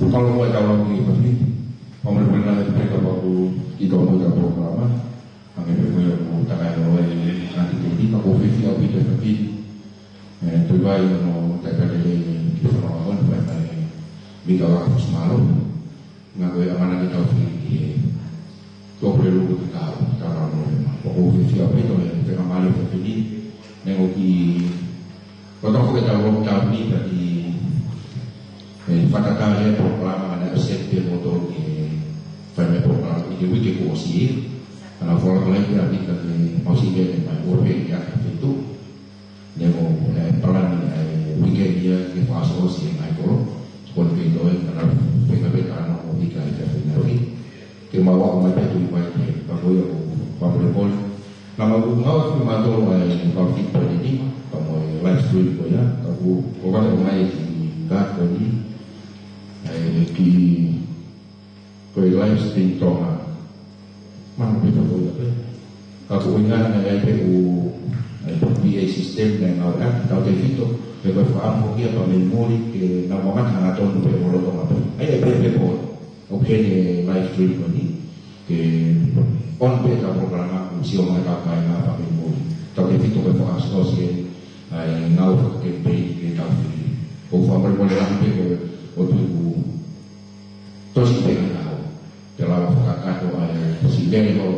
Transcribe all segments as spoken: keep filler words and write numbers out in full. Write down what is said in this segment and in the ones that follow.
Kalo ko e tau lau ki he efiafi ni. Pea mo e pule na e peka pa ku ki tau mo e tau polokalama. Hangē pē ko ia ʻoku takai ʻo e kanititeiti, ka ʻoku ou fiefia ʻaupito he efiafi ni. ʻE, toe vai ʻo no takai lelei ki he fonua ko eni, pea mo e Mika Vaka Fusimālofu. Naʻa ko e ʻamanaki ke tau fili ki he Tuʻapulelulu ko e kahaʻu, taʻu ʻa Nōvema. ʻOku ou fiefia ʻaupito he faingamālie he efiafi ni. Neongo ʻoku ʻikai ke tau foki ʻetau lockdown ni, ka ʻi he fakatatau ʻa e polokalama, naʻe ʻosi pē mo tau ke fai mai e polokalama ʻi he uike kuo ʻosi ia. Ka naʻa ku fakaʻamu pē ʻaupito ke mau siʻi lele mai ʻo pehē ki he ʻaho fitu. Neongo e palani ʻa e uike ni ia ke fakaʻosiʻosi e ngaahi kolo. Ko eni pē toe, ka naʻa ku feinga pē ke ʻalu ʻo hiki ʻa e efiafi ni. Ke mau aʻu mai pē ʻo tui mai ki he pea ko ia ʻoku fakamolemole. Naʻa mau ngāueʻaki ʻe mautolu ʻa e valu fitu poini nima, pea mo e live stream ko ia, ka ʻoku ou ʻoatu mai ki he kakai ko eni, ʻa e ki ko e live stream Tonga. Mahalo pē ko ia pē. Ka ko e ʻuhinga naʻe ʻi ai pē ʻa e P A system naʻe ngāueʻaki, tautefito, pea ko e fakaʻamu kia pea mei muli ke nau mamata hangatonu pē ʻo lolotonga pē. ʻA ia pē pē ko ē. ʻOku ʻi heni e live stream ko eni. Ke on pē ʻetau polokalama ʻoku sio mai ʻetau kāinga pea mei muli. Tautefito ko e fakaʻosiʻosi ʻa e ngāue fakakemipeini ke tau fili. ʻOku ou fakamolemole lahi pē ko e ʻoku ou tosi pē ngaahi ʻaho. Te lava fakakakato ʻa e siʻi lele ʻo,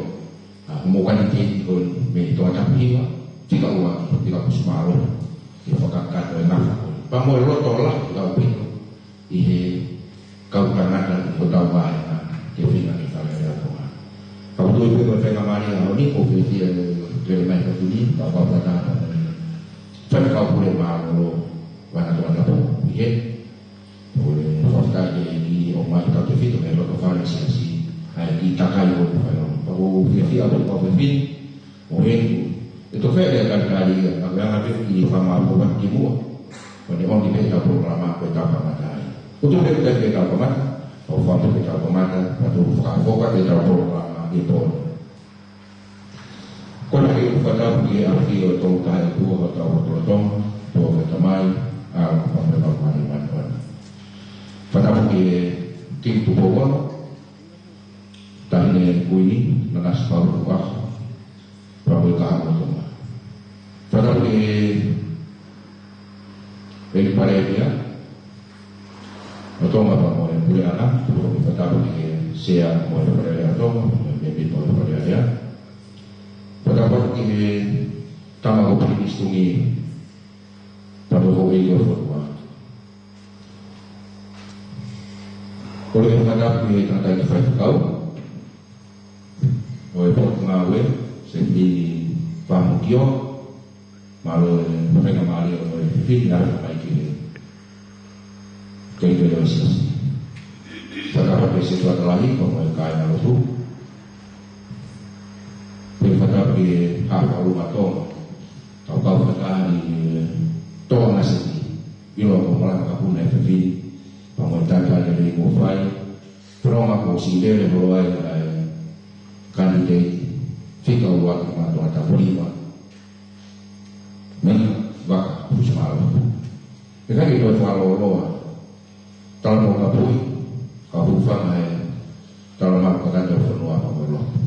ʻa, mo e kanititeiti ko eni mei Tongatapu hiva, fika ua ki, fika Fusimālofu. Ke fakakakato e ngafa ko eni. Pea mo e loto lahi ʻaupito ʻi he kau tangata ʻi hotau vāhenga ke feinga ke fale ʻa e Tonga. Ka ʻoku ou tui pē ko e faingamālie ʻo e ʻaho ni, ʻoku ou fiefia ke lele mai he efiafi ni, kau kau fakataha mo e Faifekau Pule Mālōlō Vana Tongatapu, ʻi he ʻOku ou fakafetaʻi ki he ʻomai tautefito mei loto fale siasi, ʻa e kiʻi takai ʻoku fai ʻo. Pea ʻoku ou fiefia ʻaupito he efiafi ni, ʻo heni, ʻe toki fai e talitali ia, ka ko e anga pē ki he fāmau ko ē ki muʻa, ko eni ʻoku ʻi ai pē ʻetau polokalama ko ē tau kamata ai. ʻOku tuʻu pē ʻetau kamata, ʻo fāmau pē ʻetau kamata, pea toki fakafoki ʻetau polokalama ki he pō ni. Ko ena ke u fakatapu ki he ʻafio ʻo e Tolu Tahaʻi ʻOtua, ʻo tau ʻOtua Tonga, ʻOtua ko e Tamai, ʻAlo pea mo e Laumālie Māʻoniʻoni. Fakatapu ki he Kingi Tupou Ono, Taʻahine Kuini Nanasipauʻu ʻUluaki, pea mo e Kahaʻu ʻo Tonga. Fakatapu ki he ʻEiki Palēmia ʻo Tonga pea mo e Puleʻanga, pea mo e fakatapu ki he Sea mo e Fale Alea ʻo Tonga, mo e mēmipa ʻo e Fale Alea. Fakatapu ki he tama ko Pilinisi Tungī, pea mo e houʻeiki ʻo e fonua. Kole ke fakatapu ki he tangataʻeiki faifekau ʻo e Potungāue, Sefilini Faʻamokiō, mālō e faingamālie ʻo e fefine ʻalu mai ki he kelekele ʻo e siasi. Fakatapu ki he Setuata Lahi pea mo e kāingalotu. Pea fakatapu ki he Haʻa Fakalūkufua Tonga, kau kau fakataha ʻi he Tonga City, ʻiloa ko Malanga Kapuna he efiafi ni, pea mo e talitali lelei kuo fai, Tonga kuo ʻosi lele holo ai ʻa e kanititeiti fika ua ki he mātuʻa Tongatapu hiva, Mika Vaka Fusimālofu. ʻIkai ke toe fakalōloa, tala mo kapui, ka hūfanga he tala mo e kakano ʻo e fonua pea mo e lotu.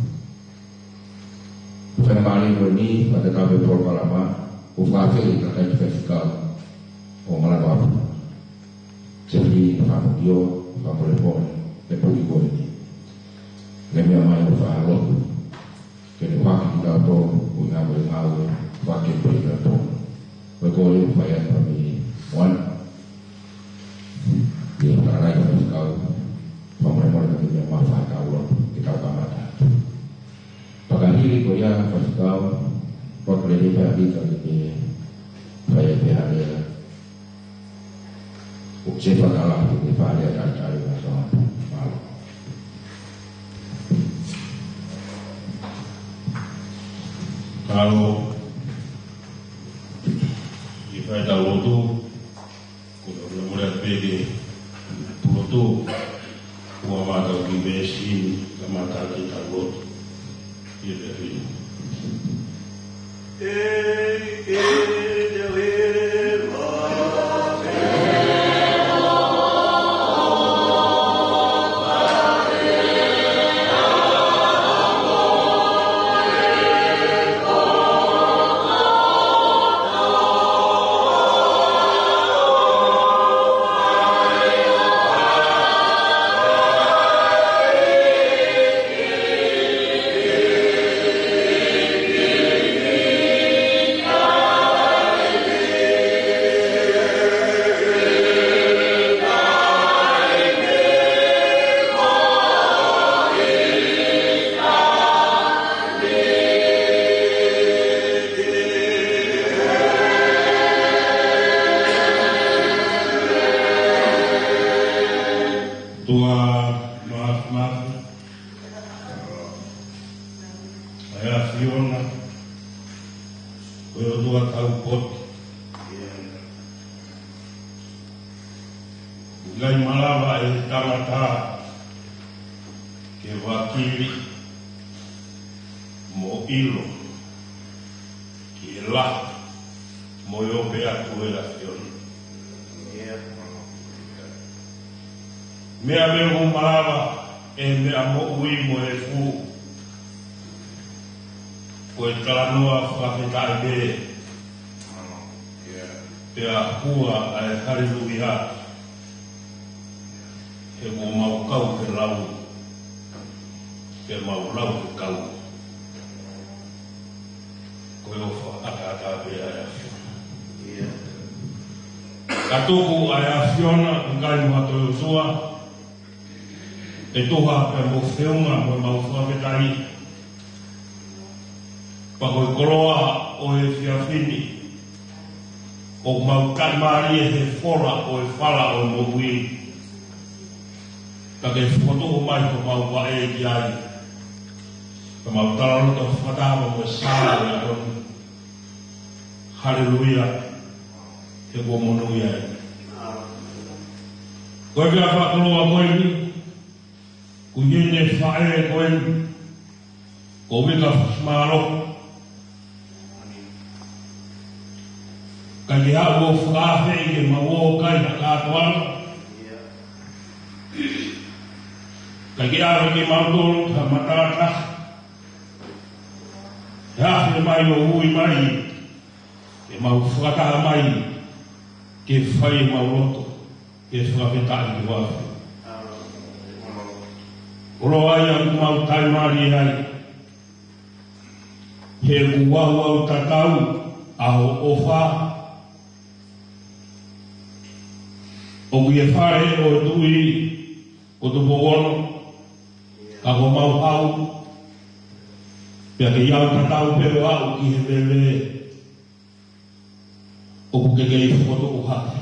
Faingamālie ko eni, fakatatau mo e polokalama, ʻoku ou fakaafeʻi e tangataʻeiki faifekau ʻo Malanga Apu, Sefilini Faʻamokiō, fakamolemole, he poʻuli ko eni. Ke meʻa mai ʻo fakalotu, ke ne ʻohake kitautolu, ʻuhinga ko e ngāue fakakemipeini ʻa Tonga. Ko e kole ʻoku fai atu pea mei muʻa ni. ʻIo, tangataʻeiki faifekau, fakamolemole ka ke meʻa mai ʻo fakalotu, ke tau kamata atu. Pea ka hili ko ia faifekau, ʻoku ou lele pē ʻaupito ke fai pē ha lea. ʻOku se fakalahi ke fale ʻa e talitali ʻa Tonga. Mālō. Mālō. ʻI he fai ʻetau lotu, ko e lotu mole atu pē ke tuʻu lotu, ʻo ʻomai ʻetau kiʻi veesi, kamata ʻetau lotu. ʻI he efiafi ni. ʻIkai malava ʻe he tangata ke vakili mo ʻilo ki he lahi mo e ope atu ʻa e ʻAfiona. Meʻa ʻoku malava ʻe he meʻa moʻui mo e efu, ko e talanoa fakafetaʻi pē, pea hua ʻa e haleluia, he kuo mau kau ke lau, pea mau lau ke kau. Ko e ʻofa ʻataʻatā pē ʻa e ʻAfiona. Ka tuku ʻa e ʻAfiona, ʻikai mo ha toe ʻotua, ʻe tuha pea mo feʻunga mo ʻemau fakafetaʻi. Pea ko e koloa ʻo e efiafi ni, ʻoku mau taʻimālie he fola ʻo e fala ʻo e moʻui. Ka ke fokotuʻu mai homau vaʻe ki ai, ka mau talaloto fakataha mo e sala ʻo e ʻaho ni. Haleluia. He kuo monūʻia ē. Ko e meʻa fakakoloa ko eni, ko ʻene faʻē ko eni, ko Uika Fusimāloku. Ka ke haʻu ʻo fakaafe ke mau ō kai ha kātoanga. Ka ke ʻave ke mau tolo ha matātaha. He afe mai ʻo ui mai, ke mau fakataha mai, ke fai ʻemau loto, ke fakafetaʻi ki he ʻAfiona. Koloa ia ʻoku mau taʻimālie ai, he kuo ʻauʻau tatau ʻa hoʻo ʻofa, ʻoku ʻi he fale ʻo e tuʻi ko Tupou Ono, ka ko homau hau, pea ke ʻauʻau tatau pē ʻo aʻu ki he veve, ʻoku ke kei fokotuʻu hake,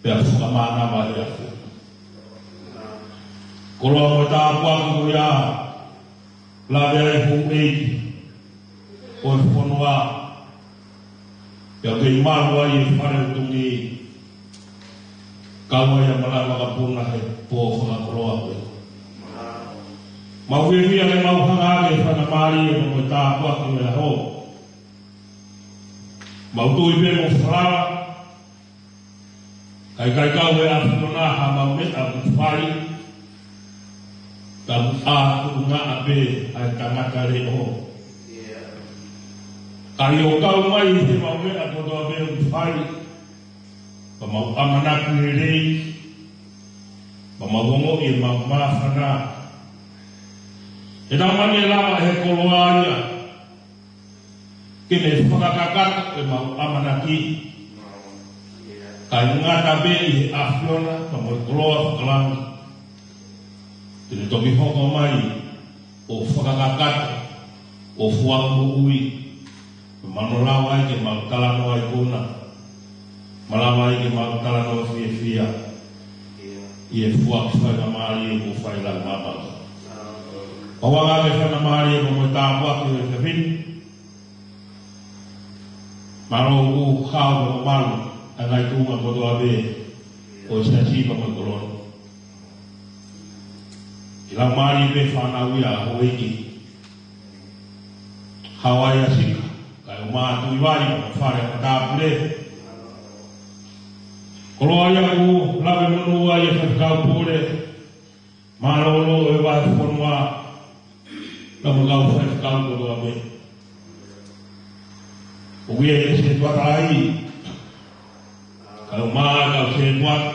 pea fakamānava ʻe he ʻAfiona. Koloa mo e tāpuaki ko ia, lave ai houʻeiki ʻo e fonua, pea kei malu ai e fale utungi, kau ai ʻa Malaʻe Vakapuna he pō fakakoloa ko ē. Mau fiefia ke mau hanga ʻaki e faingamālie mo e tāpuaki ʻo e ʻaho. Mau tui pē mo falala, ka ʻikai kau ʻe he ʻAfiona ha mau meʻa ʻoku fai, ka ʻoku ʻātunga pē ʻa e tangata leʻo. Ka ʻi hoʻo kau mai he mau meʻa kotoa pē ʻoku fai, ka mau ʻamanaki lelei, ka mau ongoʻi ʻemau māfana. He naʻa mani ʻe lava ʻe he koloa ia ke ne fakakakato ʻemau ʻamanaki. Ka ʻe ngata pē ʻi he ʻAfiona pea mo e koloa fakalangi, te ne toki hoko mai ʻo fakakakato, ʻo foaki moʻui, pea mo lava ai ke mau talanoa ʻi kona, mo lava ai ke mau talanoa fiefia ʻi he foaki faingamālie kuo fai ʻe he Laumālie Māʻoniʻoni. Pea ʻoange ke faingamālie mo e tāpuaki ʻo e efiafi ni. Mālō ʻoku hao mo malu ʻa e ngaahi tuʻunga kotoa pē ʻo e siasi pea mo e kolo ni. ʻI he laumālie pē fānau ia ʻa houʻeiki. Hawaii ʻa Sika, kae ʻumaʻā Tuʻivai, mo e fale ʻa Matāpule. Koloa ia ʻoku lave monū ai e faifekau pule mālōlō ʻo e vahefonua, pea mo e kau faifekau kotoa pē. ʻOku ʻi ai e sētuata lahi, kae ʻumaʻā e kau sētuata.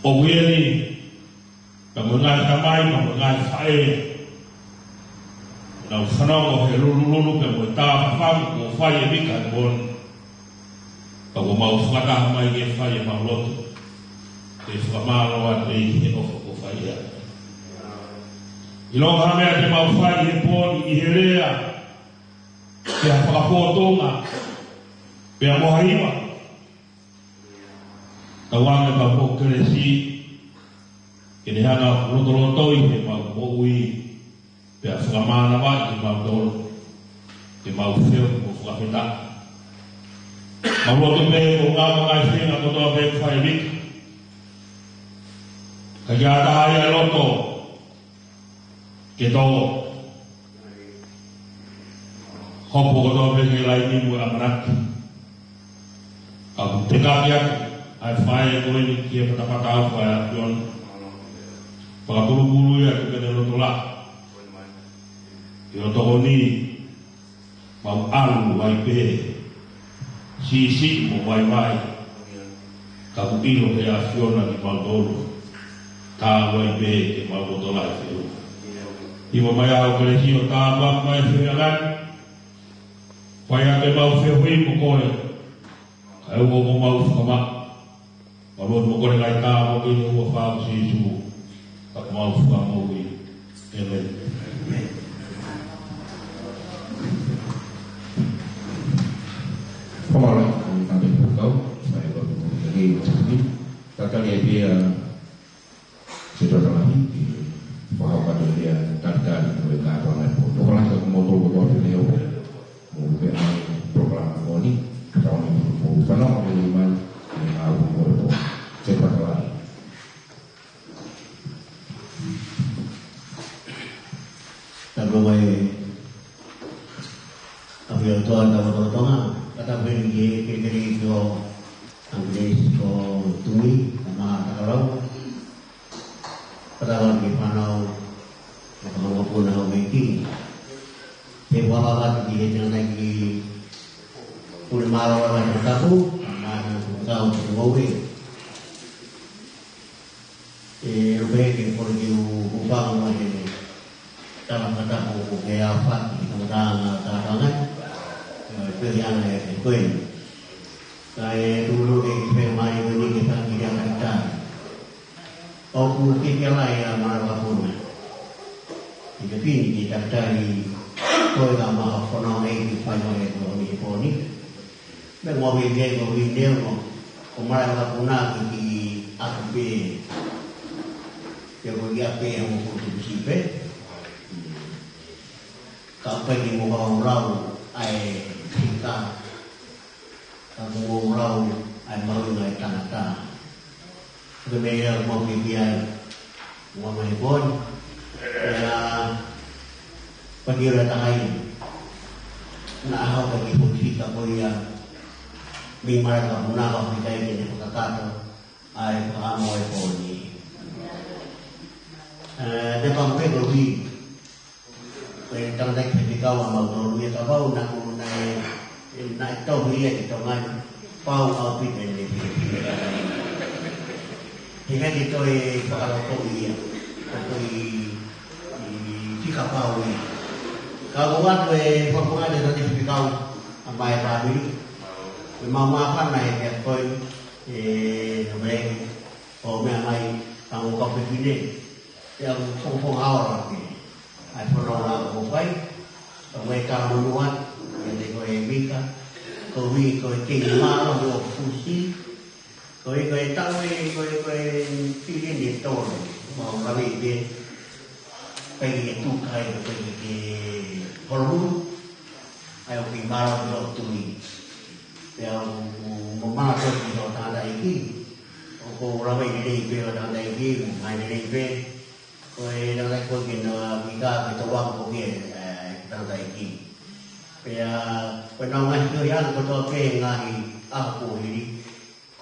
ʻOku ʻi ai ni, pea mo e ngaahi tamai, pea mo e ngaahi faʻē, ʻoku nau fanongo he lulululu pea mo e tāfafamu kuo fai ʻe Mika he pō ni. Ka kuo mau fakataha mai ke fai ʻemau lotu, ke fakamālō atu ʻi he ʻofa kuo fai ʻe ia. ʻIlonga ha meʻa te mau fai he pō ni ʻi he lea, pea fakapōtonga, pea mo ha hiva, tauange pea mo e kelesi, ke ne hanga ʻo lotolotoi ʻemau moʻui, pea fakamānavaʻi kimautolu, ke mau feohi mo fakafetaʻi. Mau lotu pē ʻo ngāue ngaahi feinga kotoa pē Mika. Ka ʻi ai ha taha ʻi loto ke tō, hopo kotoa pē ki he laini mo e ʻamanaki. Ka ʻoku tekaki atu ʻa e faʻē ko eni ki he fatafata ʻofa ʻa e ʻAfiona. Fakapulupulu ia atu ke ne loto lahi. ʻI he tokoni, mau ʻalu ai pē, siʻisiʻi mo vaivai. Ka ʻoku ʻilo ʻe he ʻAfiona kimautolu, ka ʻoku ʻi ai pē ke mau loto lahi feʻunga. Hiva mai ʻa hoʻo kelesi ʻo tāpuaki mai e feʻunga ni. Fai ʻaki ʻemau feohi mo koe, kae ʻoua kuo mau fakamaʻa. Mau lotu mo kole ngaahi tāpuaki ni ʻi he huafa ʻo Sīsū, ko homau Fakamoʻui. ʻĒmeni. Fakamālō, ʻoku tau fai e lotu mo e ngaahi ʻotu. Tatali ai pē ʻa Setuata Lahi, ke fakahoko atu ʻa e talitali mo e kātoanga e pō. Tokolahi ka ko moutolu kotoa pē ʻoku mou pē ʻa e polokalama ko eni, ka tau ʻomi mo fanongo pē mai, ʻi he ngāue ko e pō. Setuata Lahi. Tapu mo e ʻAfio ʻOtua ʻi hotau lotolotonga, ka tapu heni ki he kelekele ʻi ʻAnginesi ko Tumi, ʻa Mā Takalau. Ka tapu ki he fānau, mo e kau mokopuna ʻo e ʻEiki. He ʻoku ou ʻoatu atu ki he tangataʻeiki Pule Mālōlō ʻa e Tapu, ʻa Mā Takalau, ʻa Tumi Moʻui. ʻE, ʻo pehē ke kole ke u hūfanga mo e tala fakatapu ʻoku ke aofaki ki he kamataʻanga ʻo e tātānga. ʻE, pehē ʻa e ko eni. Kae tuʻu ke ke pehē mai ko eni ke taki ki he talitali. ʻOku ke ke ala ia Mā Takalau. ʻI he pini ki he talitali ko e ka maha fononga ʻi he fai mai e ko eni ko eni. Meʻa mo e meʻa ko eni ʻoku, ko Mā Takalau ki ʻapi pē. Pea ko ia pē ʻa e motuʻa siʻi pē. Ka ʻoku ʻikai ke mo hau lau ʻa e fika. Ka mo hau lau ʻa e mahuʻinga ʻo e tangata. Ko e meʻa ia ʻoku mau piki ai. Ua mai poni. Ia, paki ora taha ia. Naʻa hau ka ki hau fika ko ia. Mei Mā Takalau ka fika ia ke ne fakakakato ʻa e fakaʻamu ʻo e pō ni. ʻE, ne pau pē ko e ʻuhi. Ko e tangataʻeiki faifekau ʻa mautolu ia kapau naʻa ku naʻe, naʻe tohi ia ki Tonga ni, pau ʻaupito ʻene pehē. He ʻikai ke toe fakalotoʻi ia, ka ko e, ʻi, ʻi fika pau ia. Ka ko atu e fakapuleʻanga ʻo e tangataʻeiki faifekau ʻa Mā ʻa e fāmili. Ko e mau māfana he meʻa ko eni, ʻe, ʻo meʻa, ʻo meʻa mai, ka mo kau fefine. Pea ʻoku fongofonga ʻaupito ʻa e fononga ʻoku fai. Ka ʻoku ou talamonū atu kiate koe Mika, koeʻuhi ko e kei mālohi ʻo Fusi. Koeʻuhi ko e taʻu ē, ko e, ko e pilini ʻe tolu. Mau kavei pē. Pea ʻe tuku ai ko e ke holomulu. ʻA ia ʻoku kei mālohi ʻo Tumi. Pea ʻoku, ʻoku mamata atu ki hoʻo tangataʻeiki. ʻOku ou lava ʻi he lelei pē hoʻo tangataʻeiki, mai lelei pē. Ko e tangataʻeiki ko ē ke na Mika ke tau ako ko ē, ʻe, tangataʻeiki. Pea, ko e nau ngaahi kio ia kotoa pē ngaahi ʻaho kuo hili,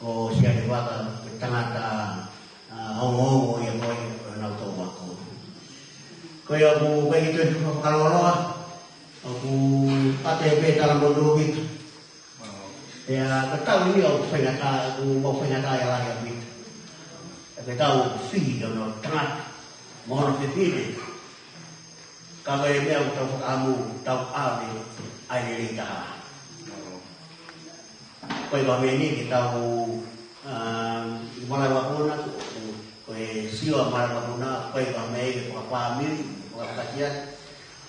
ko Siale Vaka, ko e tangata, ʻa, ongoongo ia ko ē, ko e nau tō ako. Ko ia ʻoku ʻikai ke toe tuku fakaloloa, ʻoku ʻoatu pē talamonū Mika. Pea ko e taʻu ni ʻoku faingataʻa, ʻoku mau faingataʻaʻia lahi ʻaupito. Ko e taʻu ʻoku fihi hono tangata, mo hono fefine. Ka ko e meʻa ʻoku tau fakaʻamu, tau ʻave ʻa e lelei taha. Ko e ʻuhinga eni ke tau, um, Mā Takalau, ko e sio ʻa Mā Takalau, ko e ʻuhinga ke fakafāmili, fakafakasia,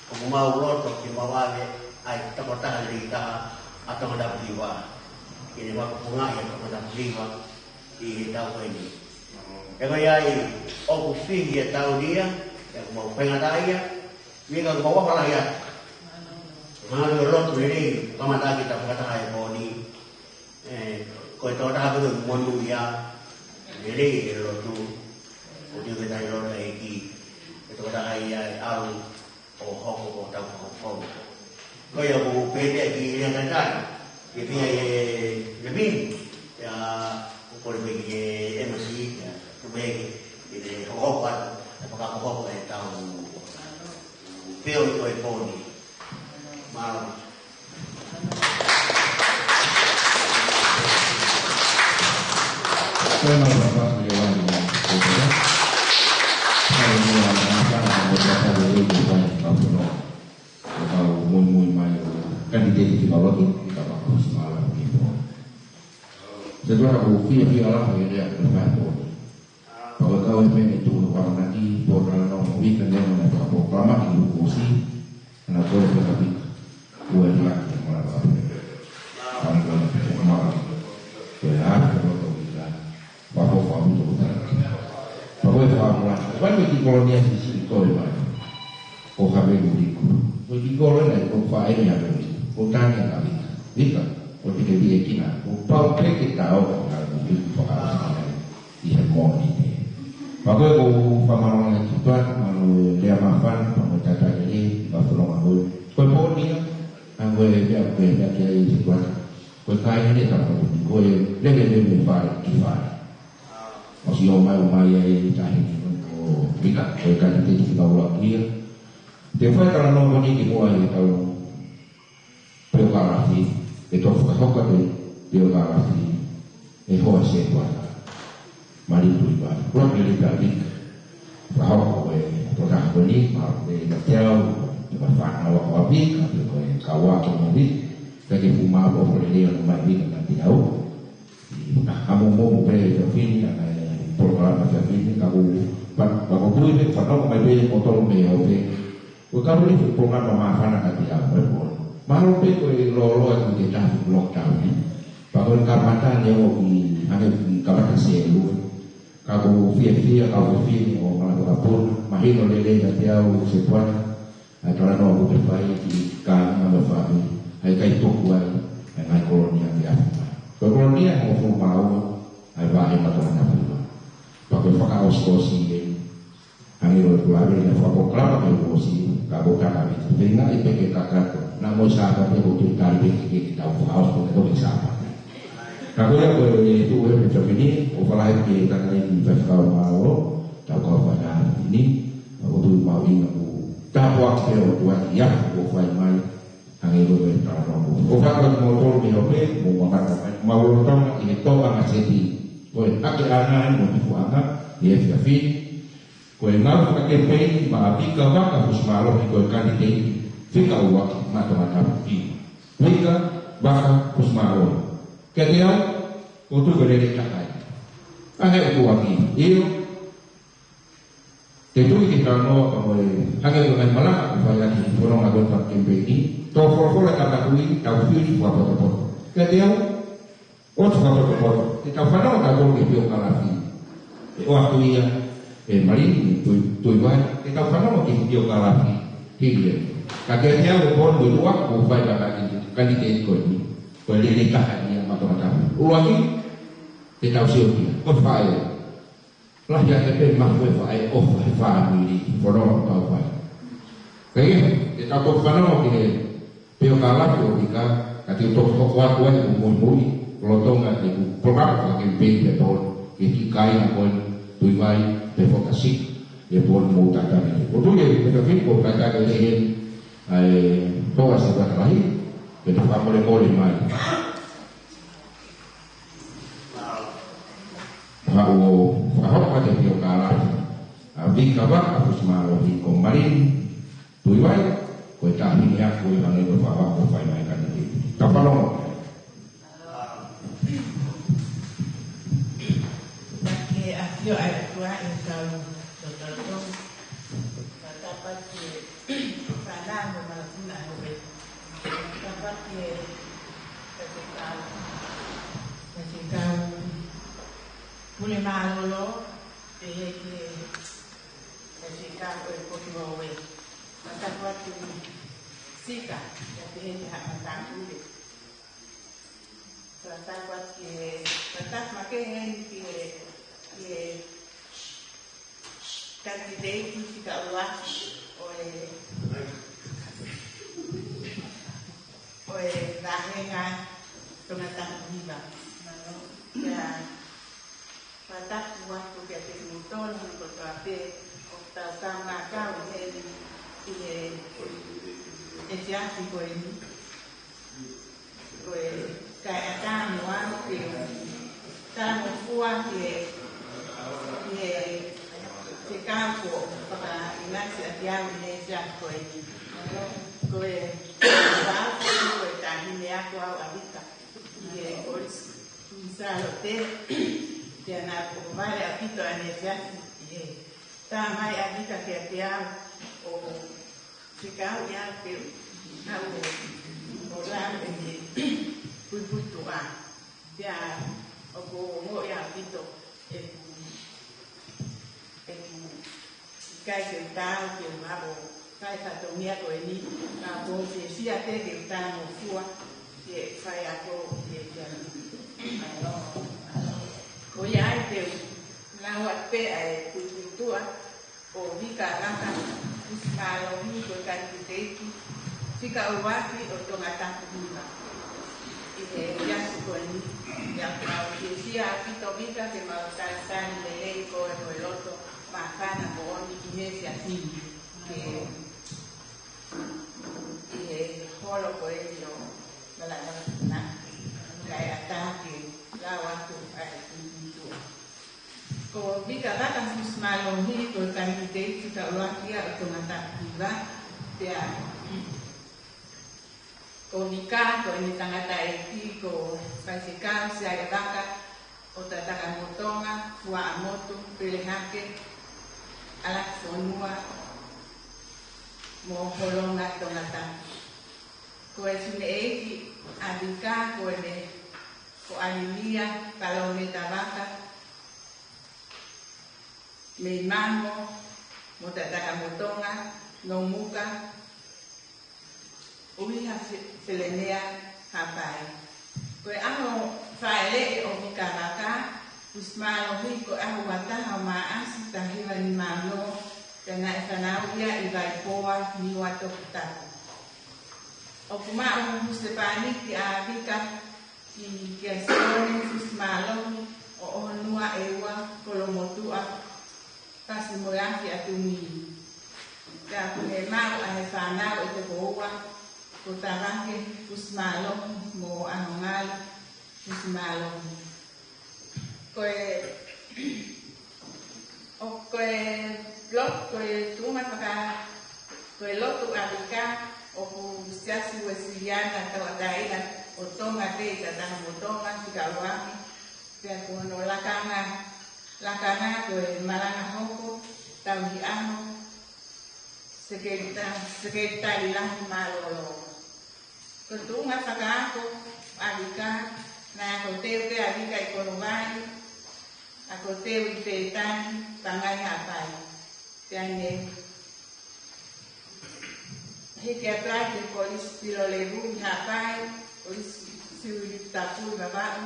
ʻoku mau loto ke mau ʻave ʻa e tokotaha lelei taha ʻa Tongatapu River. Ke ne fakafofongaʻi ʻa Tongatapu River ʻi he taʻu ko eni. He ko ia ai, ʻoku fihi e taʻu ni ia, ʻoku mau faingataʻaʻia, Mika, ʻoku mau ʻalu atu. Mālō e lotu lelei, kamata ki he tau fakataha he pō ni. ʻE, Ko e tokotaha pē ko e monūʻia, lelei e lotu, ʻoku ou tui ko e taha e lotu ʻa e ʻEiki, ko e tokotaha ia ʻe ʻalu ʻo hoko ko hotau Fakafofonga. Ko ia ʻoku ou pehē ki he lea tataki, ke pehē ʻe Levini, ia, ʻoku ou kole pē ki he M C, ia, tuku pē ke, ke ne hokohoko atu, ʻa e fakahokohoko ʻetau peau ʻi he pō ni. Mālō. Ko e mau pāpā ki he wai mo e pō. Haleluia, mālō, mālō, mālō, mālō, mālō, mālō. Ko e kau muimui mai ʻo e kanititeiti fika ʻuluaki, ka mau kusi mālō ki he pō. Setuata, ʻoku ou fiefia lahi he lea kuo fai ʻa e pō ni. Pea ko e kau ʻi he meʻa ʻe tuʻu ʻi he ʻamanaki, pōtalanoa mo Vika, neongo naʻe fakapolokalama ʻi he kuo ʻosi, naʻa ko e peka Vika, ʻoku ʻi ai e malanga. Pea ko e peka malanga. Ko e hā e loto Vika, pea ko e fakamutu ʻo tala. Pea ko e fakamutu. Pea ko e kiʻi kolonia siʻisiʻi ko ē mai. Ko Havelu Liku. Ko e kiʻi kolonia ko e faʻē ʻa Havelu Liku. Ko e tangi ʻa Vika. Vika, ʻoua te ke liʻekina. Kuo pau pē ke ta ō ki Havelu Liku fakaʻosi mai ʻi he Mōnite. Pea ko e ʻoku ou fakamālō ange ki he ʻOtua, ʻa e lea māfana, pea mo e tataki lelei, mo e fononga ko ē. Ko e pō ni ia, ʻa ko e meʻa, ko e meʻa ki ai Setuata. Ko e kāinga ni ʻe taha ko eni, ko e lele lele fale ki fale. ʻOsi ō mai, ō mai ai e taʻahine ko Vika, ko e kanititeiti fika ʻuluaki ia. Te u fai e talanoa ko eni kimuʻa he kau peokalafi, ʻe toki fakahoko atu e peokalafi ʻe he hoa Setuata, Malini Tuʻivai. ʻUluaki lelei pē ʻa Vika. Fakahoko ʻe he tokotaha ko eni, mālō pē kiate au, pea mo e fānau ako ʻa Vika, pea mo e kau ako mo Vika. Pea ke fuʻu mālō ʻofa lelei ʻa e ʻomai ʻa Vika kiate au. ʻI he haʻamomomo pē ʻa e efiafi ni, ʻa e polokalama efiafi ni, ka ʻoku ou pa-, ka ʻoku ou tui pē fanongo mai pē ʻa moutolu mei he ope. Ko e kaveinga e polokalama māfana kiate au, ʻa e pō ni. Mahalo pē ko e lōloa atu ki he taha e lockdown ni. Pea ko e kamata ni ʻoku hangē ʻoku kamata sēlue. Ka ʻoku ou fiefia, kau efiafi ni ʻo Malaʻe Vakapuna. Mahino lelei kiate au Setuata. ʻA e talanoa ʻoku ke fai ki he kāinga mo e fāmili, ʻa e ʻikai tuku ai ʻa e ngaahi kolonia ke afe mai. Ko e kolonia ʻe hongofulu mā ua, ʻa e vaʻe ʻi Matonatapu. Pea ko e fakaʻosiʻosi eni, hangē ko e lave naʻe fakapolokalama ki he kuo ʻosi, ka ʻoku ou tala atu, feingaʻi pē ke kakato, naʻa mo e Sāpate ʻoku ou tui tali pē ke, ke tau fakaʻosi pē ʻa e toki Sāpate. Ka ko ia ko e tuʻu ʻi he efiafi ni, ʻofa lahi ki he tangataʻeiki faifekau mālōlō, tau kau fai ʻa e efiafi ni, ʻoku ou tui mahuʻinga kuo tāpuaki pē ʻe he ʻOtua ʻi he ʻaho kuo fai mai, hangē ko e talanoa ko ē. ʻOfa atu kiate kimoutolu mei he ope, mou mamata mai, mou lolotonga ʻi he Tonga Gazette. Ko e hake ʻa e ngaahi mo e kifuʻanga, ʻi he efiafi ni, ko e ngāue fakakemipeini maʻa Vika Vaka Fusimālohi ko e kanititeiti fika ʻuluaki maʻa Tongatapu. Vika Vaka Fusimālohi. Kiate au, ʻoku ou tui ko e lelei taha ia. Hangē ʻoku ou ʻai, ʻio, te u tui ki he talanoa pea mo e hangē ko e ngaahi malanga ʻoku fai ʻaki ʻi he fononga ko ē fakakemipeini, tō folofola ʻa e tangata kui, tau fili fakapotopoto. Kiate au, ʻosi fakapotopoto, te tau fanongo tautolu ki he peokalafi. ʻE ʻoatu ia ʻe Malini Tui-, Tuivai, te tau fanongo ki he peokalafi hili eni. Ka kiate au e pō ni ʻoku ou fai ʻa e kanititeiti ko eni, ko e lelei taha ia maʻa Tongatapu. ʻUluaki, te tau sio ki ai, ko e faʻē. Lahi ange pē maʻu e faʻē ʻofa he fāmili, fononga ʻoku tau fai. Ka ʻi he, te tau toki fanongo ki he peokalafi ʻo Vika, ka te u toki hoko atu ai ʻeku muimui, lolotonga ʻeku polokalama fakakemipeini pē pō ni, ki he kiʻi kāinga ko eni, Tuivai, pea mo Fokasika, ʻi he pō ni mo tataki. ʻOku ou tui ʻe he efiafi ni kuo tataki lelei eni, ʻa e hoa Setuata lahi, pea te fakamolemole mai. Haʻu ʻo fakahoko atu e peokalafi ʻa Vika Vaka Fusimālohi ko Malini Tuivai, ko e taʻahine ako ʻi he ngaahi fakahoko fai mai kanititeiti. Tau fanongo. Ke ʻafio ʻa e ʻOtua ʻi hotau lotolotonga. Fakatapu ki he fānau mo e malanga ʻo e. Fakatapu ki he faifekau, faifekau Pule Mālōlō, pehē ki he faifekau ʻo e Potu Houe. Fakatapu atu Sika, pea pehē ki he haʻa matāpule. Fakatapu atu ki he, fakatapu makehe heni ki he, ki he kanititeiti fika ʻuluaki ʻo e, ʻo e vāhenga Tongatapu Hiva. Mālō. Pea fakatapu atu kiate kimoutolu kotoa pē ʻoku tau tau ngākau heni ʻi he efiafi ko eni. Ko e kae ʻatā mo au ke talangofua ki he, ki he fekau kuo fakaʻinasi ʻaki au ʻi he efiafi ko eni. Ko e, ko e taʻahine ako au ʻa Vika ʻi he Kolisi Kuini Sālote, pea naʻe ʻohovale ʻaupito ʻene efiafi ʻi he tā mai ʻa Vika kiate au ʻo fekauʻi au ke u haʻu ʻo, ʻo lau ʻene puipuituʻa. Pea ʻoku ou ongoʻi ʻaupito ʻeku, ʻeku ʻikai ke u taau ke u haʻu ʻo fai e fatongia ko eni, ka ʻoku ou fiefia pē ke u talangofua ki he faiako ʻi he efiafi ni. Ko ia ai te u lau atu pē ʻa e puipuituʻa ʻo Vika Vaka Fusimālohi, ko e kanititeiti fika ʻuluaki ʻo Tongatapu Hiva ʻi he efiafi ko eni. Pea ʻoku mau fiefia ʻaupito Vika ke mau talitali lelei koe mo e loto māfana moʻoni ʻi he efiafi ni ke, ʻi he holo ko eni ʻo Malanga Funaki. Kae ʻatā ke lau atu ʻa e puipuituʻa. Ko Vika Vaka Fusimālohi ko e kanititeiti fika ʻuluaki ia ʻo Tongatapu Hiva, pea ko Vika ko ʻene tangataʻeiki ko Faifekau Siaʻia Vaka ʻo Tatakamotonga, Fuaʻamotu, Pelehake, ʻAlakifonua mo Holonga Tongatapu. Ko e fineʻeiki ʻa Vika ko ʻene, ko ʻAlilia Palōmeta Vaka mei Mango mo Tatakamotonga, Nomuka, ʻUiha Fe-, Felemea, Haʻapai. Ko e ʻaho fāʻeleʻi ʻo Vika Vaka Fusimālohi ko e ʻaho ua taha ʻo Maʻasi taha hiva nima ono, pea naʻe fanauʻi ia ʻi Vaipoa, Niua Toputapu. ʻOku maʻu husepāniti ʻa Vika kia Sione Fusimālohi ʻo ʻOhonua ʻEua, Kolomotuʻa, Pasimoeafi ʻa Tumi. Pea ʻoku ne maʻu ʻa e fānau ʻe toko ua, ko Tavake Fusimālohi mo ʻAhongalu Fusimālohi. Ko e, ʻo, ko e lo-, ko e tuʻunga faka-, ko e lotu ʻa Vika ʻoku Siasi Uēsiliana Tauʻatāina ʻo Tonga pē ʻi Tatakamotonga, fika ʻuluaki. Pea ko hono lakanga, lakanga ko e malanga hoko, tauhi ʻaho, sekelita-, sekelitali lahi mālōlō. Ko e tuʻunga fakaako ʻa Vika, naʻe ako teu pē ʻa Vika ʻi Kolovai, ako teu ʻi Pētani, Pangai, Haʻapai. Pea ne hiki atu ai ki he Kolisi Pilolevu ʻi Haʻapai, Kolisi Siuʻilikutapu ʻi Vavaʻu,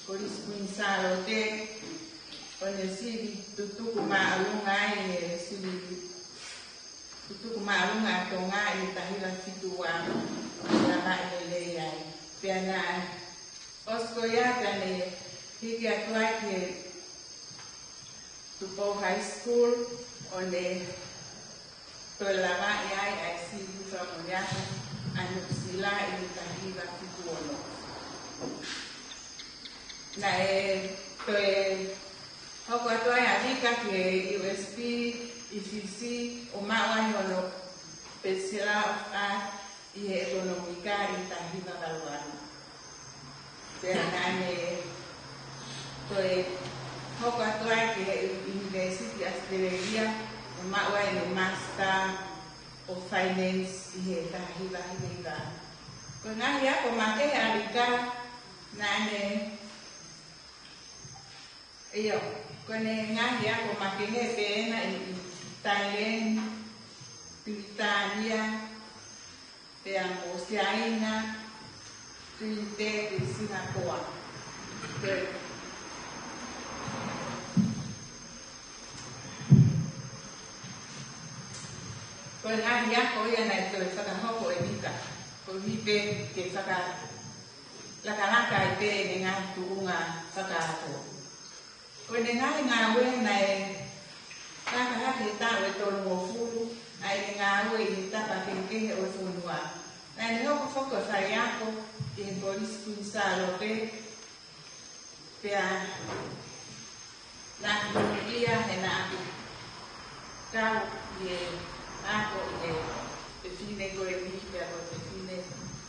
Kolisi Kuini Sālote, ʻo ne sivi tutuku māʻolunga ai ʻi he sivi tutuku māʻolunga ʻa Tonga ʻi he taha hiva fitu ua, lavaʻi lelei ai. Pea naʻe ʻosi ko ia pea ne hiki atu ai ki he Tupou High School, ʻo ne toe lavaʻi ai ʻa e sivi fakamoʻoni ako ʻa Nuʻusila ʻi he taha hiva fitu ono. Naʻe toe hoko atu ai ʻa Vika ki he U S P ʻi Fisi ʻo maʻu ai hono Bachelor of Arts ʻi he ʻekonōmika ʻi he taha hiva valu valu. Pea naʻa ne toe hoko atu ai ki he ʻUnivēsiti ʻAositelēlia ʻo maʻu ai ʻene Master of Finance ʻi he taha hiva hiva hiva. Ko e ngaahi ako makehe ʻa Vika, naʻa ne, ʻio, ko ʻene ngaahi ako makehe pē ena ʻi, ʻi Thailand, Pilitānia, pea mo Siaina, Trinité de Singapore. Ko e, ko e ngaahi ako ia naʻe toe fakahoko ʻe Vika, koeʻuhi pē ke fakalakalaka ai pē ʻene ngaahi tuʻunga fakaako. Ko ʻene ngaahi ngāue naʻe laka hake he taʻu ʻe tolungofulu ʻa ʻene ngāue ʻi he tapa kehekehe ʻo e fonua. Naʻá ne hoko foki ko e faiako ʻi he Kolisi Kuini Sālote, pea naʻá ku monūʻia he naʻá ku kau ʻi he ako ʻi he fefine ko eni, pea ko e fefine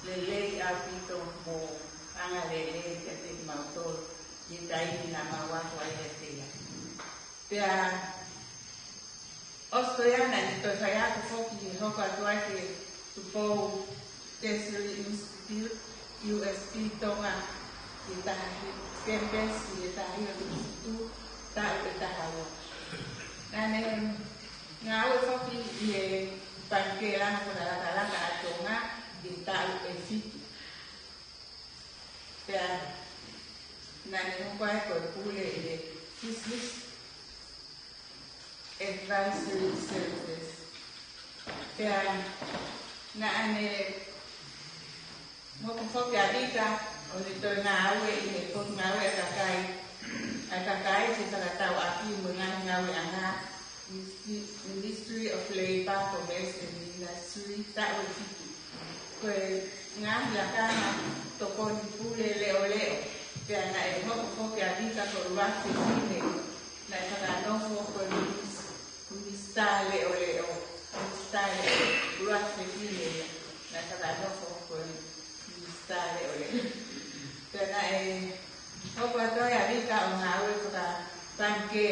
lelei ʻaupito mo angalelei kiate kimautolu ʻi he taimi naʻa mau ako ai kiate ia. Pea ʻosi ko ia naʻá ne toe faiako foki he hoko atu ai ki he Tupou Tertiary Institute, U S T Tonga, ʻi he taha hi-, campus ʻi he taha hiva fitu fitu, taʻu ʻe taha ua. Naʻá ne ngāue foki ʻi he Pangikē Langa Fakalakalaka ʻa Tonga ʻi he taʻu ʻe fitu. Pea naʻá ne hoko ai ko e pule ʻi he Business Advisory Services. Pea naʻá ne hoko foki ʻa Vika ʻo ne toe ngāue ʻi he potungāue ʻa e kakai, ʻa e kakai ke fakatau ʻaki mo e ngaahi ngāueʻanga Ministry, Ministry of Labour, Commerce and Industry, taʻu ʻe fitu. Ko e ngaahi lakanga tokoni pule leʻoleʻo, pea naʻe hoko foki ʻa Vika ko e ʻuluaki fefine naʻe fakanofo ko e minis-, minisitā leʻoleʻo, minisitā leʻoleʻo, ʻuluaki fefine ia naʻe fakanofo ko e minisitā leʻoleʻo. Pea naʻe hoko atu ai ʻa Vika ʻo ngāue fakapangikē,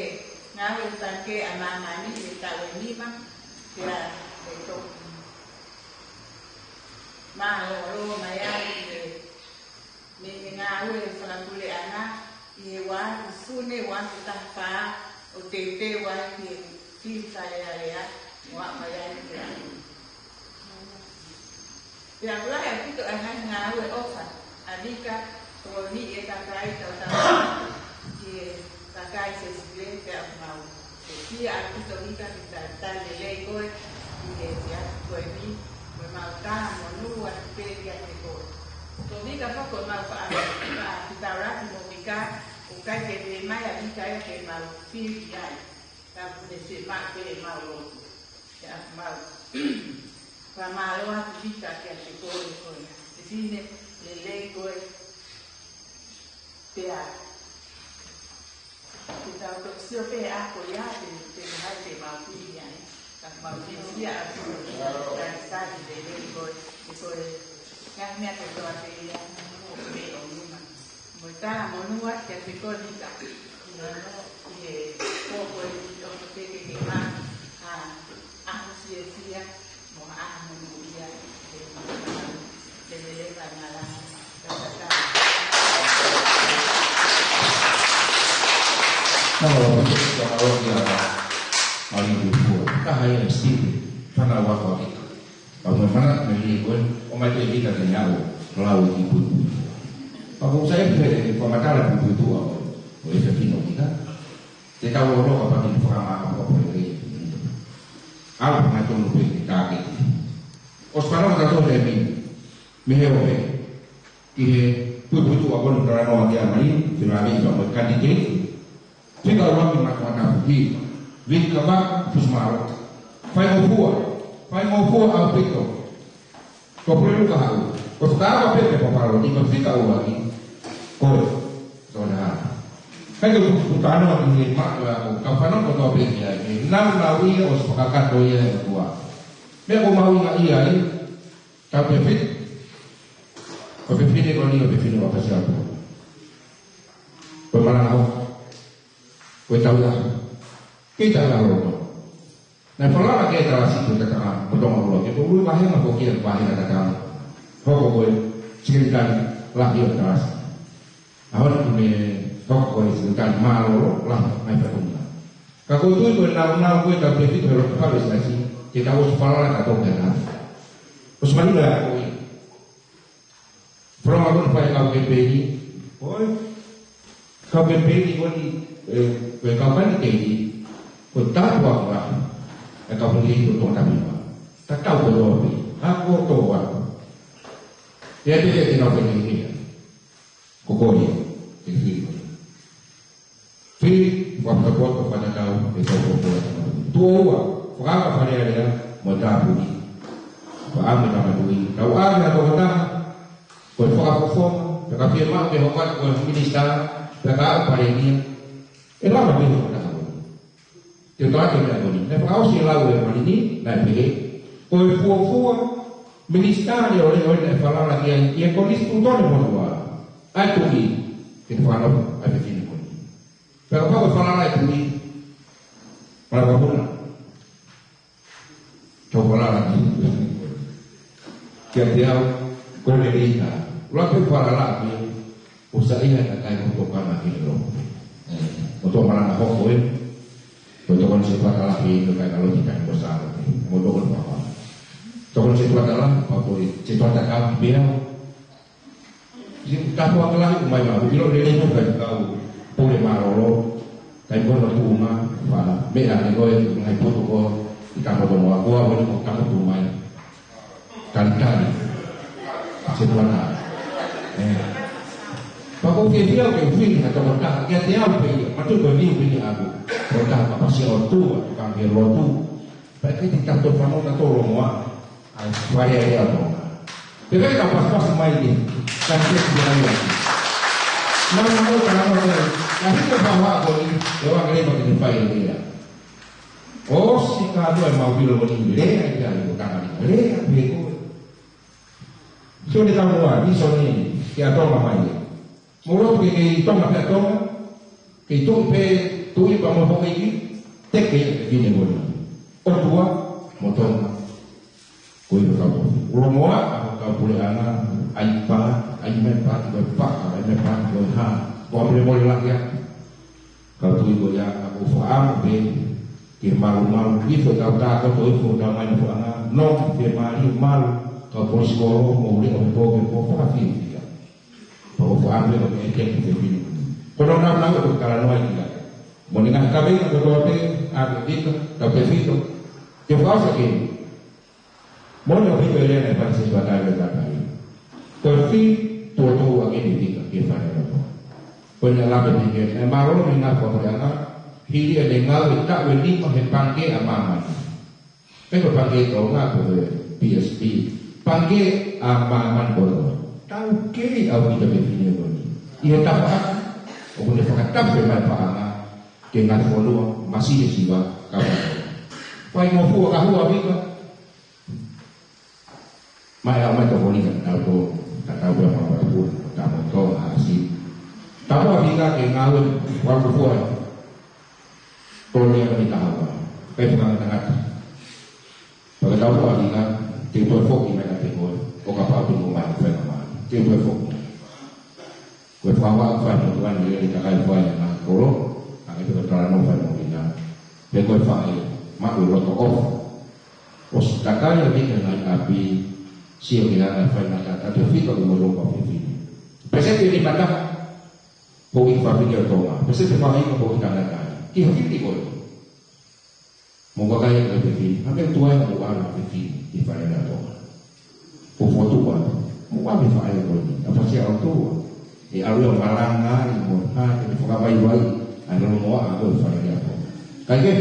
ngāue pangikē ʻa māmani ʻi he taʻu ʻe nima, pea ʻe toki mālōlō mai ai ʻi he, mei he ngāue fakapuleʻanga ʻi he ua afe Sune, ua afe taha fā, ʻo teuteu ai ki he fili Fale Alea, ʻo aʻu mai ai ki he Pea ʻoku lahi ʻaupito ʻa e ngaahi ngāue ʻofa ʻa Vika, ʻo niʻihi e kakai tautau ki he kakai Sesile, pea ʻoku mau fiefia ʻaupito Vika ke talitali lelei koe ʻi he efiafi ko eni, mo ʻemau talamonū atu pē kiate koe. Ko Vika foki ko ʻemau faʻa, faʻa fetaulaki mo Vika, ʻoku ʻikai ke pehē mai ʻa Vika ia ke mau fili ai, ka ʻoku ne fiemaʻu pē ʻemau lotu. Pea ʻoku mau fakamālō atu Vika kiate koe ko e fefine lelei koe. Pea te tau toki sio pē ʻa ko ia te, te hai te mau pili ai. Ka ʻoku mau fiefia ʻaupito ki he talitali lelei koe, ʻe koe. Ngaahi meʻa kotoa pē ia ʻoku mei ʻolunga. Mo e talamonū atu kiate koe Vika. ʻI he pō ko eni ʻoku ke ke ma, ʻa, ʻaho fiefia, mo ha ʻaho monūʻia, ʻe, ʻe lelei pē ʻa e ngaahi fakataha. Tau ʻo, tau ʻo ia, ʻa i tu fua. Taha ia Steve, fana wako ake. Pea mo e mana me li ko e, ʻomai pē Vika ke ne ʻalu ʻo lau e kiʻi puipuituʻa. Pea ko u sai pē ʻe fakamatala puipuituʻa ʻo, ʻo e fefine ʻo Vika. Te tau ʻalu ʻo kapau te ne fakamaʻa ʻa e puipuituʻa. ʻAlu pē mai tonu pē ki he tāketi. ʻOsi fanongo tautolu he mini. Mei he ope. Ki he puipuituʻa ko eni talanoa ki ai Malini, Filoʻami pea mo e kaniteti. Fika ʻuluaki Matuʻotuʻa, Vika Vaka Fusimāloto. Faingofua, faingofua ʻaupito. Ko Pule Luka Haʻu, ko Fakaava Pepe Papalo, ni ko fika ʻuluaki, ko e, Tona. Kai ko Putano ni he ma, ko ka fanongo kotoa pē ki ai, ke nau nau ia ʻosi fakakakato ia ʻe he ʻOtua. Meʻa ʻoku mahuʻinga ia ai, tau pefit, ko pefine ko ni, ko pefine ʻo e ʻApiako. Ko e malanga hoko. Ko e tau lahi. Kei tau lahi loto. Naʻe falala ki ai e kalasi ko e tatanga, ko Tonga ʻUluaki. Ko e ʻuluaki vāhenga ko e kiʻi vāhenga tatanga. Hoko ko e sekelitali lahi ʻo e kalasi. ʻAho ni kuo ne hoko ko e sekelitali mālōlō lahi ʻa e fatongia. Ka ko e tui ko e nāunau ko e tau pefit he loto pale siasi, ke tau ʻosi falala ka tau pē nā. ʻOsi mahuʻinga ko e Polokalama ko eni fai kau kemipeini. ʻOi. Kau kemipeini ko eni, ē, ko e kau kemipeini, ko e tāpuaki ʻa e kau kemipeini ʻo Tonga Tapu Nima. Tatau kotoa pē. Ako kotoa. Ia te te nau kemipeini. Ko koe, ke fili. Fili, fakapotopoto, fakatatau, ʻe tau potopoto. Tuʻo ua, fakaava Fale Alea mo e Tāpuni. Fakaava Tāmatuʻi. Tau ʻave ʻa e tokotaha ko e fakafofonga, pea ka fiemaʻu ke hoko atu ko e minisitā, pea ka ʻalu palēmia, ʻe lava pē ʻe he tokotaha ko eni. Te u toʻa atu e meʻa ko eni. Naʻe fakaʻosi e lau ʻe Malini, naʻe pehē, ko e fuofua minisitā leʻoleʻo eni naʻe falala ki ai ʻi he konisitūtone motuʻa, ʻa e Tuʻi, ke te fakanofo ʻa e fefine ko eni. Pea kapau ʻe falala e Tuʻi, Malaʻe Vakapuna, tau falala ki he fefine ko eni. Kiate au, ko e lelei ka. Lava pē falala ki he ʻoku sai ʻa e kakai ʻoku tokanga ki he lotu. Ē, ʻoku tau malanga hoko ē. Ko e tokoni setuata lahi ʻi he kakai ʻa e lotu ʻi Tahi mo Sālote. Mo tokoni papa. Tokoni setuata lahi, pea ko e setuata kau ki pea. Siʻi tāpuaki lahi ʻoku mai mau. ʻIlo lelei mo kai kau pule mālōlō. Kai mo na puma, fa, meʻa ne koe, ngai putu ko, i tamoto mo a koa, wani mo tamoto mai. Talitali. Setuata. Ē. Pea ʻoku ou fiefia au ke u fili ha tokotaha, kiate au pē ia, matu ko e niu pē ia ʻaku. Tokotaha kapau ʻe ʻOtua, tukanga ki he lotu. Pea ʻikai te tau toe fanongo ʻa e tō lomoa, ʻa e Fale Alea ʻo Tonga. Pea ʻikai ke pasipasi mai ni, ka te te ai. Mau na mo tala mo te, ka hika pa wa ko ni, e wa kele ma ke te fai e lea. ʻOsi kātoa e mau pilo ko ni, lea ʻi ai ko tangani, lea pē ko. Sio ne tau mua, ni so ni, ki a Tonga mai. Mo lotu ke kei Tonga pē ʻa Tonga, kei Tonga pē Tuʻi pea mo Houʻeiki, teke e fefine ko eni. ʻOtua, mo Tonga, ko e kau. Lomoa, ʻa e kau puleʻanga, ʻai pa, ʻai me pa, ko e pa, ʻai me pa, ko e ha, ko a mole mole lahi atu. Kau Tuʻi ko ia, ʻa ko faʻamu pē, ke malu malu, ʻi fo tau tā koto, ʻi fo tau mai na fo anga, no, ke mali, malu, kau polisi ko lo, mo le o po, ke po, fakafiefia. Pea ʻoku ʻave ʻo e teki fefine. Ko hono naunau ʻo e talanoa ia. Mo e ngaahi kaveinga kotoa pē, ʻa e vika, tau tefito. Ke fakaʻosi ke. Mo e ʻohake e lea naʻe fai ʻe he setuata ʻi he takai. Ko e fili tuʻo tolu ʻa eni vika ke fai ʻe he lotu. Ko ʻene lave pē ke, ʻe mālō mei he ngaahi fakapuleʻanga, hili ʻene ngāue taʻu ʻe nima he Pangikē ʻa Māmani. Pea ko e Pangikē ʻo Tonga ko e P S P. Pangikē ʻa Māmani kotoa. Taukei ʻaupito e fefine ko eni. ʻI he tafaʻaki, ʻoku ne fakatafe mai paʻanga, ki he ngaahi fonua, Masile, Siva, Kaukau. Fai mo fua ka hua vika. Mai au mai to koni ka tau to, ka tau pea mau patu, ka mau to, ha si. Tau pea vika ke ngāue, walu fua. Tolu ia ka ni taha ua. Kai fanga tangata. Pea ka tau ua ʻi ka, te u toe foki mai ka te koe. ʻO kapau te mo mai, fai ka mai. Te u toe foki. Ko e fakaʻauha fai mo tuan ia, ʻi ka kai fai na kolo. Ka ke te ko talanoa fai mo ina. Pe ko e fai, ma ko loto ofa. ʻOsi takai ʻa e vika nai ʻapi, sio ki he anga fai na ka, ka te fika ko mo lopa fifine. Pese te ni mata. Ko e fafine ʻo Tonga. Pese te fai ko mo tangata. Ki he fifine ko. Mo kakai ʻa e fifine. Hake tuai mo ʻalu fifine. Ki Fale Alea ʻo Tonga. Ko fotu ua. Mo ʻalu fai ko ni. ʻA fasi ʻa ʻOtua. ʻE ʻalu ʻo malanga ai mo ha te fakavaivai. ʻA e lomoa ʻa ko Fale Alea ʻo Tonga. Kai ke?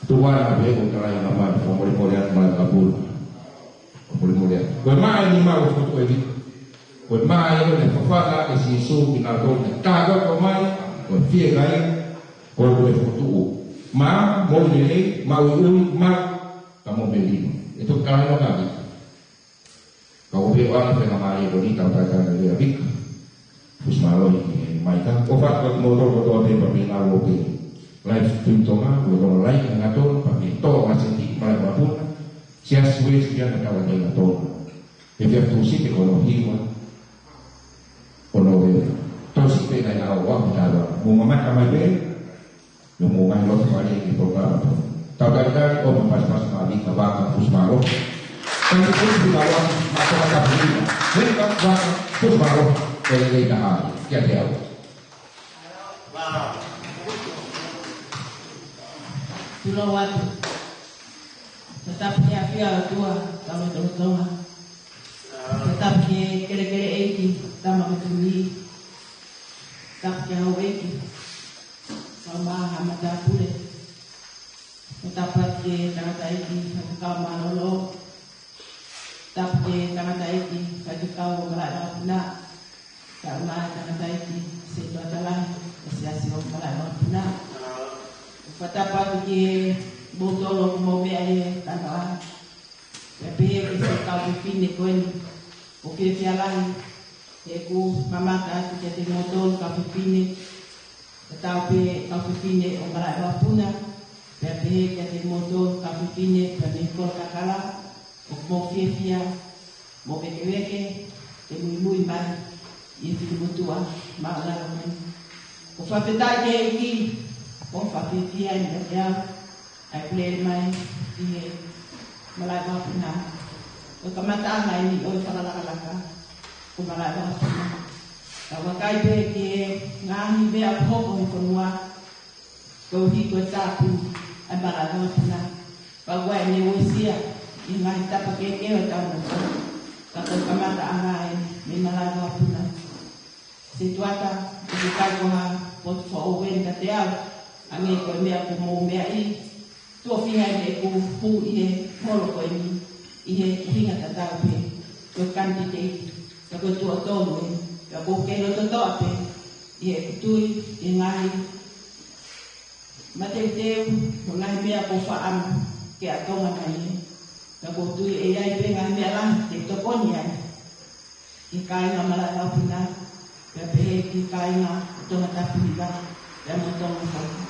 Tuku ā pē ko e kalai ʻa e mamae, fakamolemole atu Malaʻe Vakapuna. Fakamolemole atu. Ko e maʻa eni maʻu ʻe he fotu ʻe vika. Ko e maʻa eni ʻoku ne fafanga ʻe Sīsū kinautolu naʻe tā ko ē mai, ko e fiekaia, ko e fotu ʻo. Maʻa, moʻui lelei, maʻuiʻui, maʻa, ka mo melino. ʻE toki kalai ʻa e vika. Ka ʻoku pehē ʻa e fenga mālie ko eni tau taitanga lea vika. Fusi mālō ʻi he maika. ʻOfa atu kiate kimoutolu kotoa pē pea mei ngāue pē. Live stream Tonga, ʻoku tau live ʻi he ngaahi tolo, pea mei tolo ʻa e seti, Malaʻe Vakapuna. Siasi Uēsiliana Tauʻatāina Tonga. He fia tuʻusi pē ko hono hiva. Ko hono hiva. Tuʻusi pē kai na o wa mutava. Mo mamata mai pē. Mo mo mai loto fale ki he polokalama ko eni. Tau talitali ʻo mo pasipasi ma vika vaka fusi mālō. Tau talitali ʻo mo pasipasi ma vika. Tokatapu lima. Hei, ka, ka, tuku maro, e, e, ka, ha, kia te au. Tulo atu. Tatapu ki he ʻafio ʻa e ʻOtua, tama tolotonga. Tatapu ki he kelekele ʻeiki, tama mutumi. Tapu ki he houʻeiki, tama maʻa e matāpule. Tapu atu ki he tangataʻeiki, faifekau mālōlō. Tapu ki he tangataʻeiki, faifekau ʻo e malaʻe vakapuna. Tapu maʻa e tangataʻeiki, setuata lahi ʻo e siasi ʻo e malaʻe vakapuna. Fakatapu atu ki he moutolu ʻoku mou meʻa he tanoa. Pea pehē ki he kau fefine ko eni, ʻoku fiefia lahi heʻeku mamata atu kiate kimoutolu kau fefine, tatau pē kau fefine ʻo e malaʻe vakapuna, pea pehē kiate kimoutolu kau fefine pea mei Kolokakala, ʻoku mou fiefia, mou vēkeveke, ke muimui mai ʻi he fili motuʻa maʻulalo ko eni. ʻOku fakafetaʻi ki he ʻEiki, ʻoku ou fiefia ʻi he meʻa ʻa e pule mai ʻi he malaʻe vakapuna. ʻOku kamata mai eni ʻo fakalakalaka ʻo e malaʻe vakapuna. Ka vakai pē ki he ngaahi meʻa ʻoku hoko he fonua, koeʻuhi ko e tāpuni ʻa e malaʻe vakapuna. Pea ʻoku ʻi ai ʻene uesia ʻi he ngaahi tapa kehekehe ʻo e tau motu. Ka ko e kamataʻanga eni mei he malaʻe vakapuna. Setuata, ʻoku ʻikai ko ha potu foʻou eni kiate au, hangē ko e meʻa ʻoku mou meaʻi, tuʻo fiha eni ʻeku hū ʻi he holo ko eni, ʻi he ʻuhinga tatau pē, ko e kanititeiti, ka ko e tuʻo tolu eni, ka ʻoku ou kei loto toʻa pē, ʻi heʻeku tui, ʻi he ngaahi mateuteu, mo e ngaahi meʻa ʻoku ou fakaʻamu ke ʻaonga mai ē. Ka ʻoku ou tui ʻe ʻi ai pē ngaahi meʻa lahi ke tokoni ai ki he kāinga malaʻe vakapuna, pea pehē ki he kāinga ʻo Tongatapu Hiva, pea mo Tonga foki.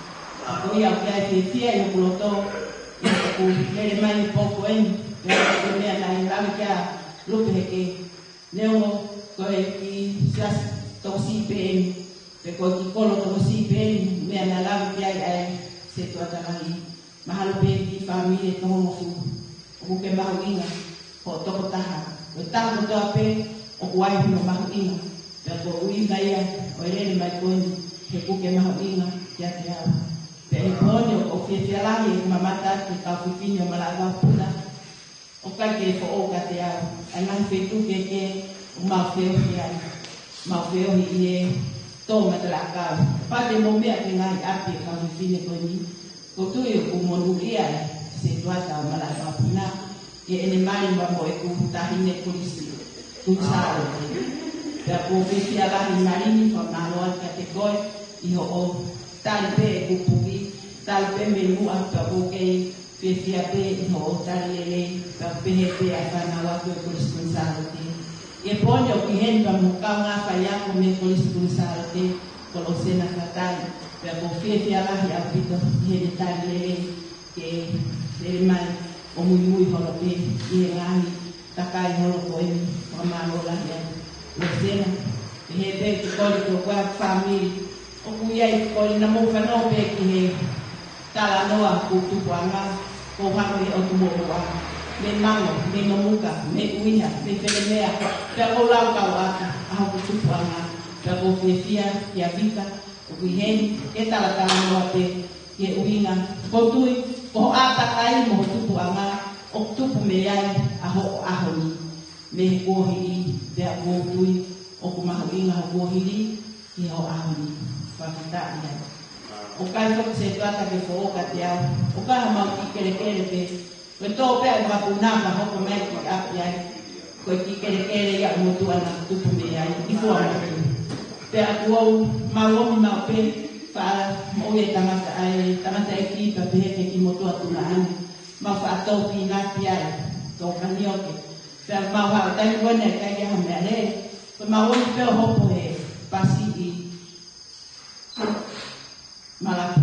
Ko ia ʻoku ʻi ai e fiefia ʻi hoku loto, ʻi heʻeku lele mai he pō ko eni, pea ko e meʻa naʻe lave ki ai Lupe Heke, neongo ko e kiʻi siasi tokosiʻi pē eni, pe ko e kiʻi kolo tokosiʻi pē eni, meʻa naʻe lave ki ai ʻa e setuata lahi. Mahalo pē kiʻi fāmili ʻe toko hongofulu. ʻOku ke mahuʻinga, hoʻo tokotaha. Ko e taha kotoa pē, ʻoku ʻi ai hono mahuʻinga. Pea ko e ʻuhinga ia ʻo e lele mai ko eni, he ʻoku ke mahuʻinga kiate au. Pea ʻi he pō ni ʻoku ou fiefia lahi ʻeku mamata ki he kau fefine ʻo e malaʻe vakapuna. ʻOku ʻikai ke foʻou kiate au ʻa e ngaahi feituʻu kehekehe ʻoku mau feohi ai. Mau feohi ʻi he tō matalaʻakau. Pea te mou meʻa ki he ngaahi ʻapi ʻo e kau fefine ko eni. ʻOku ou tui ʻoku monūʻia ʻa e setuata ʻo e malaʻe vakapuna ʻi heʻene mali mo ʻeku taʻahine Kolisi Kuini Sālote. Pea ʻoku ou fiefia lahi Malini, fakamālō atu kiate koe ʻi hoʻo tali pē ʻeku puke, tali pē mei muʻa, pea ʻoku ou kei fiefia pē ʻi hoʻo tali lelei, pea pehē pē ʻa e fānau atu ʻo e Kolisi Kuini Sālote. ʻI he pō ni ʻoku ʻi heni pea mo e kaungā faiako mei he Kolisi Kuini Sālote, ko Losena Fatai, pea ʻoku ou fiefia lahi ʻaupito ʻi heʻene tali lelei ke lele mai ʻo muimui holo pē ʻi he ngaahi kakai holo ko eni, fakamālō lahi atu. Losena, pehē pē ki he kole ki hoʻo fāmili, ʻoku ʻi ai e kole naʻa mou fanongo pē ki he talanoa hoku tupuʻanga, ʻoku ou hangē ʻoku mou ʻoa. Mei Mango, mei Nomuka, mei ʻUiha, mei Felemea, pea ʻoku ou lau kau atu ʻa hoku tupuʻanga, pea ʻoku ou fiefia kia Vika, ʻoku ʻi heni, ke talatalanoa pē ki he ʻuhinga, ʻoku ou tui, ko hoʻo ʻātakai mo hoʻo tupuʻanga, ʻoku tupu mei ai ʻa hoʻo ʻaho ni. Mei he kuohili, pea ʻoku ou tui, ʻoku mahuʻinga hoʻo kuohili, ʻi hoʻo ʻaho ni. Fakafetaʻi ai. ʻOku ʻikai foki setuata ke foʻou kiate au. ʻOku ʻi ai haʻamau kiʻi kelekele pē. Ko e tō pē ʻa e vakapuna ka hoko mai ki ʻapi ai. Ko e kiʻi kelekele ia ʻo e motuʻa naʻa ku tupu mei ai. ʻI Fuaʻamotu. Pea ʻoku ou maʻu ʻomi maʻu pē. Faʻa moʻui e tangata ai, tangataʻeiki pea pehē ki he kiʻi motuʻa tuʻunga ʻaʻana. Mau faʻa tō pinati ai. Tō kanioke. Pea mau haʻu taimi ko ē naʻe ʻikai ke ʻi ai ha meʻalele. Pea mau ō pē ʻo hopo he pasi ʻi Malapu.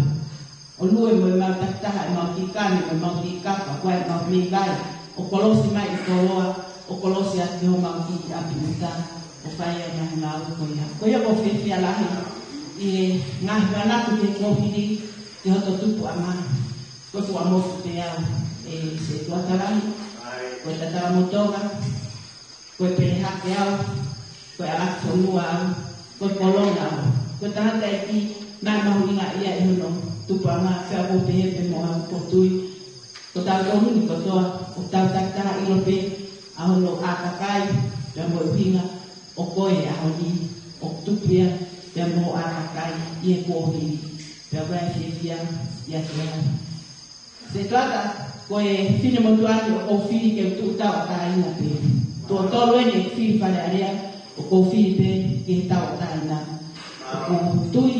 ʻO lue mo ʻemau takitaha ʻemau kiʻi kani, mo ʻemau kiʻi kaka, ko ʻemau meʻi vai. ʻO kolosi mai ʻi Koloa, ʻo kolosi atu ki homau kiʻi ʻapi ʻuta. ʻO fai ai e ngaahi ngāue ko ia. Ko ia ʻoku ou fiefia lahi ʻi he ngaahi manatu ki he kuohili, ki hoto tupuʻanga. Ko e Fuaʻamotu pē au, ʻe setuata lahi. Ko e tatala mo Tonga. Ko e pele hake au, ko e ʻalaki fonua au, ko e kolonga au. Ko e tangataʻeiki naʻe mahuʻinga ia ʻi hono tupuʻanga, pea ʻoku ou pehē pē mo au, ʻoku ou tui ko tautolu ni kotoa, ʻoku tau takitaha ʻilo pē ʻa hono ʻākakai, pea mo e ʻuhinga ʻo ko e ʻaho ni ʻoku tupu ia, pea mo hoʻo ʻākakai ʻi he kuohili, pea ko e fiefia ia ke au. Setuata, ko e finemotuʻa ni ʻoku ou fili ke u tuʻu tauʻatāina pē. Tuʻo tolu eni ʻeku fili Fale Alea, ʻoku ou fili pē ki he tauʻatāina. ʻOku ou tui,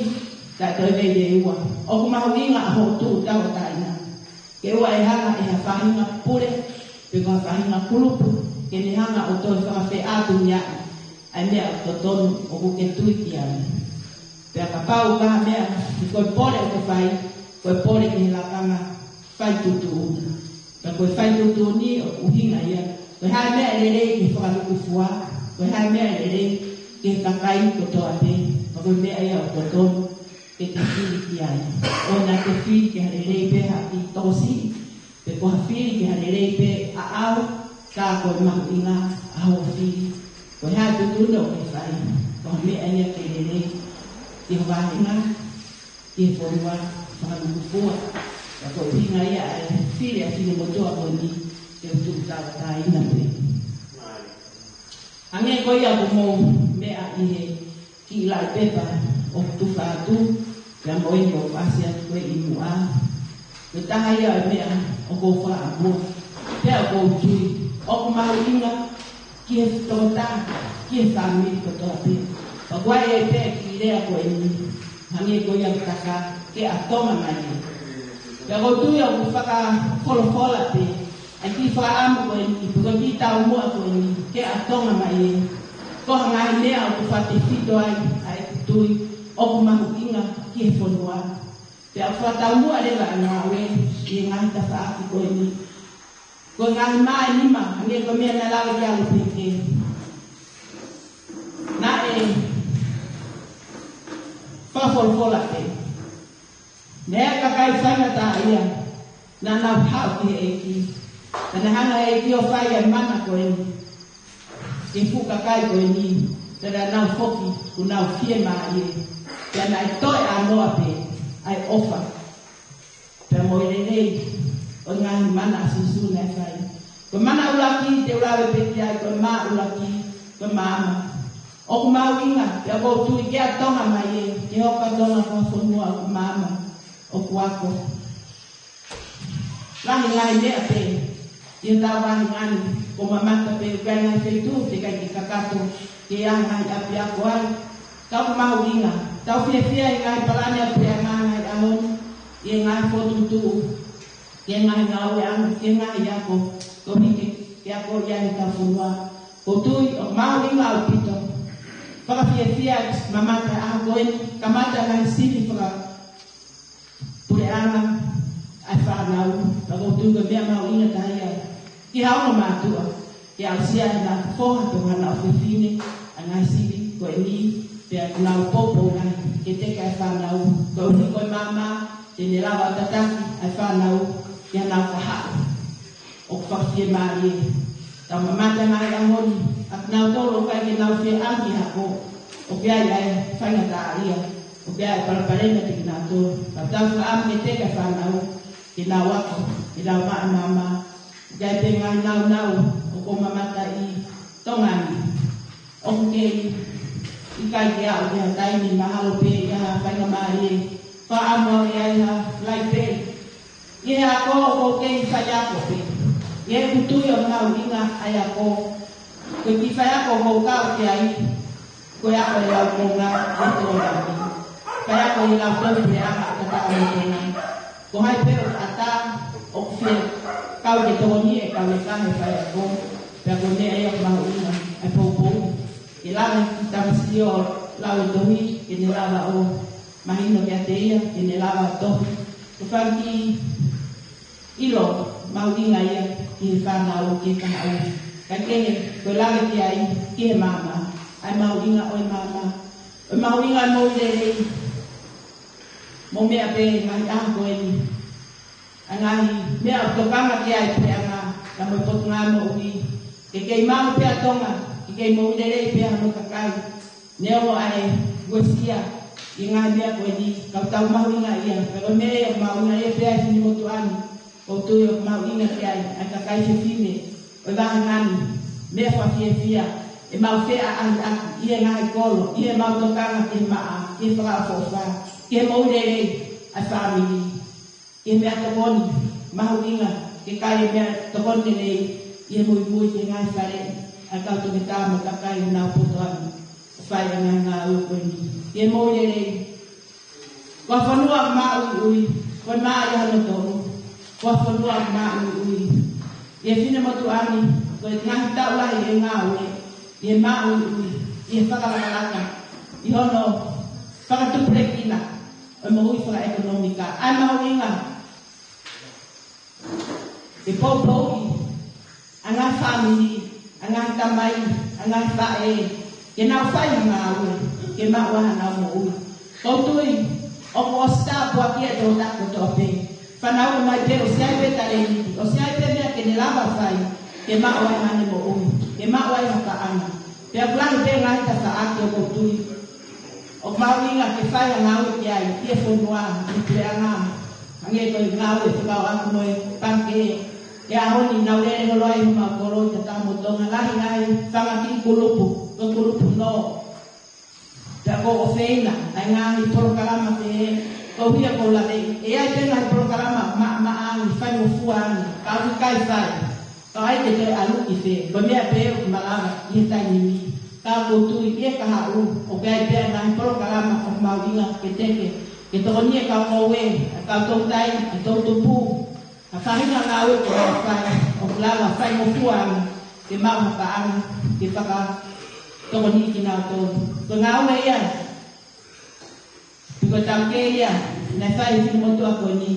ka toe vei le ua. ʻOku mahuʻinga ʻa hoʻo tuʻu tauʻatāina. Ke ʻoua ʻe hanga ʻe ha faʻahinga pule, pe ko ha faʻahinga kulupu, ke ne hanga ʻo toe fakafeʻātungiaʻi ʻa e meʻa ʻoku totonu ʻoku ke tui ki ai. Pea kapau ko ha meʻa, ko e pole ʻoku ke fai, ko e pole ki he lakanga faituʻutuʻuni. Pea ko e faituʻutuʻuni ʻoku ʻuhinga ia, ko e hā e meʻa ʻe lelei ki he fakalukufua, ko e hā e meʻa ʻe lelei ki he kakai kotoa pē, pea ko e meʻa ia ʻoku totonu ke te fili ki ai. ʻOua naʻa ke fili ki ha lelei pē ha kiʻi tokosiʻi, pe ko ha fili ki ha lelei pē ʻaʻau, ka ko e mahuʻinga ʻa hoʻo fili. Ko e hā e tuʻutuʻuni ʻoku ke fai, ko ha meʻa ia ke lelei ki ho vāhenga, ki he fonua, fakalukufua. Pea ko e ʻuhinga ia ʻa e fili ʻa e finemotuʻa ko eni, ke u tuʻu tauʻatāina pē. Hangē ko ia ʻoku mou meʻa ʻi he kiʻi laʻi pepa ʻoku tufa atu, pea mo eni ʻoku ʻasi atu ko ē ʻi muʻa. Ko e taha ia ʻo e meʻa ʻoku ou fakaʻamua. Pea ʻoku ou tui, ʻoku mahuʻinga ki he tokotaha, ki he fāmili kotoa pē. Pea ko e ʻai pē kiʻi lea ko eni, hangē ko ia ʻoku taka, ke ʻa Tonga mai ē. Pea ʻoku ou tui ʻoku fakafolofola pē ʻa e kiʻi fakaʻamu ko eni, pe ko e kiʻi taumuʻa ko eni, ke ʻa Tonga mai ē. Ko e ngaahi meʻa ʻoku fakatefito ai ʻa ʻeku tui ʻoku mahuʻinga ki he fonua. Pea ʻoku fakataumuʻa leva ʻa e ngāue ki he ngaahi tafaʻaki ko eni. Ko e ngaahi mā ʻe nima, hangē ko e meʻa naʻe lave ki ai ʻa Peke. Naʻe fakafolofola pē. Naʻe ʻi ai e kakai faingataʻaʻia, naʻa nau haʻu ki he ʻEiki. Pea naʻe hanga ʻe he ʻEiki ʻo fai ʻa e mana ko eni ki he fuʻu kakai ko eni, pea naʻa nau foki, kuo nau fiemālie. Pea naʻe toe ʻānoa pē ʻa e ʻofa, pea mo e lelei ʻo e ngaahi mana ʻa Sīsū naʻe fai. Ko e mana ʻuluaki te u lave pē ki ai, ko e mā ʻuluaki, ko e maama. ʻOku mahuʻinga, pea ʻoku ou tui ke ʻa Tonga mai ē, ke hoko ʻa Tonga ko ha fonua ʻoku maama, ʻoku ako. Lahi e ngaahi meʻa pē ʻi hotau vāhenga ni, ʻoku mamata pē, ʻoku ʻi ai e ngaahi feituʻu teʻeki ai ke kakato ke ʻi ai e ngaahi ʻapiako ai. Ka ʻoku mahuʻinga, tau fiefia ʻi he ngaahi palani ʻa e puleʻanga he ngaahi ʻaho ni, ʻi he ngaahi fokotuʻutuʻu ki he ngaahi ngāueʻanga, ki he ngaahi ako, koeʻuhi ke, ke ako ia ʻi hotau fonua. ʻOku ou tui ʻoku mahuʻinga ʻaupito. Fakafiefia ʻeku mamata he ʻaho ko eni, kamata e ngaahi sivi fakapuleʻanga ʻa e fānau, pea ʻoku ou tui ko e meʻa mahuʻinga taha ia ki he ongo mātuʻa, ke aʻusia ʻe heʻenau foha pe ko haʻanau fefine ʻa e ngaahi sivi ko eni, pea ʻoku nau poupou lahi ke teke ʻa e fānau, koeʻuhi ko e maama te ne lava ʻo tataki ʻa e fānau ki haʻanau kahaʻu ʻoku fakafiemālie. Tau mamata he ngaahi ʻaho ni, ʻa kinautolu ʻoku ʻikai ke nau fie ʻalu ki he ako, ʻoku ʻi ai ʻa e faingataʻaʻia, ʻoku ʻi ai e palopalema kiate kinautolu. Ka tau fakaʻamu ke teke ʻa e fānau ke nau ako, ke nau maʻa e maama. ʻOku ʻi ai pē ngaahi nāunau ʻoku ou mamata ʻi Tonga ni, ʻoku kei ʻikai ke aʻu ki ha taimi, mahalo pē ʻi ha faingamālie, fakaʻamu au ʻe ʻi ai ha laipeli. ʻI he ako ʻoku ou kei faiako pē. ʻI heʻeku tui ʻoku mahuʻinga ʻa e ako. Ko e kiʻi faiako ʻoku ou kau ki ai, ko e ako ʻa e laukonga ʻi Tonga ni. Faiako ʻi he laukonga pē ʻa e ʻakaʻaka ʻo Tonga. Ko hai pē ʻoku ʻatā, ʻoku fie kau ke tokoni ʻe kau ʻi he faiako. Pea ko e meʻa ia ʻoku mahuʻinga, ʻa e poupou. Ke lava e kiʻi tamasiʻi ʻo lau e tohi, ke ne lava ʻo mahino kiate ia, ke ne lava ʻo tohi. Ko e fanga kiʻi ʻilo mahuʻinga ia ki he fānau, ki he kahaʻu. Kae kehe, ko e lave ki ai, ki he maama. ʻA e mahuʻinga ʻo e maama. ʻO e mahuʻinga ʻo e moʻui lelei. Mou meʻa pē he ngaahi ʻaho ko eni. ʻA e ngaahi meʻa ʻoku tokanga ki ai e puleʻanga, ka mo e Potungāue Moʻui. Ke kei maʻu pē ʻa Tonga, ʻi he moʻui lelei pē ʻa hono kakai. Neongo ʻa e uesia ʻi he ngaahi meʻa ko eni, ka ʻoku tau mahuʻingaʻia. Pea ko e meʻa ia ʻoku mahuʻingaʻia pē ai e finemotuʻa ni, ʻoku ou tui ʻoku mahuʻinga ki ai ʻa e kakai fefine ʻo e vahenga ni, meʻa fakafiefia ʻemau feʻaʻahiʻaki ʻi he ngaahi kolo, ʻi heʻemau tokanga ki he maʻa, ʻi he fakaʻofoʻofa, ki he moʻui lelei ʻa e fāmili. Ki he meʻatokoni mahuʻinga, ke kai e meʻatokoni lelei ʻi he muimui ki he ngaahi fale ʻa e kau toketā mo e kakai ʻoku nau poto atu ʻo fai ʻa e ngaahi ngāue ko eni. Ki he moʻui lelei. Ko ha fonua maʻuiʻui, ko e maʻa ia hono tolu. Ko ha fonua maʻuiʻui. ʻI he finemotuʻa ni, ko e ngaahi taʻu lahi ʻe ngāue ʻi he maʻuiʻui, ʻi he fakalakalaka, ʻi hono fakatupulekina ʻo e moʻui fakaʻekonōmika. ʻA e mahuʻinga ke poupouʻi ʻa e ngaahi fāmili, ʻa e ngaahi tamai, ʻa e ngaahi faʻē, ke nau fai ha ngāue ke maʻu ai haʻanau moʻui. ʻOku ou tui ʻoku ʻosi tāpuakiʻi e toʻutangata kotoa pē. Fanauʻi mai pē ʻoku ʻi ai pē talēniti, ʻoku ʻi ai pē meʻa ke ne lava fai ke maʻu ai haʻane moʻui, ke maʻu ai ha paʻanga. Pea ʻoku lahi pē ngaahi tafaʻaki, ʻoku ou tui ʻoku mahuʻinga ke fai ha ngāue ki ai ʻi he fonua, ʻi he puleʻanga. Hangē ko e ngāue fekauʻaki mo e pangikē, he ʻaho ni naʻa nau lele holo ai homau kolo ʻi Tatamo Tonga, lahi ngaahi fanga kiʻi kulupu, ko e kulupu nō. Pea ʻoku ou ʻofeina ʻa e ngaahi polokalama pehē, ko ia ʻoku ou lave, ʻe ʻi ai pē ngaahi polokalama maʻamaʻa ange, faingofua ange, ka ʻoku ʻikai fai. Ka ʻai ke toe ʻalu ki fē, ko e meʻa pē ʻoku malava ʻi he taimi ni. Ka ʻoku ou tui ʻi he kahaʻu, ʻoku ʻi ai pē ngaahi polokalama ʻoku mahuʻinga ke teke, ke tokoni e kau ngoue, ʻa e kau toutai, ʻa e toutupu, ʻa e faʻahinga ngāue ʻoku nau fai, ʻoku lava faingofua ange ke maʻu ha paʻanga, ke fakatokoniʻi kinautolu. Ko e ngāue ia, pe ko e taukei ia naʻe fai ʻe he finemotuʻa ko eni,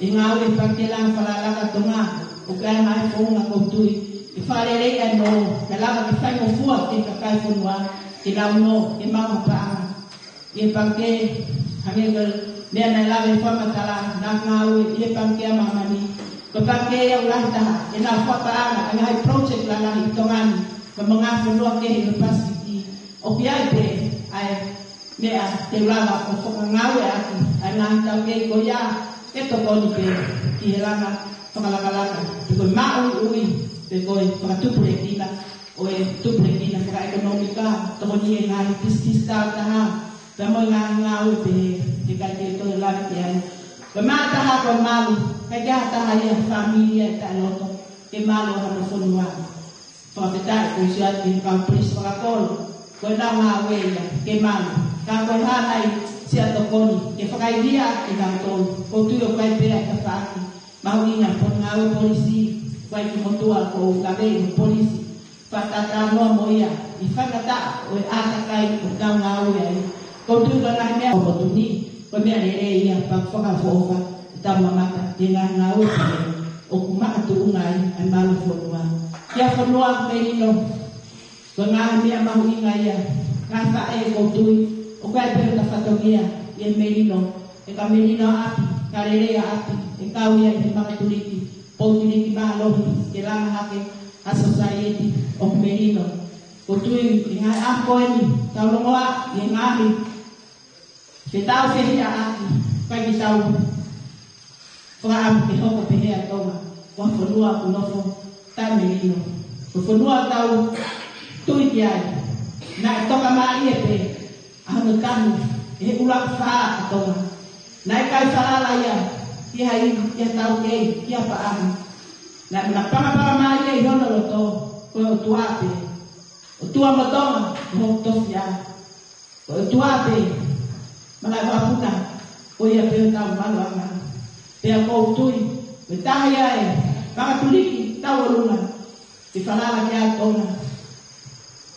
ʻi he ngāue ʻa e Pangikē Langa Fakalakalaka ʻa Tonga, ʻoku ʻi ai e ngaahi founga ʻoku ou tui ʻe fakaleleiʻi ai e nō, kae lava ke faingofua ki he kakai e fonua ke nau nō, ke maʻu ha paʻanga. ʻI he pangikē, hangē ko e meʻa naʻe lave ʻi he fakamatala, naʻa ku ngāue ʻi he Pangikē ʻa Māmani, ko e pangikē ia ʻoku lahi taha ʻenau fakapaʻanga ʻa e ngaahi project lalahi ʻi Tonga ni, pea mo e ngaahi fonua kehe ʻi he Pasifiki. ʻOku ʻi ai pē ʻa e meʻa te u lava ʻo fakangāueʻaki ʻa e ngaahi taukei ko ia, ke tokoni pē ki he langa fakalakalaka, pe ko e maʻuiʻui, pe ko e fakatupulekina ʻo e tupulekina fakaʻekonōmika, tokoni e ngaahi pisinisi tāutaha, pea mo e ngaahi ngāue pehē, he ʻikai ke toe lave ki ai. Ko e maʻa taha ko e malu, ʻikai ke ʻi ai ha taha ia, fāmili ia ʻe taʻeloto ke malu ʻa hono fonua. Fakafetaʻi ko e sio atu ki he kau polisi fakakolo, ko ʻenau ngāue ia ke malu. Ka ko e hā nai siʻa tokoni ke fakaivia kinautolu? ʻOku ou tui ʻoku ʻi ai pē ʻa e tafaʻaki mahuʻinga ʻo e ngāue polisi, ʻoku ʻi ai e kiʻi motuʻa ʻoku ou kaveinga polisi, fakatalanoa mo ia ʻi he faingataʻa ʻo e ʻātakai ʻoku tau ngāue ai. ʻOku ou tui ko e ngaahi meʻa ʻoku motuʻa ni, ko e meʻa lelei ia, pea ʻoku fakaʻofoʻofa ʻetau mamata ki he ngaahi ngāue pehē, ʻoku makatuʻunga ai ʻa e malu ʻo e fonua. Kia Fonua Melino, ko e ngaahi meʻa mahuʻinga ia, ngaahi faʻē, ʻoku ou tui ʻoku ʻi ai pē hota fatongia ʻi he melino, ʻe ka melino ʻa ʻapi, ka lelei ʻa ʻapi, ʻe kau ia ʻi he makatuliki, poutuliki mālohi, ke langa hake ʻa e sōsaieti ʻoku melino. ʻOku ou tui ʻi he ngaahi ʻaho ko eni, tau longoaʻa ʻi he ngaahi ke tau fehiʻaʻaki, ʻikai ke tau fakaʻamu ke hoko pehē ʻa Tonga ko ha fonua ʻoku nofo taʻemelino. Ko e fonua ʻoku tau tui ki ai, naʻe tokamālie pē ʻa hono tanu ʻe he ʻuluaki fā ʻa Tonga. Naʻe ʻikai falala ia ki ha ivi, ki ha taukei, ki ha paʻanga. Naʻe, naʻe pangapanga mālie ʻi hono loto, ko e ʻOtua pē. ʻOtua mo Tonga ko hoku tofiʻa. Ko e ʻOtua pē, malaʻe vakapuna, ko ia pē hotau maluʻanga. Pea ʻoku ou tui ko e taha ia e makatuliki tauʻolunga ke falala ki ai ʻa Tonga.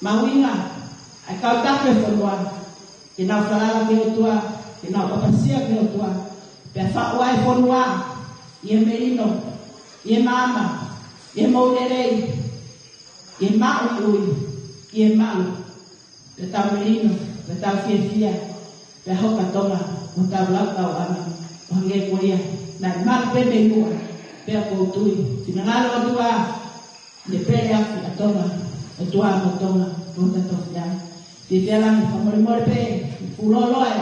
Mahuʻinga ʻa e kau taki ʻo e fonua ke nau falala ki he ʻOtua, ke nau ʻapasia ki he ʻOtua, pea faʻu ʻa e fonua ʻi he melino, ʻi he maama, ʻi he moʻui lelei, ʻi he maʻuiʻui, ʻi he malu. Pea tau melino, pea tau fiefia, pea hoko ʻa Tonga ko hotau laukau ʻana, ʻo hangē ko ia naʻe malu pē mei muʻa. Pea ʻoku ou tui, finangalo ʻOtua, ne pele ʻaki ʻa Tonga ʻOtua mo Tonga, ko hota tofiʻa. Fiefia langi, fakamolemole pē, fuʻu lōloa e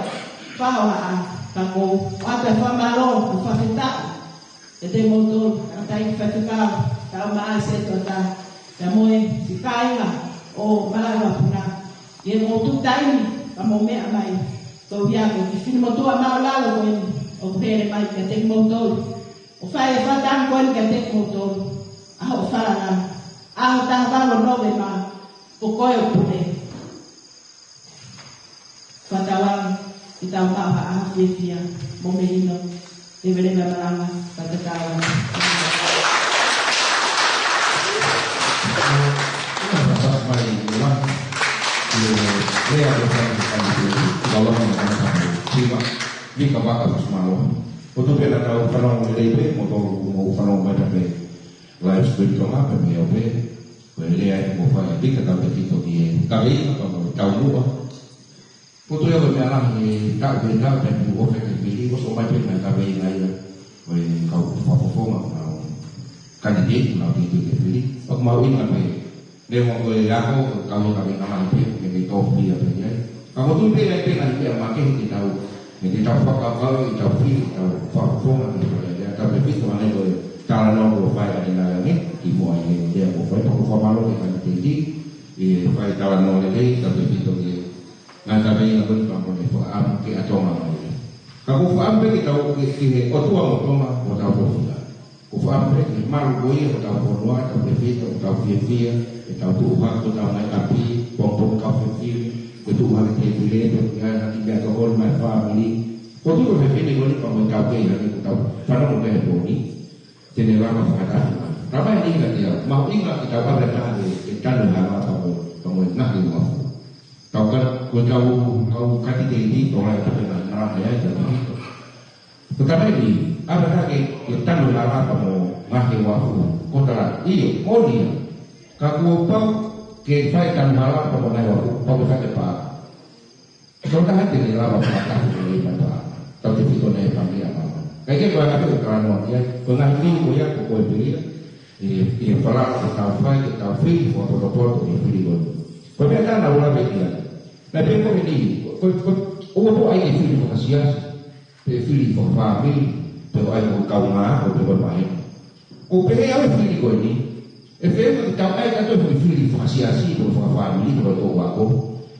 fakaʻapaʻapa, ka ʻoku ou ʻoatu e fakamālō mo e fakafetaʻi kiate kimoutolu, ʻa e kau faifekau, kau mai ʻa e setuata, pea mo e siʻi kāinga ʻo Malaʻevapuna, ʻi heʻemou tuku taimi, pea mou meʻa mai, ko ia ko e kiʻi fefine motuʻa māʻulalo ko eni, ʻoku hele mai kiate kimoutolu, ʻo fai e fakatangi ko eni kiate kimoutolu, ʻa hoʻo falala, ʻa hoʻo taha valu Nōvema, ko koe ʻoku pule. Fakatauange ke tau maʻu ha ʻaho fiefia mo melino. Leveleva e malanga, fakatauange. Ina fakaʻapaʻapa mai ʻi he lea ko e fakaʻapaʻapa mai ʻi he lea ko e fakaʻapaʻapa mai. Tima, Mika Vaka Fusimalo. ʻOku tuʻu pē ʻetau fanongo lelei pē, mo tau mo fanongo mai pē live stream Tonga pē mei ʻope. Ko e lea ʻoku fai ʻe Mika, tautefito ki he kaveinga pea mo e taumuʻa. Ko e tuʻu ia ko e meʻa lahi, taʻu pē taʻu, taimi ʻoku ʻofa ki he fili, ʻoku ʻomai pē ngaahi kaveinga ia ʻo e kau fakafofonga, kau kanitēiti, kau tefito ki he fili. ʻOku mahuʻinga pē, neongo ko e ako, kau kaveinga lahi pē, ke kei tō pē ia pē ia. Ka ʻoku ou tui pē ʻe ʻi ai pē ngaahi meʻa makehe ke tau, ke tau fakakaukau, ke tau fili, ke tau fakafofonga, ke tau lea, tautefito ʻanenai ko e talanoa kuo fai ʻanenai ange, kimuʻa ʻi he lea kuo fai, pea ʻoku ou fakamālō ki he kanitēiti, ʻi he fai talanoa lelei, tautefito ki he ngaahi kaveinga ko eni pea mo e fakaʻamu ki he ʻa Tonga mai. Ka ʻoku ou fakaʻamu pē ke tau, ki, ki he ʻOtua mo Tonga, mo hotau tofiʻa. ʻOku ou fakaʻamu pē ke malu ko ia hotau fonua, tautefito, hotau fiefia, ke tau tuʻu hake, ko hotau ngaahi ʻapi, pongipongi kau fefine, ke tuʻu hake tēpile, pea ʻi ai ha kiʻi meʻatokoni maʻa e fāmili. ʻOku ou tui ko e fefine ko eni pea mo e taukei hake, ʻoku tau fanongo pē he pō ni, te ne lava fakataha mai. Talamai ʻe Mika kiate au, mahuʻinga ke tau ʻave ha taha ke, ke tanu e hala pea mo, pea mo e ngaahi uafu. Tau ka, ko e kau, kau kanitēiti, tō lahi pē ngaahi hala ʻe ʻi ai, tautefito. Ko e taimi ni, ʻave ha taha ke, ke tanu e hala pea mo e ngaahi uafu. Ko e tala, ʻio, moʻoni ia. Ka kuo pau ke fai tanu hala pea mo e ngaahi uafu, pau ke fai ke pā. Ko e taha te ne lava fakataha mo e mata. Tautefito ʻene fāmili ʻa māmani. Kae kehe ko e anga pē ʻoku talanoa ki ai, ko e ngaahi meʻa ko ia, ko koe pē ia. ʻI he, ʻi he falala ke tau fai, ke tau fili fakapotopoto ʻi he fili ko eni. Ko e meʻa te nau lave ki ai. Naʻe pehē ko eni, ko, ko, ko, ʻoua ʻe ʻai ke fili fakasiasi, pe fili fakafāmili, pe ʻai ko e kaungā, pe ko e maheni. ʻOku pehē ʻe au e fili ko eni, ʻe feʻunga ke tau ʻai kātoa e fili fakasiasi, pe fakafāmili, pe ko e ako.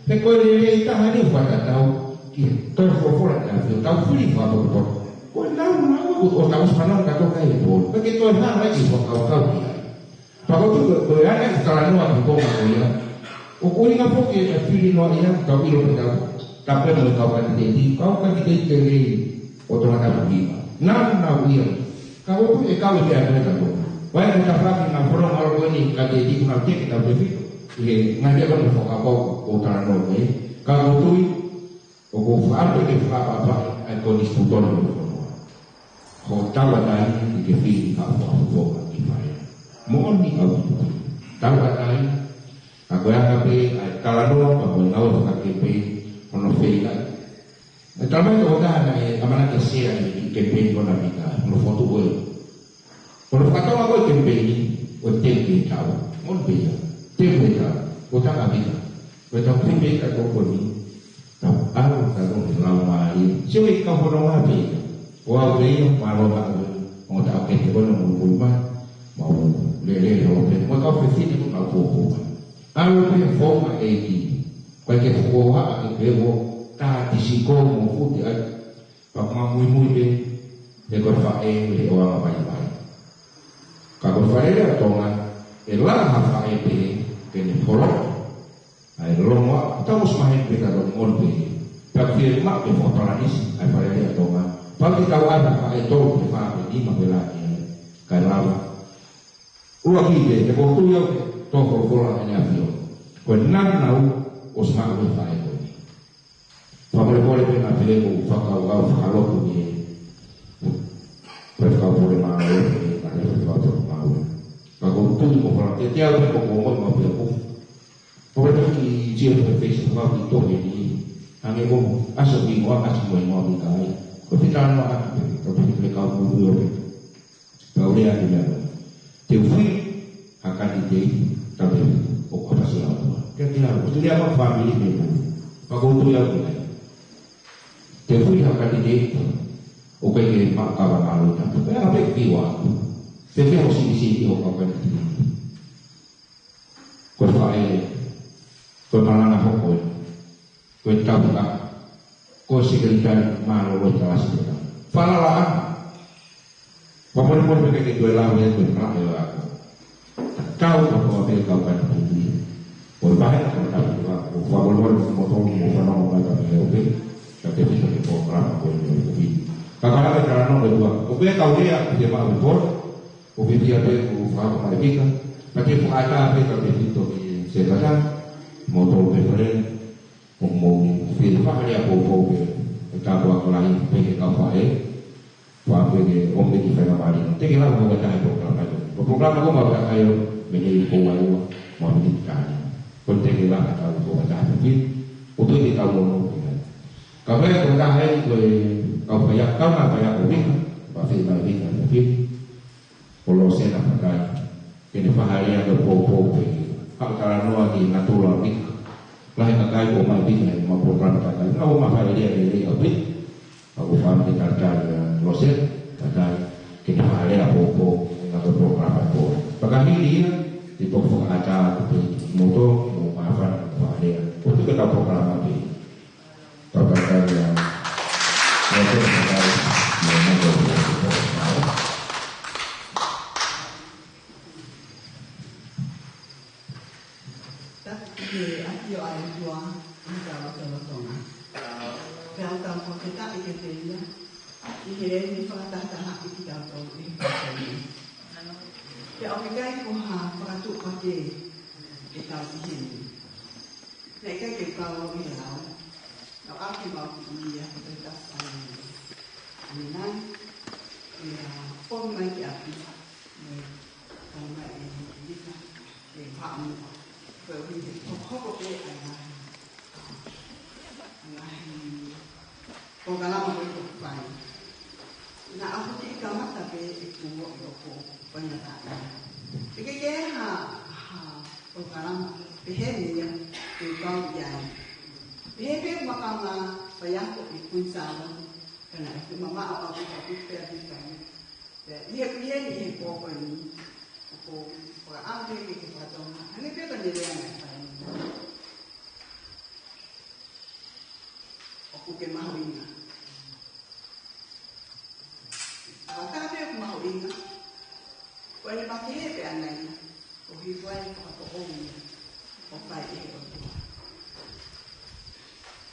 He ko e lelei taha eni ʻoku fakatatau ki he toe folofola ʻa e ʻAfiona, tau fili fakapotopoto. Ko e nāunau ʻo, ʻo tau ʻosi fanongo kātoa ki ai he pō ni. Ko e ke toe hanga ʻe he fakakaukau ki ai. Pea ʻoku ou tui ko e, ko e anga e talanoa ki he konga ko ia. ʻOku ʻuhinga foki e fili noaʻia, tau ʻilo pē tau, tau pē mo e kau kanitēiti, kau kanitēiti lelei ʻo Tongatapu hiva. Nāunau ia. Ka ʻoku ou tui ʻe kau e meʻa ko ē kātoa. Vakai ki he tafaʻaki naʻa nau fononga ʻalu ko eni kanitēiti, naʻa nau teke tautefito ʻi he ngaahi meʻa ko eni fakakaukau ʻoku talanoa ki ai. Ka ʻoku ou tui, ʻoku ou fakaʻamu ke fakaʻapaʻapaʻi ʻa e konisitūtone ʻo e fonua. Ko e tauʻatāina ke fili ha fakafofonga ki fale. Moʻoni ʻaupito. Tauʻatāina, ka ko e anga pē ʻa e talanoa, ka ko e ngāue fakakemipeini, hono feinga. Naʻe talamai ʻe he tokotaha naʻe ʻamanaki ke sea ʻi he kemipeini ko ena, Mika, hono fokotuʻu ʻo e, hono fakatonga ko ē kemipeini, ko e teu ki he tau. Moʻoni pē ia. Teu ki he tau. Ko e tangata Mika. Ko e tau kemipeini ka ko eni. Tau ʻalu ka ko e laumālie. Sio ki he kau fononga pē ia. Ko au pē ia, mālō maʻu e ongo taʻokete ko ena ʻoku mou ʻomai. Mau lele ʻo pē. Mo e kau fefine ko ena ʻoku pōpō mai. ʻAlu pē founga ʻEiki. Ko e ke fokoha ake pē ʻo tā tisiko mo fute ai. Pea ko e muimui pē, he ko e faʻē ʻi he ʻoanga vaivai. Ka ko e fale lea ʻa Tonga, ʻe lava ha faʻē pē ke ne holo. ʻA e longoaʻa, tau ʻosi maheni pē ka ko e ngolu pē. Pea fiemaʻu ke fakapalanisi ʻa e fale lea ʻa Tonga. Pea ke tau ʻai ha faʻē tolu pe fā pe nima pe lahi ai. Kae lava. ʻUluaki pē, he ʻoku ou tui au ke tō folofola ʻEne ʻAfio. Ko e nāunau ʻosi maʻu e faʻē ko eni. Fakamolemole pē ngā pele ko fakakaukau fakalotu ni. Ko e fakapule mālō pē, ka ne fakapule mālō. Ka ko e tui ko fala, te te au pē ko ko mo ma pē ko. Ko e tui ki tia ko e Facebook ko ki tohi ni. Ange ko, aso ki mo, aso mo, mo ki kai. Ko te tano a ki pē, ko te pē kau kuru o pē. Pea u lea atu meʻa ko. Te u fili ha kanitēiti. Tapu, ʻoku ʻapasia ʻOtua. Ke tila, ʻoku tuli ʻa e fāmili mei muli. Pea ʻoku ou tui au ki ai. Te u fili ha kaniteitu ʻoku ʻikai ke maʻu kava mālō tapu. Pea ʻape ki ua. Te ke ʻosi ʻi si ʻi ho kau kaniteitu. Ko e faʻē, ko e malanga hoko ē. Ko e tapu ka, ko e sekelitali mālōlō e kalasi pē ka. Falala ʻa. Fakamolemole pē ke toe lau ē ko e malaʻe ʻo e ako. Tau ka ko pē kau kaniteitu. Ko e vahe ka ko e tapu ka. Ko fakamolemole mo tō mo fanongo mai ka pē ʻo pē. Ka te pita ke pō kalama ko e ʻo pē. Ka ka la ke kalano ko e ua. Ko pē kau lea, ko pē maʻu pē pō. Ko pē pia pē ko fakamolemole pika. Ka te fakaʻatā pē ka te pito ki se kata. Mo tō pē pale. Mo, mo fili fakalea poupou pē, e tāpuaki lahi pē ki he kau faʻē, faʻē pē ke ʻomai ki faingamālie. Te ke lau mo ka taha e polokalama ko. Ko e polokalama ko mau ka kai ʻo, mei he pō ai ua, mo mei he tāne. Ko te ke lau ka tau ko ka taha pē, ko te ke tau mo no pē. Ka pē ko ka taha e ko e kau faia, kau na faia ko pika, pa fili mai pika, pika. Ko Losena Pakai. Ke ne fakalea ko e poupou pē. Haʻu talanoa ki natula ʻo pika. Lahi kakai ko mai pika he ma polokalama kakai. Ka ʻo ma fakalea ke lea ʻo pika. Ka ko fāmili talitali ʻa Losena Pakai. Ke ne fakalea poupou. Ka ko polokalama ko. Pea ka hili ia, te toki fakaʻatā atu pē kimoutolu, mo māfana fakalea. Ko tuku ke tau polokalama pē. Tau kakai ia. Ia te kakai. Ia mo tau polokalama. Tapu ki he ʻafio ʻa e ʻOtua ʻi hotau lotolotonga. Pea ʻoku tau fakafetaʻi kiate ia, ʻi heʻene fakatahatahaʻi kitautolu ʻi he pō ni. Pea ʻoku ʻikai ko ha fakatuʻupakē ʻetau ʻi heni. Naʻe ʻikai ke u kau au ʻi he lau, naʻa ku ʻalu ke mau kiʻi ia, ko e tafa ʻanenai. Ia, foki mai ki ʻapi, mo e, tau mai e, ika, e, haʻamu, ko e ʻuhi he, hokohoko pē ʻa e ngaahi, ʻa e ngaahi, polokalama ko ē ʻoku fai. Naʻa ku kiʻi kamata pē ʻeku ʻi ʻoku faingataʻaʻia. ʻIkai ke ha, ha polokalama pehē ni ia ke u kau ai. Pehē pē ʻeku maʻu kama faiako ʻi Kuini Sālote, ka naʻe fuʻu mamaʻo ʻaupito ʻaupito pē ʻa e fai. Pea ʻi he, ʻi he, ʻi he pō ko eni, ʻoku ou fakaʻamu pē ke ke fakatonga. Hangē pē ko e lea naʻe fai. ʻOku ke mahuʻinga. Ka ka pē ʻoku mahuʻinga. Ko ʻene makehe pē ʻanai. Ko e hifo ai e fakapoʻou ia ʻoku fai ʻe he ʻOtua.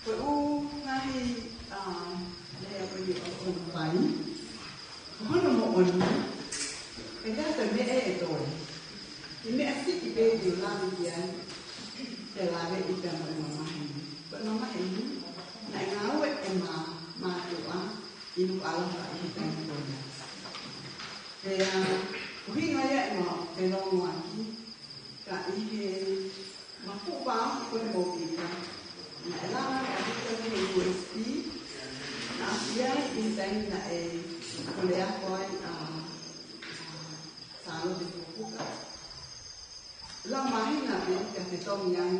Ko e ʻū ngaahi, um, lea ko eni ʻoku ou fai. Ko hono moʻoni, ʻe ʻikai ha toe meʻa ʻe toe. ʻI he meʻa siʻi pē ʻoku ou lave ki ai, te u lave ʻi he mamahi ni. Ko e mamahi ni, naʻe ngāue ʻema mātuʻa ʻi Nukuʻalofa ʻi he taimi ko ia. Pea, ʻuhinga ia ʻema felōngoaki, ka ʻi he mapuʻu pāmu ko e mōpika. Naʻe lava ʻa Vika ki he U S P. Naʻa ku ʻi ai ʻi he taimi naʻe kole ako ai ʻa, ʻa Sālote Fukofuka. Lau māhina pē ka te tomi ai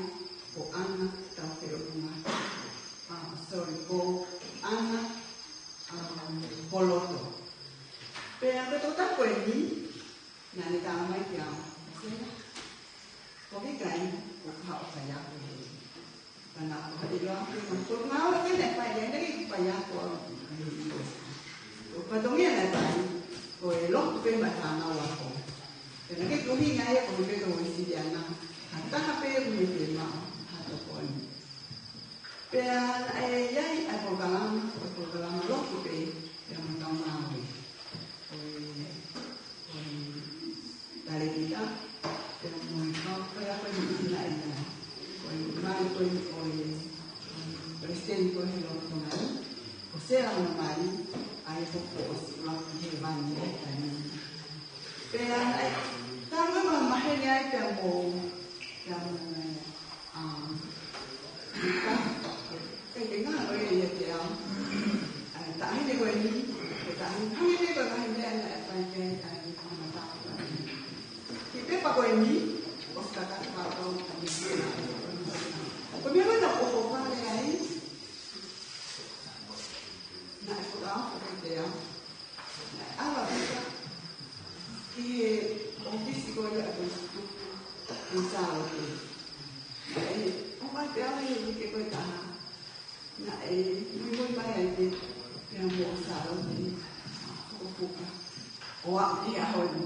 ko ʻAna Taupeʻolunga. Ah, sorry, ko ʻAna, ah, Poloto. Pea ko e tokotaha ko eni, naʻa ne tala mai kia au. Sena, ko e ʻikai, ko ka o faiako he. Ka naʻa ku haʻi loa ke ma ko ngā ora ke ne fai, ʻe ne ke faiako au. Ko e fatongia naʻe fai, ko e lotu pē mai fānau ako. Pea naʻe ke kohi ngai ko e pē ko e sili ana. Ha taha pē ko e pē ma, ha tokoni. Pea naʻe ʻi ai ʻa e polokalama, ko e polokalama lotu pē, pea mo e kau ngāue. Ko e, ko e talēkita, pea mo e kau, ko e ako ʻi he ʻi he naʻe ʻi ai. Ko e mai ko e, ko e, ko e palesiteni ko e he lotu ko ngai, ko Sela Honomai, ʻa ia ko ko ʻosi ʻuluaki he vani he taimi. Pea naʻe, talu e ma maheni ai pea mo, pea mo, um, ika, ke ke ngā ko ia ia te au. ʻA e taʻahine ko eni, ko e taʻahine, hangē pē ko e ngaahi meʻa naʻe fai ki ai, ʻa e kamata. Ki he pepa ko eni, ʻosi kaka ʻAla Pita ki he ʻōfisi ko ia ʻa e Kolisi Tupu ʻi Sālote. Naʻe ʻomai pē au he uike ko ē ʻe taha. Naʻe muimui mai ai pē pea mo Sālote Hokofuka ʻo aʻu ki he ʻaho ni.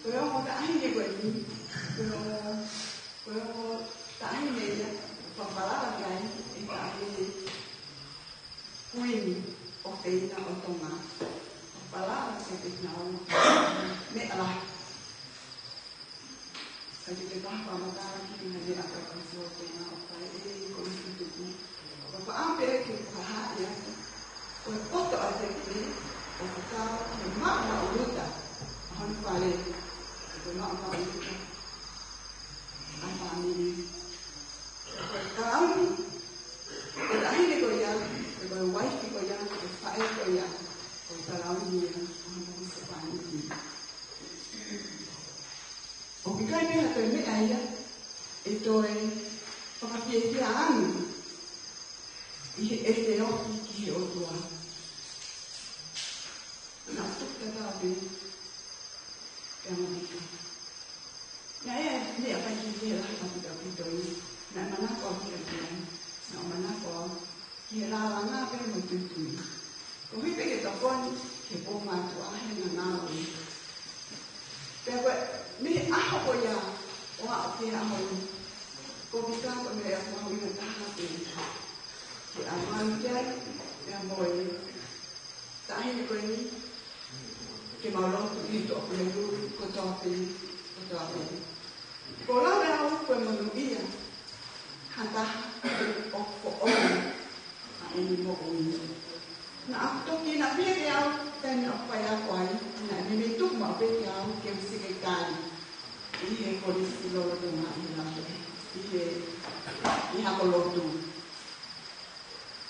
Ko e ongo taʻahine ko eni, ko e ongo, ko e ongo taʻahine ia, fakafalala ki ai, ʻe taʻahine Kuini ʻofeina ʻo Tonga. Fakafalala ki he tekinau meʻa lahi. Ka te ke taha fakamatala ki he ngaahi meʻa ʻa e Kolisi ʻo Tonga ʻo fai ʻe he Kolisi Tupu. ʻO ka ʻamu pē ke fakahaaʻi atu ko e poto ʻa e tēpile ʻoku tau ki he maʻumaʻuluta ʻa hono fale, ko e maʻumaʻuluta ʻa e fāmili. Ko e kalauni, ko e taʻahine ko ia, ko e uaifi ko ia, ko e faʻē ko ia, ko e kalauni ia ʻo hono husepāniti. ʻOku ʻikai pē ha toe meʻa ia ʻe toe fakafiefia ange ʻi heʻete ofi ki he ʻOtua. Naʻa ku tuku tatau pē pea mo Pita. Naʻe ʻi ai e meʻa ʻikai ke lahi ʻaupito ʻaupito ia naʻe manako au ki ai. Naʻa ku manako au ki he lālanga pea mo e tuitui. Koeʻuhi pē ke tokoni ki he pō mātuʻa he ngangalo ia. Pea ko e mei he ʻaho ko ia ʻo aʻu ki he ʻaho ni, ko Pita ko e meʻa ʻoku mahuʻinga taha pē ke ʻalu ki ai, pea mo e taʻahine ko eni, ke mau lotu ʻi he Tuʻapulelulu kotoa pē, kotoa pē. Ko e lau ʻe au ko e monūʻia ha taha ʻoku foʻou ʻa ʻene moʻui. Naʻa ku toki, naʻe pehē au, taimi naʻa ku faiako ai, naʻe meimei tuku maʻu pē kiate au ke u sekelitali ʻi he Kolisi lolotonga ʻi he lape, ʻi he, ʻi he ako lotu.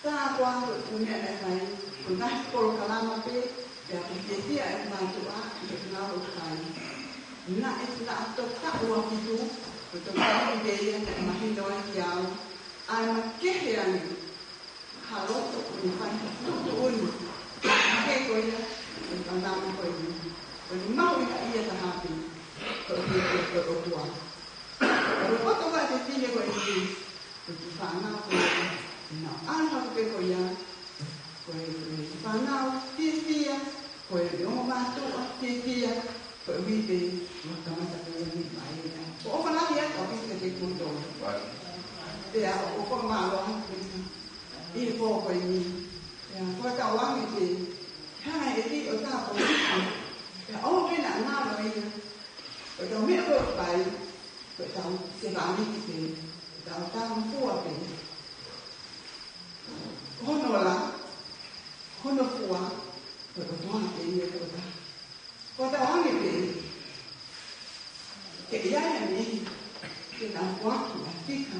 Tā koā ko e meʻa naʻe fai, ko e ngaahi polokalama pē, pea ko e fiefia ʻa e mātuʻa ʻi he ngāue ʻoku fai. Naʻe, naʻa ku toki taʻu ua fitu, ko e toki taʻu pē ia naʻe mahino ai kiate au ʻa e makehe ange ha loto ʻoku ne fai ha tuʻutuʻuni makehe ko ia ʻi he fānau ko eni. Ko e mahuʻinga ia taha pē, ko e, ko e, ko e ʻOtua. Ko e poto ko ē ʻa e fefine ko eni, ko e kiʻi fānau ko ia, naʻa ku ʻalu hake pē ko ia, ko e, ko e fānau fiefia, ko e ongo mātuʻa fiefia, koeʻuhi pē ko e kamata ko ia mei fai. Ko e ʻofa lahi atu ʻaupito kiate kimoutolu. Pea ʻoku ou fakamālō atu ʻi he pō ko eni. Pea fakatauange ke hanga ʻe he ʻEiki ʻo tāpuakiʻi. Pea ʻoua pē naʻa ngalo ia. Ko ʻetau meʻa ko ē ʻoku fai, ko ʻetau sevāniti pē, ko ʻetau talangofua pē. Ko hono ola, ko hono fua, ko e ʻOtua pē ia ko ē. Ko ʻetau ange pē ke ʻi ai ha niʻihi ke tāpuakiʻi ʻa Fika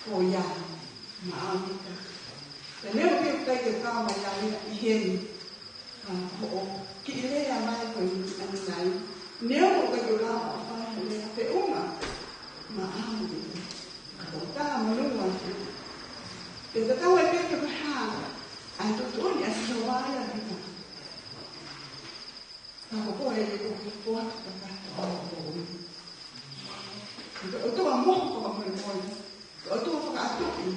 ko ia maʻa Mika. Pea neongo pē ʻoku ʻikai ke u kau mai au ia ʻi heni, ka hoʻo kiʻi lea mai ko eni ʻanenai, neongo ʻoku ʻikai ke u lava ʻo fai ha lea feʻunga maʻa Mika, ka ʻoku ou talamonū atu ke tatau ai pē pe ko e hā ʻa e tuʻutuʻuni ʻa Sihova ia Mika. Ka ko koe ʻe ko koe ʻoku kakato ʻa e moʻui. Ko e ʻOtua mohu fakamolemole. Ko e ʻOtua fakaʻatuʻi.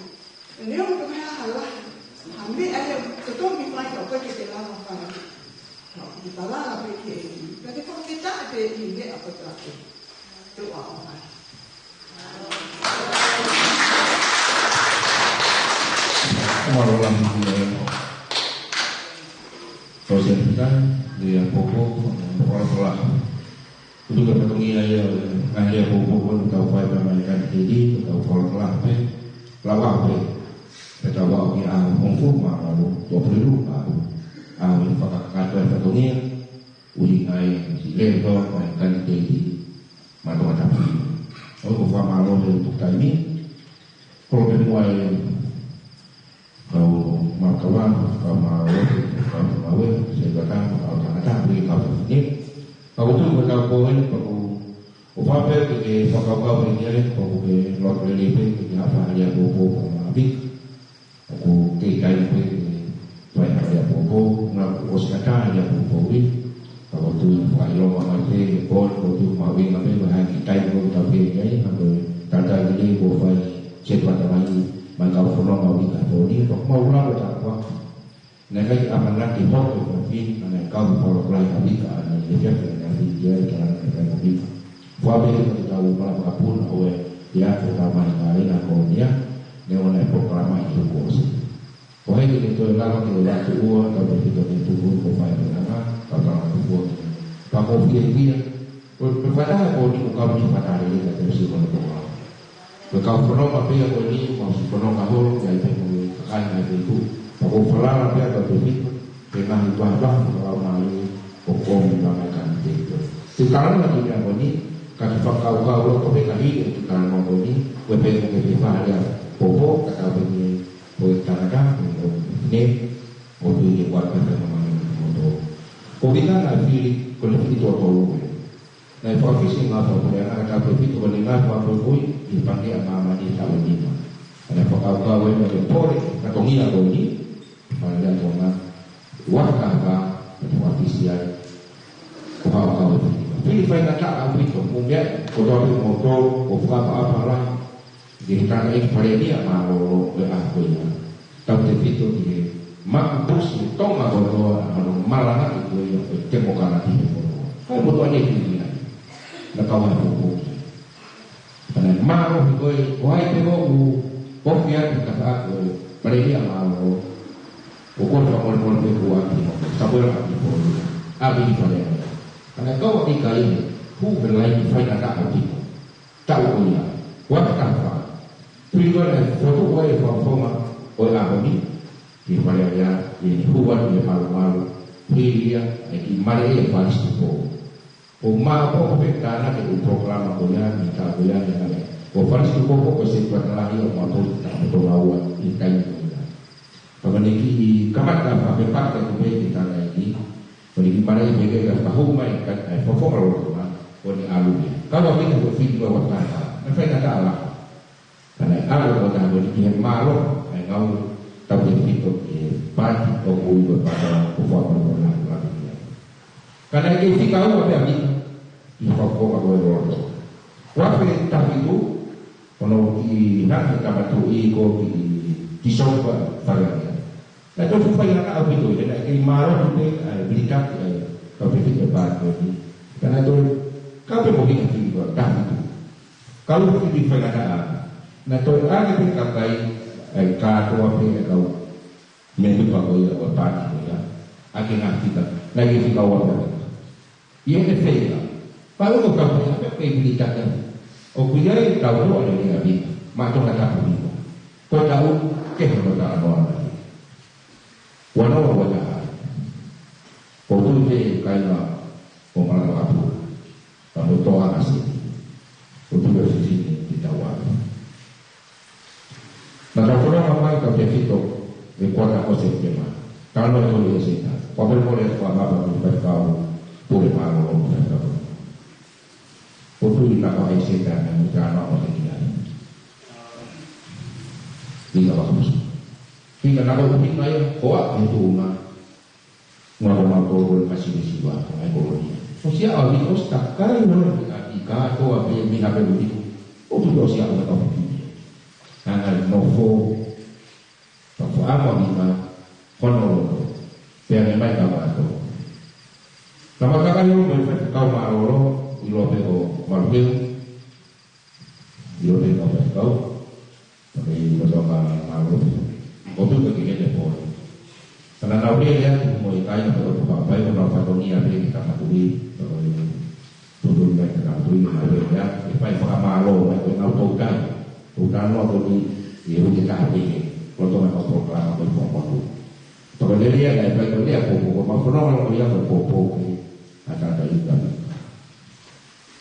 Neongo pe ko e hā ha lahi ha meʻa ia ʻoku totonu ke fai ka ʻoku ʻikai ke te lava fai, ka ʻoku te falala pē ki he ʻEiki, ka te fakafetaʻi pē ʻi he meʻa kotoa pē. Tuʻa ʻo mai. Mālō lahi, ē. Ko e sēniti ʻi he ʻapiako, ʻo e folofola. Ko e tuʻu ko e fatongia ia ʻo e ngaahi lea poupou ko eni ʻoku tau fai pē mai ʻi he kandikeiti, ʻoku tau folofola pē, lau pē. Pea tau aʻu ki he ʻaho hongofulu mā valu, Tuʻapulelulu, ʻaho, ʻaho ʻe fakakakato ai e fatongia, ʻuhinga ia ki he lea ko ē ʻa e kandikeiti maʻa Tongatapu. ʻOku ou fakamālō he tuku taimi, kole pē muʻa e kau maʻu kava, kau maʻu lotu, kau maʻu e, se kata, kau tangata, puli kau fafine. Kau tu, kau ko eni, kau o fape, ke, ke fakakau pē ki ai, kau ke lotu lelei pē, ke ke hafa lea poupou, kau maʻu Pita. ʻOku kei taimi pē, ke fai ha lea poupou, naʻa ku ʻosi kata lea poupou, Tui fakaʻilonga mai pē, ko e pō ni ko e tuʻu mahuʻinga pē, ko e hā e kiʻi taimi ʻoku tau pē ki ai, ka ko e tangataʻa lelei kuo fai setuata mai, mai kau fononga ʻo e ʻaho ni, ko e mau lava tā kua. Naʻe ʻikai ke ʻamanaki hoko e fafine, ka naʻe kau polo kulai ka vika, ʻa ʻene efiafi naʻe fili ki ai, ka naʻe fai ka vika. Fua pē ka te tau mala fakapuna ʻo e, ia ko tau mai ka ina ko nia, ne ona e polokalama i kuo ʻosi. Ko hai ke ne toe lava ke ʻoatu ua, tau te fito ke tuku ko fai pē lava, tau tau atu ua. Pea ko fie fie, ko e, ko e fakataha ko eni ko e kau ni fakataha lelei ka te usi ko na ko au. Ko e kau fononga pea ko eni, mau siʻi fononga holo, ʻi ai pē mo e kakai mai pē tu. Pea ko e falala pea tau te fito, ke ngaahi vahevahe, ko e lau mai, ko e komi lau mai ka ni te fito. Te talanoa ki he meʻa ko eni, ka te fakakaukau loto pē ka hili, te talanoa ko eni, ko e pē ko ke te fakalea, popo, ka tau pē ni, ko e tangata, ko e ne, ko e tui ke kuata ka mama ni moto. Ko e vika naʻe fili, ko e fili tō tō ue. Naʻe fakafisi ngā fakapuleʻanga ka tau pē fito ko e ngā fakapuleʻanga, ʻi he pangea māmani taʻu nima. Naʻe fakakaukau ʻe ia ke pole, ka tongia ko eni, pangea ko ngā, waka ka, ka fakafisi ai, ko hao kau e fili. Fili faingataʻa ʻaupito, mo meʻa, ko tō pē moto, ko fakapaʻapala, Ke tana e palēmia mālōlō ko e ʻaho ko ia. Tau te fito ki he maʻu pusi Tonga kotoa ʻa hono malanga ʻi ko ia ko e temokalati he motoa. Ko e motoa ne ki ai. Na kau ai ko ko ki. Pana mālō he ko e, ko ai te o u, ko ki atu ka fa ko e palēmia mālōlō. Ko ko fa mole mole pe ko atu mo. Samuel atu ko ia. A bi ki palēmia. Kana kau ʻi kai, hu pe lai ki faingataʻa ʻaupito. Taʻu ko ia, ua ka taha fā. Tui ko e fotu ko e fakafofonga ʻo e ʻaho ni, ki Fale Alea, ʻi he hua ni e malumalu, hili ia, e kiʻi male e Fale Situpō. ʻO māpō ko pē tāna ke u polokalama ko ia, ni taʻu ko ia, ni nale. Ko Fale Situpō ko e setuata lahi ʻo māpō ki taʻu ko tō ua, ʻi he taimi ko ia. Pea ko ʻene kiʻi kamata fakapepa ke tupe ki tana ʻi, ko ʻene kiʻi male pē ke ka hū mai ka, ʻa e fakafofonga lolotonga, ko ʻene ʻalu ia. Kau ʻa Vika ko e fili ko e ua taha, naʻe faingataʻa lahi. Ka naʻe ʻalu ko e ua taha ko ʻene ki he mālō, ʻa e ngāue tau te fito ki he pati ʻoku ui ko e pata ko fua ko e ua taha ko ʻalu ia. Ka naʻe kei fika ua pē ʻa Vika, ʻi he fakafofonga ko e lolotonga. Ua pē tafitu, Ko hono kiʻi hake tama tuʻi ko kiʻi, kiʻi sofa Fale Alea. Naʻe toe fuʻu faingataʻa ʻaupito ia, naʻe kei mālohi pē ʻa e militaki ʻa e kau te fito pā ko eni. Ka naʻe toe, ka pē mo hina fili ko tafitu. Kau fili faingataʻa. Naʻe toe ʻange pē kakai, ʻa e kātoa pē ʻa e kau mēmipa ko ia ʻo e pāti ko ia. ʻA e ngaahi fika, naʻe kei fika ua pē. ʻI heʻene feia, pea ʻoku tau pehē pē kei militaki. ʻOku ʻi ai e tau roa lelei ʻa Vika, maʻa Tongatapu Vika. Ko e tau ke hono talanoa mai. Ua noa ua taha. ʻOku tui pē kāinga ʻo Malanga Apu. Ka mo toa ngasi. ʻOku tui pē sisini ki tau atu. Naʻa tau fononga mai kau te fito ʻi he kuata ʻo Sepitema. Talanoa e tolu ʻi he seta. Ko e pele mole atu ko e mapa ʻo e faifekau pule mālōlō mo e faifekau. ʻOku tui naʻa ko e seta naʻa mo talanoa ʻo te ki ai. Vika Vakapusi. Vika naʻa ko e ʻuhinga ia, ko e tuʻunga. Ngā ko mau tō ko e kasi ni siva, ko e kolonia. ʻOsi ia ʻa Vika ʻosi takai noa ni ʻa Vika, tō ʻa pē mei ha pē ʻuhi. ʻOku tui ʻosi ia ʻo ka ʻuhi. Nā ngai nofo, ka fua ʻa Vika, hono loto. Pea ne mai ka mātou. Ka matakai o mo i fai kau mālōlō, ʻi loa pē ko Maluheu. ʻI loa pē kau fai kau. Pea mei loto ka mālōlō. ʻO tuka ki hene pō. Ka naʻa nau lele atu mo e kāinga pē ʻo tuka pai ko nau fai ko nia pē ki Tamatuʻi. Pea ko e tutu mai ki Tamatuʻi, nau lele atu. ʻE fai fakamālō mai ko e nau toutai. Toutai noa ko ni, ʻi he uike taha pē ke. Loto mai kau polokalama ko e pō motu. Pea ko e lele ia naʻe fai ko e lea pōpō, ko mau fononga loko ia ko e pōpō ke. ʻA tata i ka.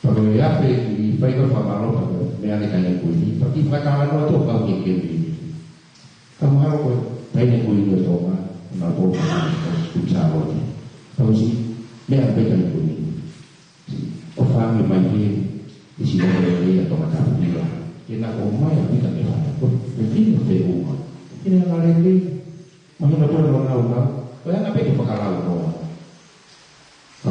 Pea ko e ape ki fai ka fakamālō pea ko e meʻa ne kai ne kui ni, pea ki fakatalanoa tō kau ke ke ni. Ka mahalo ko e kai ne kui ni o Tonga, na tō ka na tō kuta o ni. Ka ko si, meʻa pē kai ne kui ni. ʻO fāngi mai ke, ʻi si ko e lea Tongatapu ia. Ke na ko mai a pika ke fai, ko e pina pe uma. Ke na ngare ni, mahina tō na na una, ko e anga pē ke fakalaunoa. Ka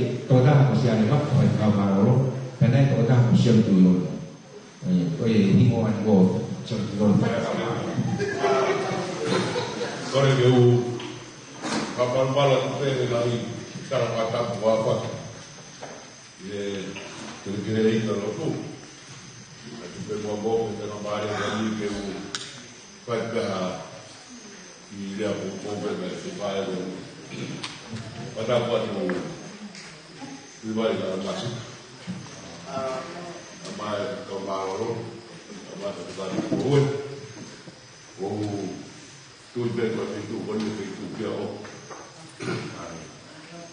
tokotaha ko Siale Maka, ko e kau mālōlō, pea naʻe tokotaha ko Sione Tuʻiloto. Ē, ko e hingoa ni ko Sione Tuʻiloto. Kole ke u fakamalumalu atu pē he ngaahi tala fakatapu ʻa e ʻaho ni. ʻI he kelekele ʻi he lotu. ʻA e tupe muʻa mo e tena mālie ʻa e ni ke u fai pē ha kiʻi lea ʻo ʻo pē me se fai ʻo. Fakatapu atu ʻo ui mai ka masi. ʻA mai ka mālōlō. ʻA mai ka mālōlō. ʻO Tui pē ko e feituʻu ko eni, feituʻu pē ʻo.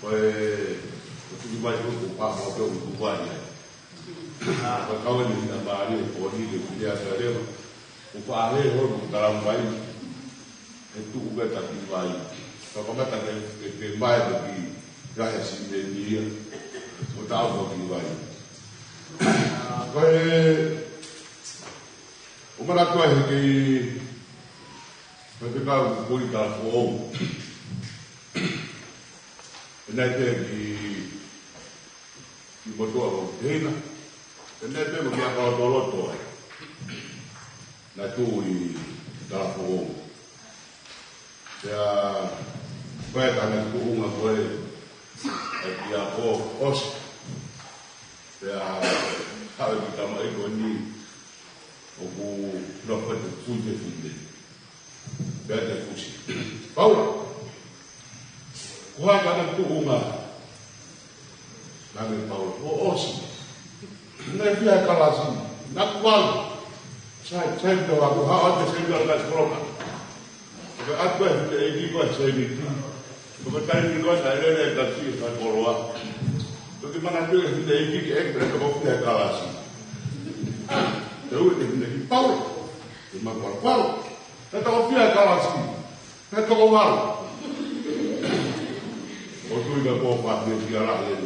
Ko e, ko e tuʻi vai ko e ko pā mau pē ʻo tuʻi vai ai. Ko e kau eni na mali e ko ni ke pia sa leva. Ko pā he ho no tala mai. He tuʻu pē ta ki vai. Ka kamata ke, ke, ke mai ko ki rahe si me ni ia. Ko ta o ki vai. Ko e, ʻo mana ko e he kei Ko e peka ʻoku puli ka foʻou. ʻE naʻe pē ki, ki motoa ʻo Teina. ʻE naʻe pē mo ki ʻAkaloto loto ai. Naʻe tuʻu ʻi Talafoʻou. Pea, ko e ka naʻe tuʻunga ko e, ʻe ki ʻAko ʻosi. Pea, haʻu ki tama ʻi ko ni, ʻoku nofo te kui te kui te. Pea te kusi. Paula. Ko hai ka naʻe tuʻunga? Naʻe Paula. ʻO ʻosi. Naʻe fia kalasi. Naʻe kuvalu. Sai, sai te wa ko ha o te sai ka naʻe koloka. Ko e atu e te e ki ko e sai ni. Ko e taimi ko e naʻe lele e kasi e sai koloa. Ko e mana te e te e ki ke e te ko fia kalasi. Te u te ki Paula. Te ma kuvalu. Naʻe toko fia kalasi. Naʻe toko valu. ʻO tui ka ko pa te fia la e.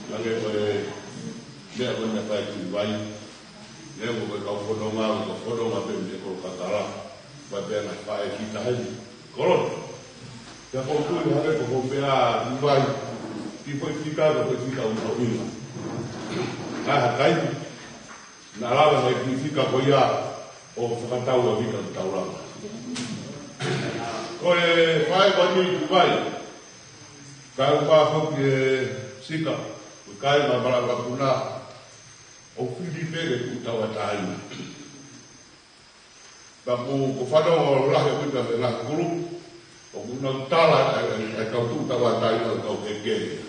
Lange ko e, meʻa ko e meʻa fai ki vai. Meʻa ko e kau fononga, kau fononga pē meʻa ko kakala. Vai pē na fai ki tahi. Kolo. Pea ko tui hake ko ko meʻa ki vai. Ki ko e fika, ko e fika ʻo ʻiloʻi. Ka ha kai. Naʻa lava he ki fika ko ia ʻo fakatau a fika taulanga. Ko e fai ko ni ku vai. Kai u pā hoki e sika. Ko kai ma mara ka puna. ʻO fili pē ke ku tau a taina. Ka ku ko fano o lahi o pita he lahi kulu. ʻOku nau tala ai, ai, ai kau tuʻu tau a taina o kau heke.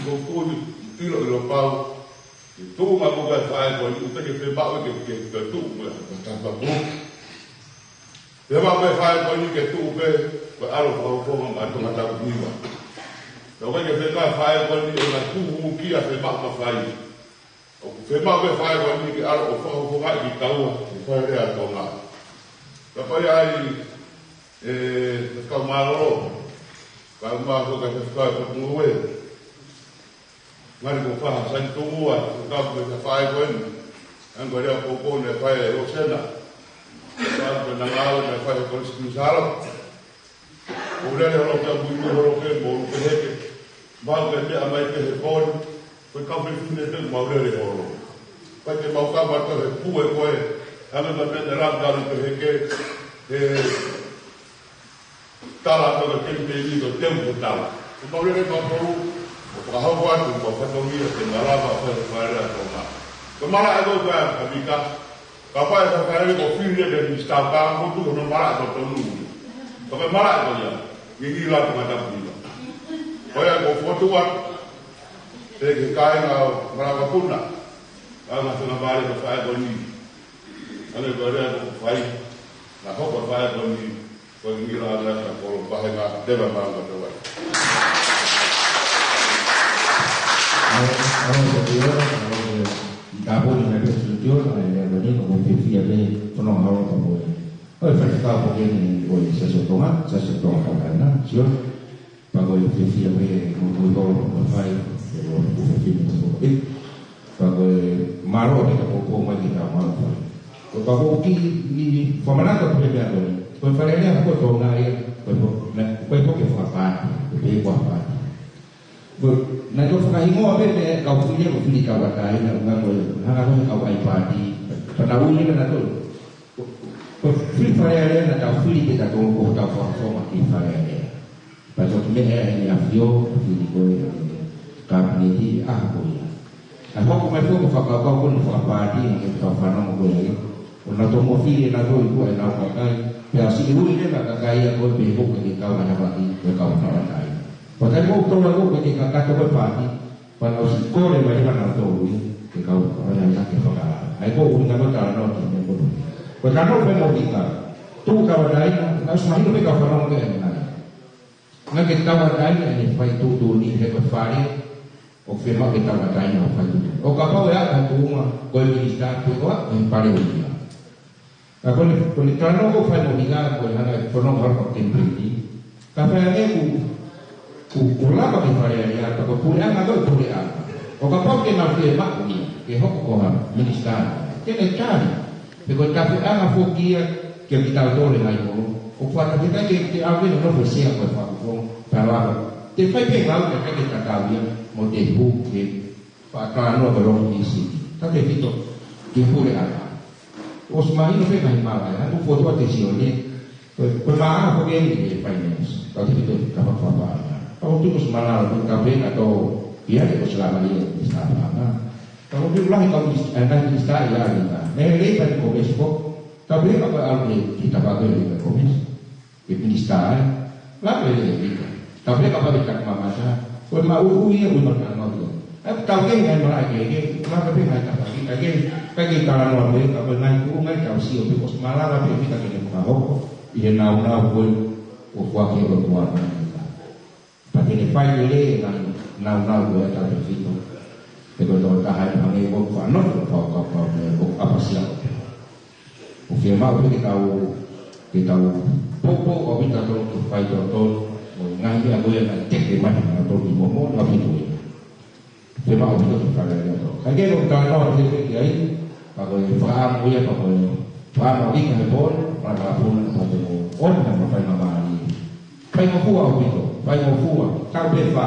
Ko kuni, ʻilo ʻilo pau. Ke tuʻu ma ko kai fai ko ni, uta ke pe pau ke, ke, ke tuʻu ko e, ko tapa ko. Pe ma kai fai ko ni ke tuʻu pe, ko alo ko ko ma to ma ta ku ni wa. Ka kai ke pe kai fai ko ni, e ma tuʻu ki a pe ma ma fai. ʻOku fie maʻu e fai ko ni ke ʻalu ʻo fakafofongaʻi ki taua, ʻi he fai lea Tonga. Ka pai ai, ʻe, ka mālō, ka mālō ka te fai ko tungua. Ngari ko kaha sai tungua, ka ko te fai ko eni. Ango lea ko ko ne fai e Rosena. Ka ko na ngāue ne fai e Kolisi Kuini Sālote. Mau lele holo kia Muimui holo ke mau ke heke. Mau ke te amai ke he koni. Ko e kau fefine te mau lele holo. Ko e te mau kama to he pue ko e. Hame ma pete ram karu ke heke. He tala to ke kemi te ni to teu ko tala. Ko mau lele mau tolu. Ko ka hau atu, ko fatongia te malava, ko e fai lea Tonga. Ko mara e ko ka ka mika. Ka pai ka kai ko fili ke ni sta ka ko tu no mara ko tonu. Ka kai mara ko ia. Ni ni la ko mata puna. Ko ia ko fotu wa. Te ke kai na mara ko puna. Ka na fina bale ko fai ko ni. Ane ko ia ko fai. Na ko ko fai ko ni. Ko e ngira ana ka kolo pahe ngā teva manga te wai. Au, au, ko te ora, au, ko e, i ka poni mai pē studio, ai, ai, ai, ko e fefia pē, kono hao ka poni. Ko e fai ka poni ni, ko e Siasi ʻo Tonga, Siasi ʻo Tonga ka kaina, sio. Pea ko e fefia pē, ko e, ko e holo, ko e fai, ko e holo, ko e fefia, ko e holo, ko e Pea ko e mālō ʻa e ka poupou mai ki he tau mālō fai. Ko e ka poupou ki, ki fakamanatu atu pē meʻa ko ē. Ko e fale alea ko Tonga ia, ko e po-, na, ko e poke fakapaati, ko e pē kua paati. Ko e, naʻe tō fakahingoa pē meʻa kau fili, ko e fili kau atai, na unga ko e, hanga ko e kau ai paati, pea na ui na na tō. Ko, ko e fili fale alea na tau fili pē ta tō ko tau fakafofonga ki fale alea. Pea toki meʻa ʻEne ʻAfio, fili ko e, ʻa e, kapineti, ʻa ko ia. ʻA e hoko mai foki ko e fakakaukau ko eni fakapaati, ʻa e kau fanongo ko ē. ʻO na tomuʻa fili ʻe na tō i kua ʻenau kakai. Pea siʻi ui leva kakai ia ko ē pē hoko ke kau ʻa e hapaki, ko e kau fakapaati. Ko e taimi ko ē tō la ko ē ke kakato ko e paati. Pea nau siʻi kole mai leva nautolu ia, ke kau, ʻo ia ia ke fakala. ʻA ia ko e ʻuhinga ko e talanoa ki he meʻa ko eni. Ko e talanoa pē mo Vika. Tuʻu tauʻatāina, naʻe ʻosi mahino pē kau fanongo ki ai. Naʻe ʻikai ke tauʻatāina ʻene fai tuʻutuʻuni he ko e fale ʻoku fiemaʻu ke tauʻatāina ʻo fai tuʻutuʻuni. ʻO kapau ʻe aʻu ki ha tuʻunga ko e minisitā, ko e ʻoku ʻi he fale ʻo ia. Ka ko ʻene, ko ʻene talanoa ko e fai mo ia, ko e hanga ʻe fanongo halo ka kempeini. Ka fai ange ʻoku, ʻoku, ʻoku lava ke Fale Alea, ka ko e puleʻanga ko e puleʻanga. ʻO kapau ke nau fiemaʻu ia ke hoko ko ha minisitā, ke ne tali. He ko e tapuʻanga foki ia kia kitautolu e ngaahi mono. ʻOku fakafetaʻi ke, ke ʻave ʻo nofo ʻo sea ko e fakafofonga, pea lava. Te fai pē ngāue, ka ʻikai ke tatau ia mo te hū ke fakatalanoa ko e loki isi. Ka ke pito ki he puleʻanga. ʻOsi mahino pē ngaahi malaʻe, ʻa e ʻū fokotuʻu ʻa e Sione, ko e, ko e maʻa foki eni e finance, tautefito ki he kapa fakapaʻanga. Ka ʻoku tuʻu ʻosi manalo, tuʻu tapu eni ʻa e tō ia ke ʻosi lava ia e minisitā paʻanga. Ka ʻoku tuʻu lahi kau minis-, ʻa e ngaahi minisitā ia ʻi ai na. Naʻe lelei pē ko e Mesiko, tapu eni ka ko e ʻalu ki he, ki he tafaʻaki ʻo e Lepa ko e Mesiko. Ke minisitā ai, lava e lelei e vika. Tapu eni kapau ʻe taki mamata, ko e maʻuʻuhi ia ʻoku ʻi ai e maʻu talanoa ki ai. ʻE, tapu eni ngaahi malaʻe kehekehe, lava pē ngaahi tafaʻaki, ʻikai ke, ʻikai ke talanoa pē, ka ko e ngaahi kuonga ʻi ai tau sio pē, ʻosi malava pē e vika ke ne fakahoko, ʻi he nāunau ko ē ʻoku foaki ʻe he ʻOtua maʻa e vika. Pea te ne fai lelei e ngaahi nāunau ko ē ʻatautefito. He ko e tokotaha ia hangē ko e fānau, ko e fakakaukau ko e ʻapasia. ʻOku fiemaʻu pē ke tau, ke tau poupou ʻaupito ʻa e totonu ke fai totonu, mo e ngaahi meʻa ko ia naʻe teke mai ʻa e totonu ki momo, na pito ia. Fiemaʻu ʻaupito ke fai lelei ʻaupito. Ka ke ʻoku talanoa pē ki ai, pea ko e fakaʻamu ia, pea ko e fakaʻamu ʻa e vika he pō ni, pea ka puna, pea te mo, ʻo na mo fai ma mali. Faingofua ʻaupito, faingofua, tau pē fā,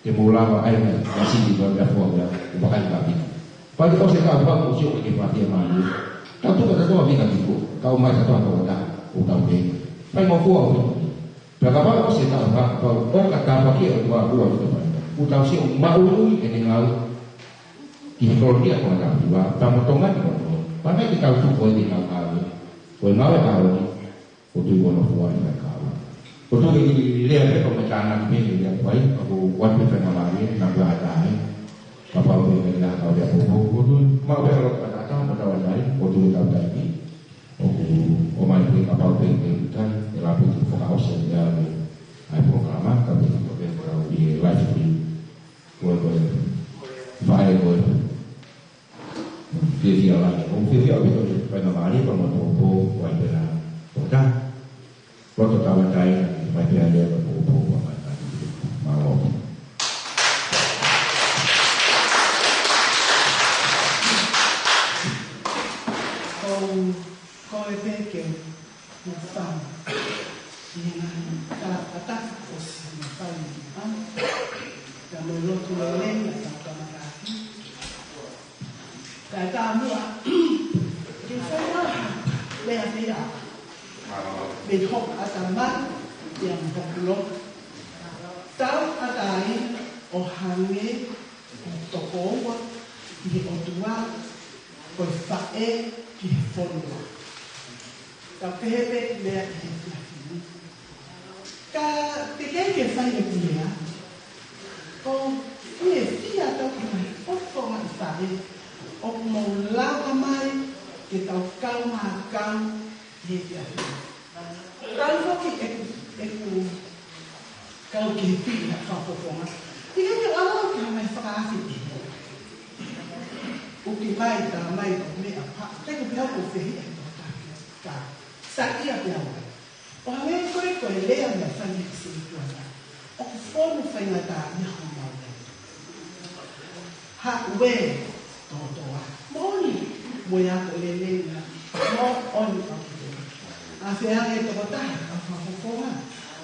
ke mou lava ai na, na siti ko e meʻa fua ko ia, ʻo vakai ka vika. Pea ʻosi e taʻu fā, ʻosi ʻo ke fāfia mali. Tau tuka tatou ʻa vika ki ko, kau mai tatou ʻa kau ta, ʻo tau pē. Faingofua ʻaupito. Pea kapau ʻosi e taʻu fā, kapau ʻoka tāpuaki ʻe he ʻOtua ʻa e vika mai. ʻOku tau sio maʻuʻuhi ʻene ngāue. Ki he kolonia ko ē ʻa e Tonga, pea mo Tonga ni ko ē. Pea naʻe ʻikai ke tau tuku ʻa e ngāue. Ko e ngāue ʻa e ʻOtua. ʻOku tuʻu ʻi hono fua ʻi he kawa. ʻOku tuʻu ke lea pē ko e tānaki pē ke lea ko ai, ka ko e ʻoatu pē faingamālie, na kua hata ai. Kapau pē ke lea kau lea ko ko, ʻoku tuʻu, maʻu pē ʻa e loto tatau, mo tauʻatāina, ʻoku tuʻu ke tau taimi. ʻOku, ʻomai pē kapau pē ke utai, ʻe lava pē ke fakaʻosi ʻa e, ʻa e polokalama, ka pē ke pē ko e lau ʻi he live stream. Ko e, ko e, faʻē ko e. Fiefia lahi. ʻOku fiefia ʻaupito ke faingamālie pea mo e poupou, ʻoku ʻi ai pē ʻa e toketā. Loto tauʻatāina, fai pē ʻa e lea ko e poupou, ʻoku ʻomai ʻa e mālō. Ko, ko e peke. Mo fanga. ʻI he ngaahi kalakata ʻosi mo fai ni, ʻa? Ka mo lotu lelei na ka kamata ki. Ka e tamuʻa. Ke fai ha. Lea pea. Me hoka ata mai. Ia mo hoku lotu. Tauʻatāina ʻo hangē ko e tokoua ki he ʻOtua, ko e faʻē ki he fonua. Ka pehē pē meʻa ki he efiafi ni. Ka te kei ke fai e pulea, ʻoku fiefia ʻa e kau ki he ngaahi poto ngaahi faʻē, ʻoku mou lava mai ke tau kau maʻa kau ki he efiafi ni. Kau foki ʻeku, ʻeku kau ki he piʻi ʻa e fakafofonga. ʻIkai ke ala ke hanga ʻe he fakaafe ʻe he. ʻOku ke mai, tā mai, ʻo meʻa pā, te ku pehē ʻoku fehiʻa ʻe he tokotaha. Ka, saiʻia pē au. ʻO hangē ko e, ko e lea naʻe fai ʻe he setuata. ʻOku fonu faingataʻaʻia homau lea. Haʻu ē, tōtōa. Moʻoni, mo e ako lelei na. Moʻoni ʻaupito. ʻA e feangai tokotaha, ʻa e fakafofonga.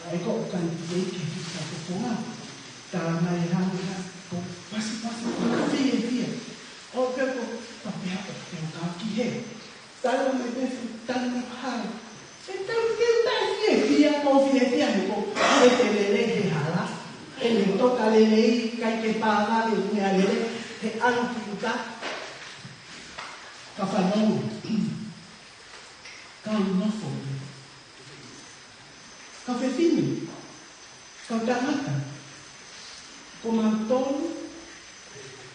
ʻA e ko e kanitei ke fakafofonga. Tala mai hanga, ko pasipasi, ko fiefia. ʻO pea ko, ko pea ko, pea ka ki he. Tala mai pē fu, tala mai hau. ʻE tau ke taʻe fiefia, ko fiefia he ko, he te lelei he hala. ʻE ne toka lelei, ʻikai ke pāvale, meʻa lelei, he ʻalu ki ʻuta. Ka fanongo. Kau nofo. Kau fefine. Kau tangata. Ko mautolu,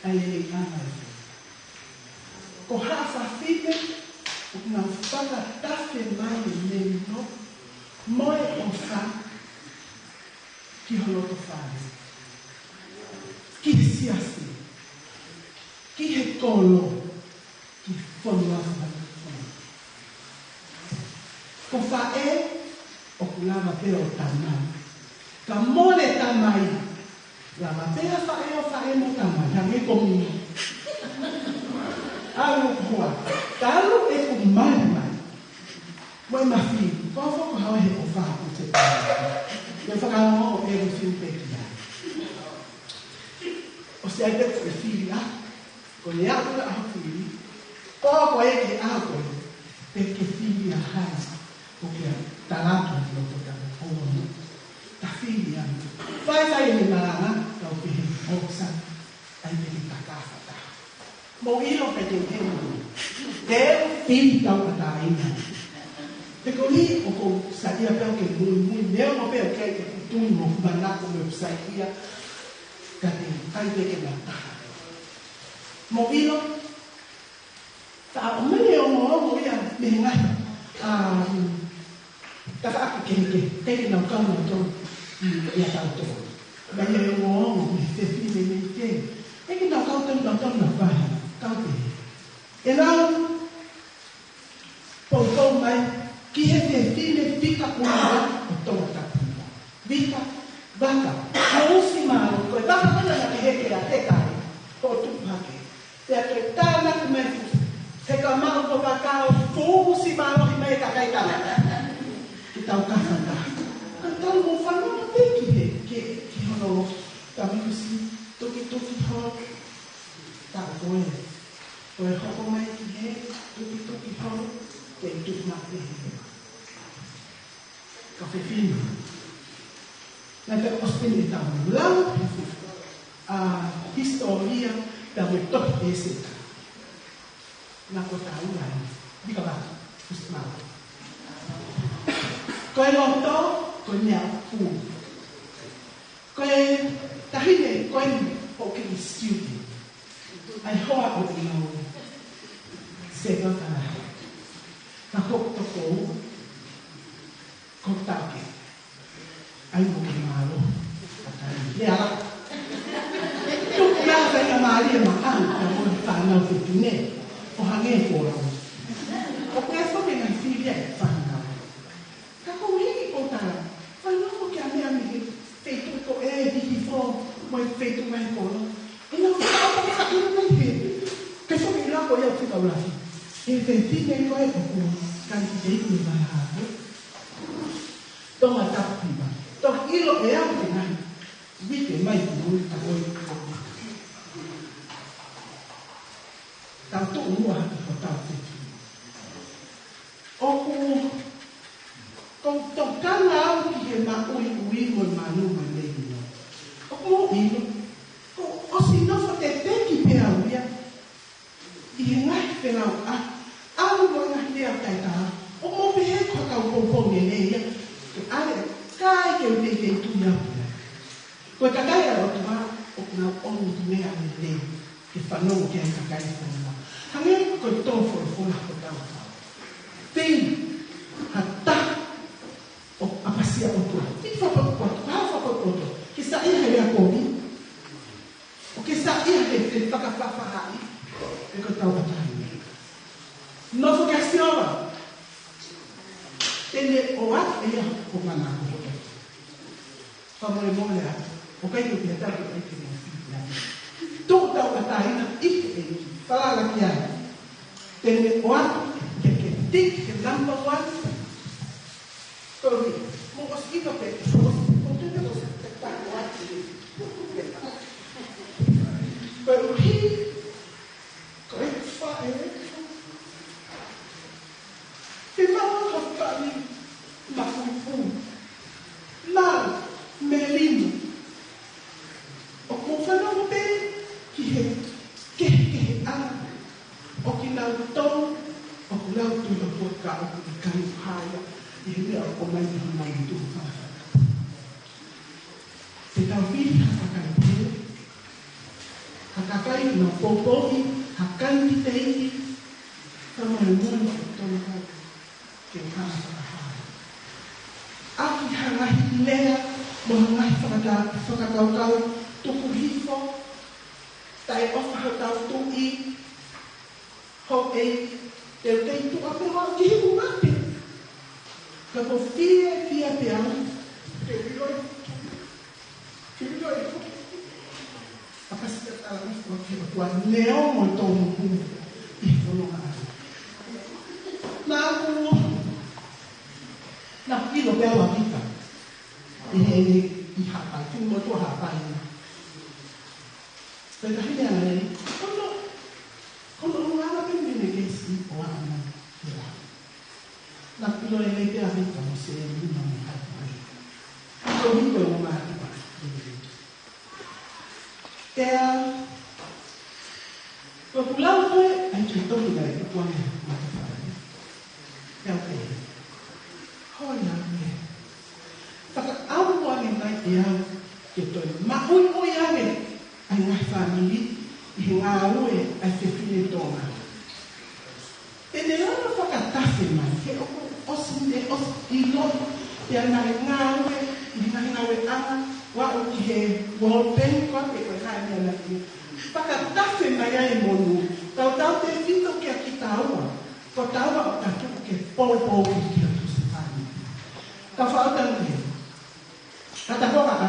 ʻa e lelei ʻanga e fē. Ko haʻa fafine, Naʻe fakatafe mai e melino mo e ʻofa ki ho loto fale, ki he siasi, ki he kolo, ki he fonua fakafofonga. Ko faʻē ʻoku lava pē ʻo tamai. Ka mole tamai, lava pē ʻa faʻē ʻo faʻē mo tamai, hangē ko Mino. ʻAlu ʻo hoa, talu ʻeku mali mai. Mo e mafi, ko fo ko hau he ʻofa ʻoku te pā. Ia fakaongo e mafi pe kia. ʻOsi ai pē ko e fili ʻa. Ko e aʻu ʻa ho fili. Ko ko e ke aʻu ko e. Pe ke fili ʻa hai. Ko ke talatu ʻi loto ka ko ono. Ta fili ʻa. Fai fai e malanga, tau pehē ʻoku sa. ʻAi pē ke takafata. Mou ʻilo pē te u hemu. Te u fili tauʻatāina. Pe ko ni ʻoku ou saiʻia pē ʻoku ke muimui. Neongo pē ʻoku ke tui mo manako mo saiʻia. Ka te kai pē ke mataha. Mou ʻilo. Ka ʻomai e ongoongo ia mei he ngaahi. ʻA, ka faʻa ke ke, ke ke nau kau nau tau. ʻIa tau tau. Mai e ongoongo mei he fefine mei te. Ke ke nau kau tau nau tau nau pahi. Kau te. E lau poupou mai ki he fefine fika ʻuha ʻo Tongatapu. Vita, vaka, ʻo usi mālō, ko e vaka ko ena naʻe heke ʻa e kai, ko tupu hake. Pea toe tānaki mai fu, he ka maʻu ko vaka ʻo fusi mālohi mai e kakai tala. Ki tau kafanga. Ka tau mo fanongo pē ki he, ki, ki hono, ka mikusi, tuki tuki ho, ka ko e. Ko e hoko mai ki he, tuki tuki ho, ke tuki mai ki he. Ka fefine. Naʻe ʻosi pē ʻetau lau, ʻa, hisitōlia, tau e tohi ʻEseta. Naʻa ko tau lau, ni ka vatu, ʻosi mau. Ko e loto, ko e meʻa pū. Ko e taʻahine, ko e ʻoku ke student. ʻAi hoa ʻo ʻi nau. Sēkau tala. Ka ko toko. Ko tau ke. ʻAi mo ke mālō. Ka kai. Lea la. Tuku la ka ia mālie ma au. Ka mo fānau ke tune. ʻO hangē ko au. ʻOku ke fo ke ngai fili ai fānau. Ka ko hiki ko tala, fanongo ki he meʻa mei he feituʻu ko ē, hihifo, mo e feituʻu mai ko ē. ʻI nau fakaʻapaʻapa ʻi nau mai he, ke fo ke lau ko ia fika ulafi. E fefine ko ē ʻoku, ka ni te iku mai hā, ē? Tongatapu Hiva. Tau ʻilo e au ke ngai. Vike mai ki mui ka oi ko. Tau tuʻu muʻa hake ko tau te. ʻOku, ko, tokanga au ki he maʻuiʻui mo e manu mo e melino. ʻOku mou ʻilo, kuo ʻosi nofo teteki pē au ia, ʻi he ngaahi felau ʻa, ʻalu mo e ngaahi lea taʻetā, ʻoku mou pehē ko ha kau poupou lelei ia, ke ʻale, kae ke u teitei tui au pē. Ko e kakai ʻa e ʻOtua, ʻoku nau ʻomi meʻa lelei. Ke fanongo ki ai kakai fanongo. Hangē ko e tō folofola ko tau tau. Tei, ha taha ʻoku ʻapasia ʻOtua. Tei fakapotopoto, ha fakapotopoto. Ke saiʻia he lea kovi. ʻO ke saiʻia he, he fakafaʻafaʻahi. Pe ko tau kakai. Nofo ke ʻasi ʻo lau. Te ne ʻoatu ʻe ia ko mana ko. Fakamolemole atu, ʻoku ʻikai ke u pehē atu ʻoku ʻikai ke ne ʻasi ia. Tuku tauʻatāina ʻi he ʻEiki, falala ki ai. Te ne ʻoatu, ke ke tiki ke number one. Sorry, mou ʻosi ʻilo pē, mou ʻosi, mou ʻosi, mou ʻosi, mou ʻosi, mou ʻosi, mou ʻosi, Ko e ʻuhi, ko e faʻē, ke maʻu ha fale maʻuiʻui, maʻu melino. ʻOku mou fanongo pē ki he kehekeheʻanga ʻo kinautolu ʻoku lau tui ʻOtua ka ʻoku ʻikai ʻi ai ha meʻa ʻoku ʻomai ʻi honau tuʻu fakafaʻa. Te tau fili ha kakai pehē, ha kakai naʻa nau poupouʻi ha kanititeiti, ka mo e mono ke hanga fakahā. ʻAki ha ngaahi lea, mo ha ngaahi fakata-, fakakaukau, tuku hifo, taʻeʻofa hotau tuʻi, houʻeiki, te u kei tuʻa pē au ki heʻeku mate. Ka ʻoku ou fiefia pē au, ke ʻiloʻi, ke ʻiloʻi. ʻA pasi ka tala mai ko ke ʻOtua neongo e tōnounou ʻi he fononga ʻaʻana. Naʻá ku, naʻá ku ʻilo pē au ʻa Vika. ʻI he, ʻi Haʻapai, kini mo tua Haʻapai. Pea tahi meʻa lelei, ko hono, ko hono ʻulungaanga pē mei he kesi ʻo aʻu mai ki he lau. Naʻá ku ʻilo lelei pē ʻa Vika mo Sēlina mo Haʻapai. Ko e hiko e ua mā ki pa. Pea, ko ʻeku lau ko ē, ʻa e kiʻi tohi naʻe tuku ange ʻe Mata Fale. Pea u pehē, hoi ange. Fakaʻamu ange mai ʻe au ke toe maʻuiʻui ange ʻa e ngaahi fāmili ʻi he ngāue ʻa e fefine Tonga. Te ne lava fakatafe mai, he ʻoku ʻosi, ʻe ʻosi ʻiloʻi, pea naʻe ngāue, ʻi he ngaahi ngāueʻanga, ʻo aʻu ki he World Bank, ko e hā e meʻa naʻe fakatafe mai ai e monū, tautautefito kia kitaua, ko taua ʻoku tau tuku ke poupou ki he tuʻusi fāmili. Ka faʻa tanu ki he. Ka ta ko ka ʻa,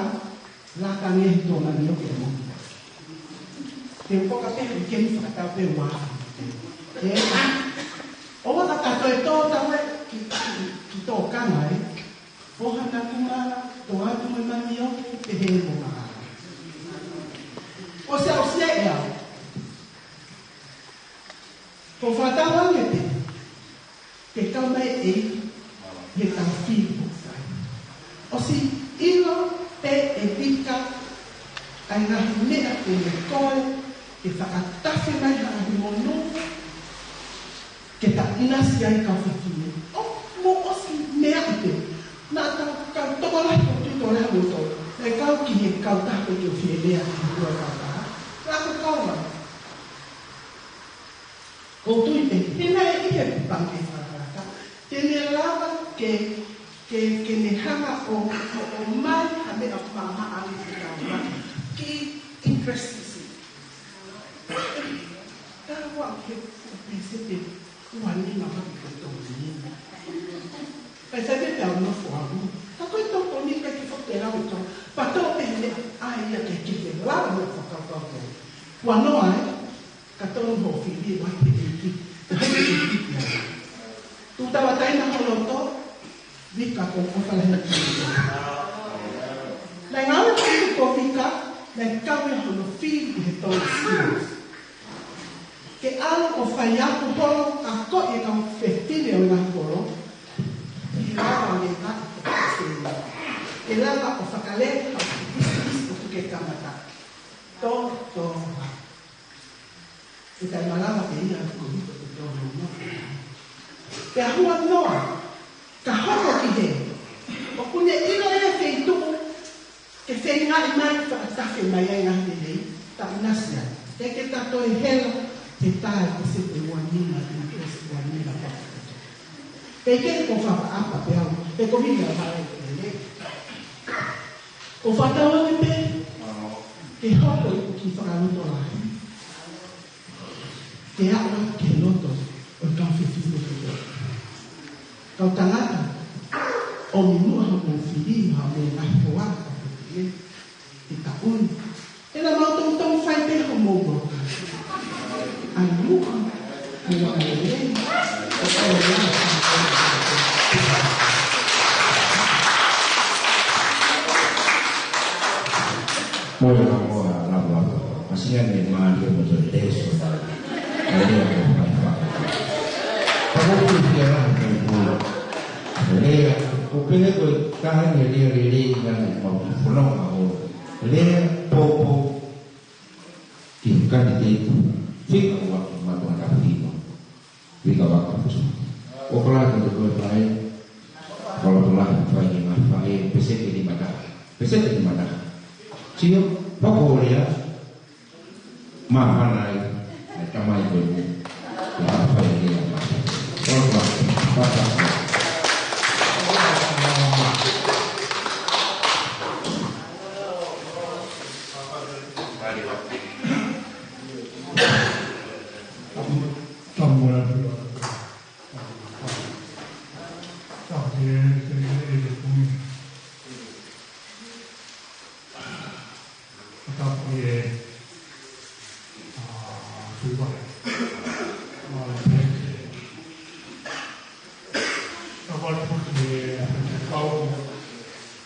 laka nge he tō mani o ke mo. Te u ko ka pē, ke ni fakatau pē ua. ʻE, ʻa, ʻo waka ka toe tō tau e, ki, ki, ki tō ka mai. ʻO hana kumana, tō atu me mani o ke, te he mo ma. ʻO se, ʻo se e au. Ko fata wa me te. Ke kau mai ʻe he kau fili ʻoku fai. ʻOsi ʻilo pē ʻe Vika ʻa e ngaahi meʻa te ne koe ke fakatafe mai ha ngaahi monū ke ta ʻinasi ai kau fefine. ʻO mo ʻosi meʻa ʻi pē. Naʻa tau kau tokolahi ko tui tokolahi mo tō. Naʻe kau ki he kau taha ko e ke fie lea ki he kau taha. Naʻa ko kau mai. Ko tui pē, he naʻe ʻi he pangikē fakalaka, te ne lava ke, ke, ke ne hanga ʻo, ʻo, ʻo mai ha meʻa ʻoku maʻamaʻa ange ki he tau mai. Ki interest isi. Ka ua ke fuʻu pēseti, ua nima maki ko e tolu nima. Pea sai pē tau nofo au. Ka ko e toko ni ka ke fakapela o tau. Pato pē ne ai ia ke ke ke lau mo fakapau pē. Ua noa e. Ka tonu ho fili wa te ʻEiki. Te hai te ʻEiki ia. Tu tau ataina ho loto. Vika ko o fala he ki. Naʻe ngāue ko Vika. Naʻe kau ia hono fili he tolu sio. Ke ʻalu ʻo fai aku holo ʻa ko e kau fefine ʻo e ngaahi kolo. Ke lava ʻo ne vaʻi ko e sēniti. Ke lava ʻo fakalele ha pisinisi ʻoku ke kamata. Tō, tō, ha. ʻE taʻemalava ke ia ko hiko te tō, no, no. Pea hua noa, ka hoko ki he. ʻOku ne ʻilo e feituʻu, ke feingaʻi mai, fakatafe mai ai ngaahi lelei, ta ʻinasi ai. Ke ke ta toe hela, he tae, ko se te ua nima, interest ua nima, ka. Ke ke ko fakaʻapa pē au, he ko hini a vale, lelei. Ko fakaʻamu pē, ke hoko ʻi ki fakalotolahi. Ke aʻu ki he loto ʻo e kau fefine ko ē. Kau tangata, ʻomi muʻa hoʻomou fili, hoʻomou ngaahi hoa, kau fefine, ke taʻu ni. He naʻa mau tongotong fai pē hoʻomou loka. ʻAi muʻa, muʻa lelei, ʻo kau lava. Mo e ʻaho ʻa Lavulavu. Masinga ne mālie mo toe leso. Ka lea mo mai fa. Pako ki fia la mo pula. Lea, ko pele ko e taha ni lea lelei ngana mau fononga ʻo. Lea popo ki he kaniteitu. Fika ua ki matua ka fino. Vika Vaka Fusu. ʻO kola ko te koe fai. Kola kola fai ni ma fai. Peseke ni mata. Peseke ni mata. Sio, poko lea. Mahana ai. Ai tamai koe ni. La fai lea ma. Kola kola. ʻE, ʻa e pau,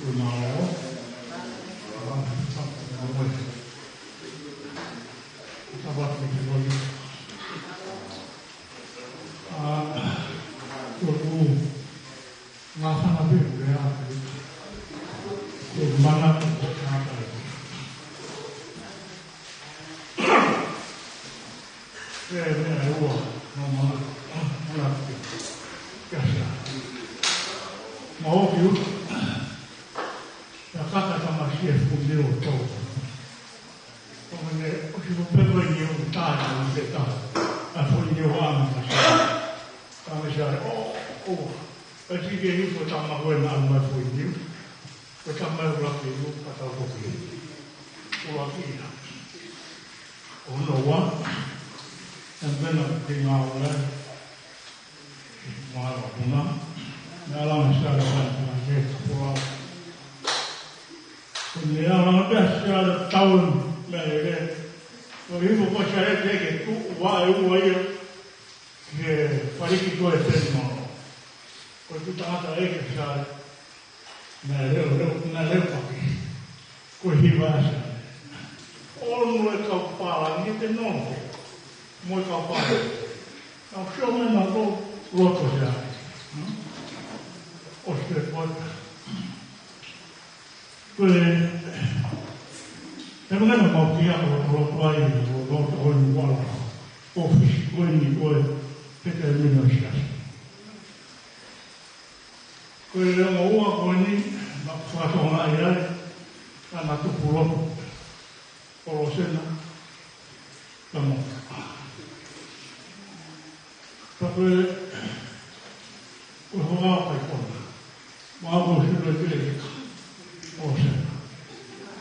ʻo mālō, ʻa e pau, ʻa e pau, ʻa e pau. ʻA, ʻoku ngā fana pē ʻoku lea atu. ʻOku mana ʻoku kātaki. Ko e meʻa ʻe ua, no mana, mana pē. Kia sea. Ma o ki u. Ia kaka tamasiʻi e fuʻu niu ʻo tau. Ko mene, ʻosi ko pē ko e niu tā, niu te tā. ʻA e fuʻu niu ʻa me ka sea. Ka me sea, ʻo, ʻo. Ka tike hiu ko tama ko e na ʻalu mai fuʻu niu. Ko tama e ula ke niu, ka tau ko ke. Ula ke ia. ʻO no ua. ʻE mena ke ngā ula. Mālō puna. Meʻa langa siale mai, puna ke kapua. Ko e meʻa langa pē siale tau meʻa lele. Ko e hifo ko siale te ke tuʻu ua e ua ia. Ke faliki ko e peni mano. Ko e tuʻu tangata ʻe ke siale. Naʻe leo, leo, naʻe leo paki. Ko e hiva asa. ʻOno e kau pālangi te nō. Mo e kau pālangi. Nau sio mai nau tō loto sea. Hmm? ʻOsi pē kota. Ko e, he mena mau kia ko loto ai, ko loto ʻo e nuala. ʻOfisi ko eni ko e, he te mena siasi. Ko e ongo ua ko eni, ma fakatokangaʻi ai, ka na tupu loto, Kolosena, ka mo. Ka ko e, ko e hoa o kai kona. Ma ko sino e kile ke ka. Kolosena.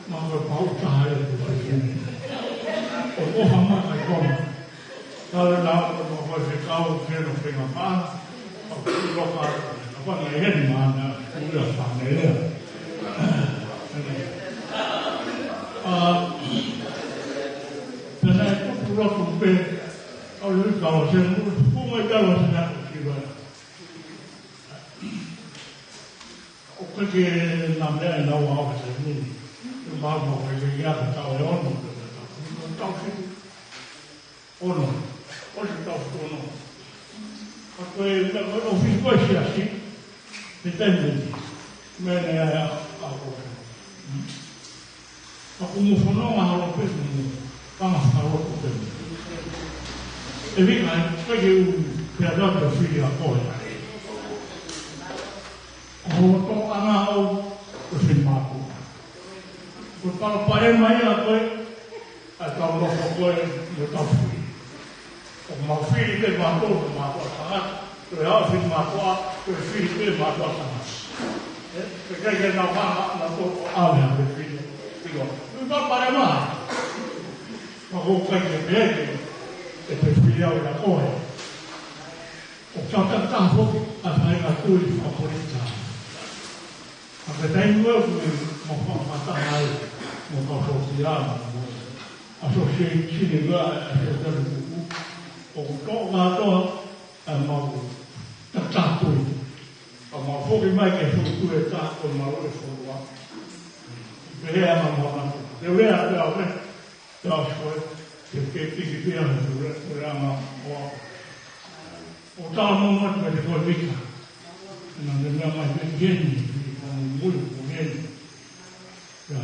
Ma ko e pau taha e ko e kile. Ko ko hama kai kona. Ka le na ko ma ko e kau ke no ke ngā pā. Ka ko e loka. Ka pa ngai heni ma na. Kuia pa ngai lea. A, pena e kupu lotu pe. Au le ka o se mu. Kuma i kalo se na kuki vai. ʻOku ke na mea e nau au ka se mini. Ke mau mau ke ke ia ka tau e ono, ke ka tau. Tau fitu. Ono. ʻOsi tau fitu ono. Ka ko e, ka ko e ʻofisi ko e siasi. He taimi ni. Meʻa ne ai a, a ko e. Ka ko mo fononga halo pē mo, panga halo pē mo. ʻE vika, ʻe, ko e ke u, pea tau te fili a koe. Ko hoto anga au, ko e fili māku. Ko e palo pae mai a koe, a tau loko koe, mo tau fili. ʻOku mau fili pē mātou, ko mātou tangata. Ko e hao fili mātou, ko e fili pē mātou tangata. ʻE, ko e kai ke nau hanga, nau tō ko ʻave ha pē fili. Filo. Fili pā pare mā. Ka ko kai ke pē ke, e pē fili au ia koe. ʻO ka ka ka hoki, a fai ka tui, ka pori ka. A ka taimi ua ku mo whakamata ai, mo ka whoti a, mo association ua, a te tanu kuku, ʻo ku tō ngā toa, a mau ta tātui. A mau whoki mai ke whutu e tā, ko mau e whorua. Pehea ma mau na. Te rea te au, ne? Te au koe, te ke piki pia, te rea, te rea ma, o, o tā mau ma, te koe vika. Na ne mea mai, me keni, mo mui, mo keni. Ia,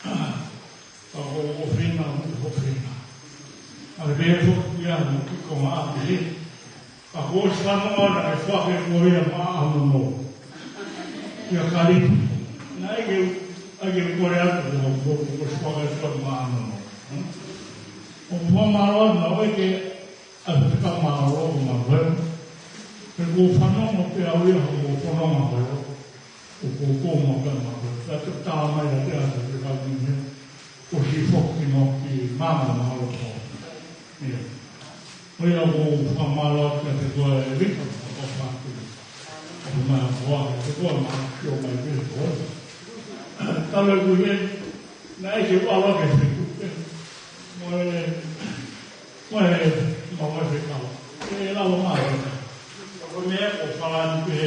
ka ko ʻofeina, ʻofeina. A le pē foki ia, mo ki ko ma a pē. Ka ko ʻosi fanongo na ke fake ko ia ma a no no. Ia kali. Na ʻai ke, ʻai ke kore atu ko, ko, ko ʻosi fake ko ma a no no. Hmm? ʻO ma ma lo na ʻai ke, a te ka ma lo ma lo. Ke ko fanongo pe au ia ko fanongo ma lo. ʻO ko ko ma ka ma ko. Ka te tā mai a te a te ka ni he. Ko si foki no ki mama ma lo ko. Ia. Ko ia ko fakamālō atu kiate koe e Vika, ko fāku. Ko mai a koa, ko koe ma ki o mai ki koe. Tala ku he, na e ke wala ke fiku. Mo e, mo e, ma wa ke kau. E lava mai. Ko mea ko falani ke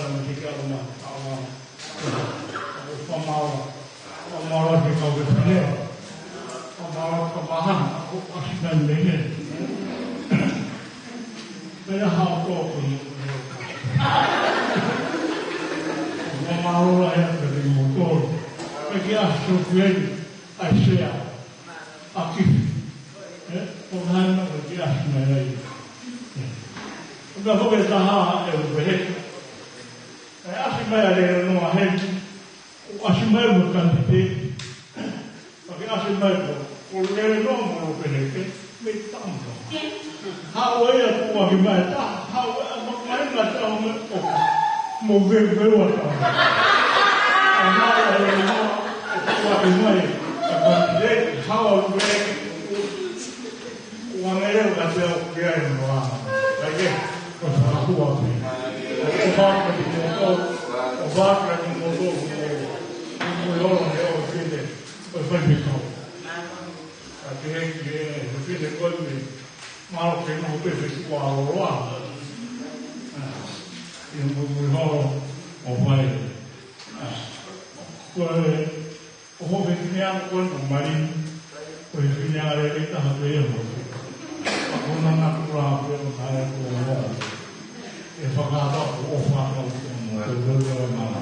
Ke ke ʻalu mai, ʻalu mai. ʻOku fakamālō. Fakamālō ki he kau fefine. Fakamālō ki he kau māhanga, ʻoku ʻasi mai mei heni. Pea hao tō ko ni. Fakamālō lahi atu kiate kimoutolu. Pea ke ʻasi atu ki ai, ʻAisea. ʻAkifi. ʻE, ko hai na ko ke ʻasi mai ai. ʻE. Ko ka hoke taha e upehe. ʻE ʻasi mai a lele noa heni. ʻO ʻasi mai mo kanditeti. Ka ke ʻasi mai ko, ko lele noa mo lo peheke. Me tama. Hao ia ko ʻaki mai ta. Hao ia mo mai na ta mo ko. Mo veve wa ta. ʻA na e lele noa. Ko ʻaki mai. Ka kanditeti. Hao lo peheke. Ua mele ka te au kia e noa. Ka ke, ko sa hua pe. O vaka ni mo to, o vaka ni mo to, mo, mo olo he o fine, o fai pe kau. Ka ke he ki e, o fine ko me, malo ke no pe fe kua oloa. ʻA, i mo, mo olo, o fai. ʻA, ko e, ʻo ho fefine ʻa ko ʻo mali, ko e fefine ʻa lele taha pē ia mo. ʻA ko na na kura pē ʻo tae ko ʻo. ʻE fakata ko ʻo faka ko mo te lele ʻo mala.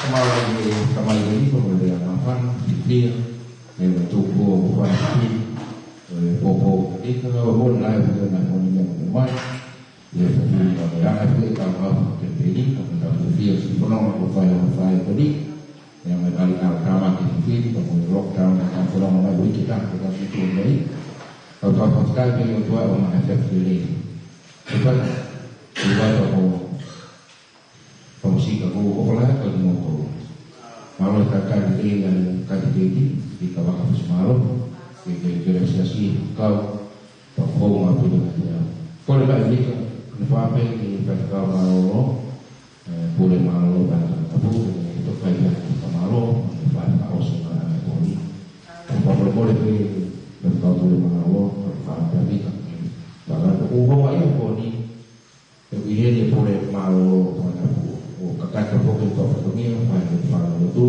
Kamala i tamai i ko mo le ana fana, fifia, e mo tuku ʻo fana fifia, e popo, e ka ʻo mo na e fifia na mo ni mo mai. Ia, fafine, ʻa e anga pē ʻetau ngāue fakatemipale, ka ko ʻetau fefia, siʻi fononga ko fai, ʻo fai ko eni. Ia, mai kali ʻa e tama ke fefine, ka ko e lockdown, ka ko e fononga mai, uike taha, ka ko e tuʻu mai. Ka ko ʻetau fakafetaʻi pē ki he ʻOtua ʻo maʻu e fefine. Ko e fai, ko e fai ko Famusika ko ʻofa lahi atu kiate kimoutolu. Mālō e talitali ʻa e kanditeti, ʻi ka vaka fasi mālō, ke ke ke le siasi kau, pa ko ngā pule na te au. Ko le kai vika, ne fa pe ni faifekau mālōlō, e, pule mālōlō, pa ka ka pu, e, to kai vika ka mālō, e, faifekau ʻosi ngā na me poni. Ko pa pule pule pe, faifekau pule mālōlō, pa ka vika, e, pa ka ko ho ai poni, ʻOku ʻi heni e pule mālōlō ʻo Tongatapu, ʻo kakata foki e kau fatongia, fai e fānau lotu,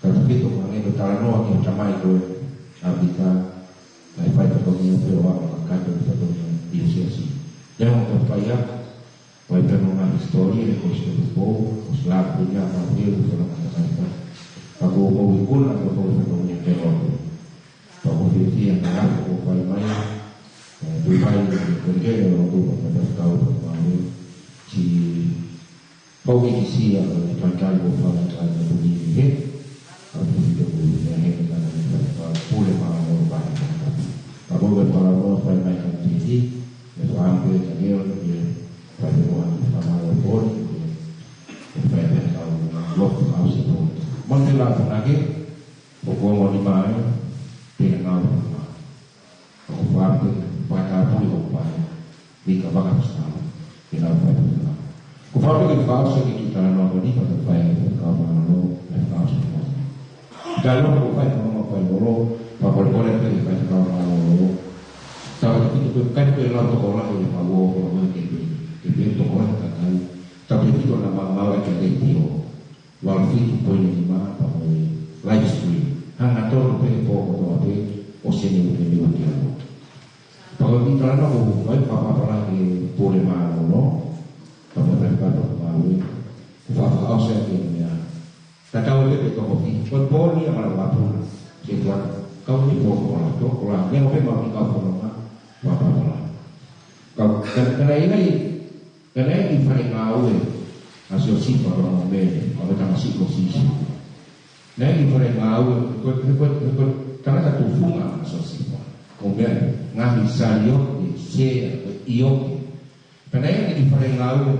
ka tokito ko hangē ko e talanoa ki he tamai ko ē ʻa Vika, naʻe fai fatongia pē ʻo aʻu ʻo kakata e fatongia ʻi he siasi. Lea mo ka fai a, ʻo e pē mo ngaahi hisitōlia, ko e hisitōlia pou, ko e sila punia, ka pē, ko e sila mata kaita. Ka ko mo ikuna, ko e fatongia ke lotu. Pea ko e fiefia naʻa ko fai mai, e, tui mai, e, ko e ke, e, o tu, pea ko e kau, pea ko e mau, ki, pau ke ki sia, e, talitali ko fai, talitali ko ni he, a, ko e fito ko ni he, he, ka na ni fai, pea pule ma, o, fai, pea ko e kau, fai mai ka titi, e, fai pe, ka ni, e, fai pe, o, fai ma, o, poli, e, e, fai pe, kau, lotu, au se poli. Mo te la, na ke, ʻOku ongo ni mai, pea ngau ni mai. ʻOku fāpe, fātāpui ʻoku fai. Vika vaka pistama, pea ngau fai pistama. ʻOku fāpe ke fāse ke kita na ko ni, pea fai, pea kau mana lo, pea fāse ko ni. Ka lo ko fai, ko ma fai lo lo, pea kole kole pē ke fai kau mana lo lo. Tau ki tu ke kai pē lau toko la, ke pau o, ko ma ke pē, ke pē toko la ka kai. Tau ki tu na ma ngau e ke le tio. Valu fitu poini nima pea mo e live stream. Hangatonu pē he pō kotoa pē ʻo sene uke ni uke alo. Pea ko e kiʻi talanoa ko ē, ko e papapala ke pule mālōlō, pea mo e papapala ko ē, ko e fakaʻosi ʻa e meʻa. Tatau pē pe toko fiha, ko e pō ni ʻa Malevapuna, ke tuana, kau ni pō ko la, toko la, neongo pē mau ni kau fononga, papapala. Kau, ka, ka naʻe ʻi ai, Ka naʻe ʻi ai e fale ngāue ʻa Siosifa pea mo Mele, ʻa e tamasiʻi ko Sīsū. Naʻe ʻi ai e fale ngāue, ko, ko, ko, ko e tangata tufunga ʻa Siosifa. Ko Mele, ngaahi saliote, sea, ko e ʻioke. Ka naʻe ʻi ai e fale ngāue,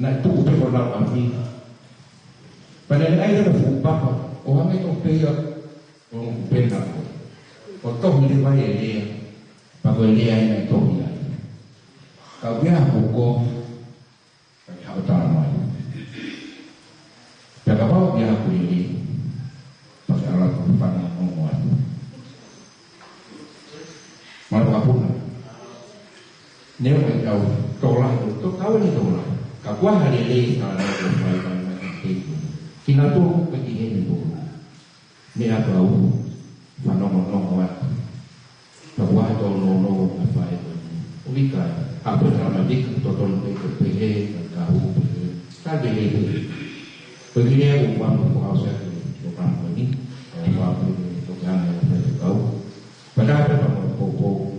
naʻe tuku pē ko lau ʻapi. Pea naʻe ʻi ai e fuʻu papa, ʻo hangē tofu pē ia, ʻo pena ko. ʻO tohi leva e lea, pea ko e lea ʻena ʻe tohi ai. Ka ʻoku ʻi ai ha kuo, ka ke haʻu ʻo tala mai. Pea kapau ʻoku ʻi ai ha kuo lele, pea ke ala ko fana ongo atu. Malevapuna. Neongo ʻetau tokolahi, to tau ni tokolahi. Ka kuo hā lelei e talanoa kuo fai mai mei he tēpile. Kinautolu ʻoku ʻi heni ʻi he pō. Meʻa pau, fanongonongo atu. Ka kuo hā tō nounou na fai mai. ʻOku ʻikai, ʻa pē tala mai Vika, totonu pē ke pehē, ka ka hū pehē. Ka lelei pē. Ko e kiʻi lea ʻoku ou fakaʻosi atu, ʻo ka ko eni, ʻo ka ko eni, ʻo ka hanga ʻo fai kau. Pata pē pa mo poupou.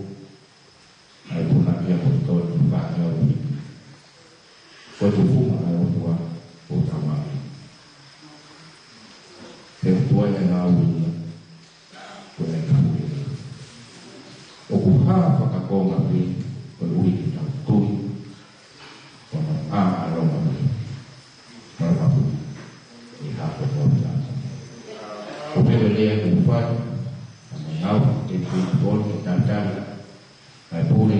ʻA e puna kia ko tō ni pa kia ui. Ko e tufunga ʻa e ʻOtua ʻoku tau maʻu. He ʻOtua ia ngāue ia. Ko e tufunga ia. ʻOku hā fakakonga pē, ko e ui ke tau tui. Ko na ʻa ʻalonga pē. Mara mapu. ʻI ha ko ko sa. Ko pele lea ko fai. Ka mai au, ke tui ko ni, tantara. ʻA e pule,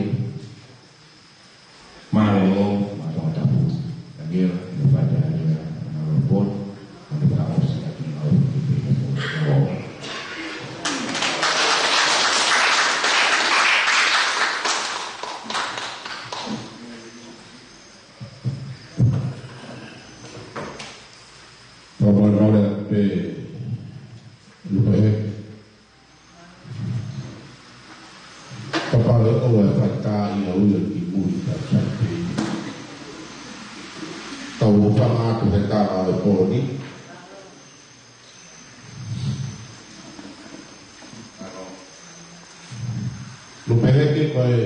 mālō, mālō tapu, Taniela, mo Faʻatea Taniela, mālō pole, mo te fakaʻosi ʻaki ʻa e ʻoku ke pehē ko. Fakamālō pē, Lupe. Kapau ʻe ʻoua ʻe faitā ʻi he ʻuhinga ki mui ka sai pē. Tau ʻo fanga atu he tala ʻo e pō ni. Lupe Heke, ko e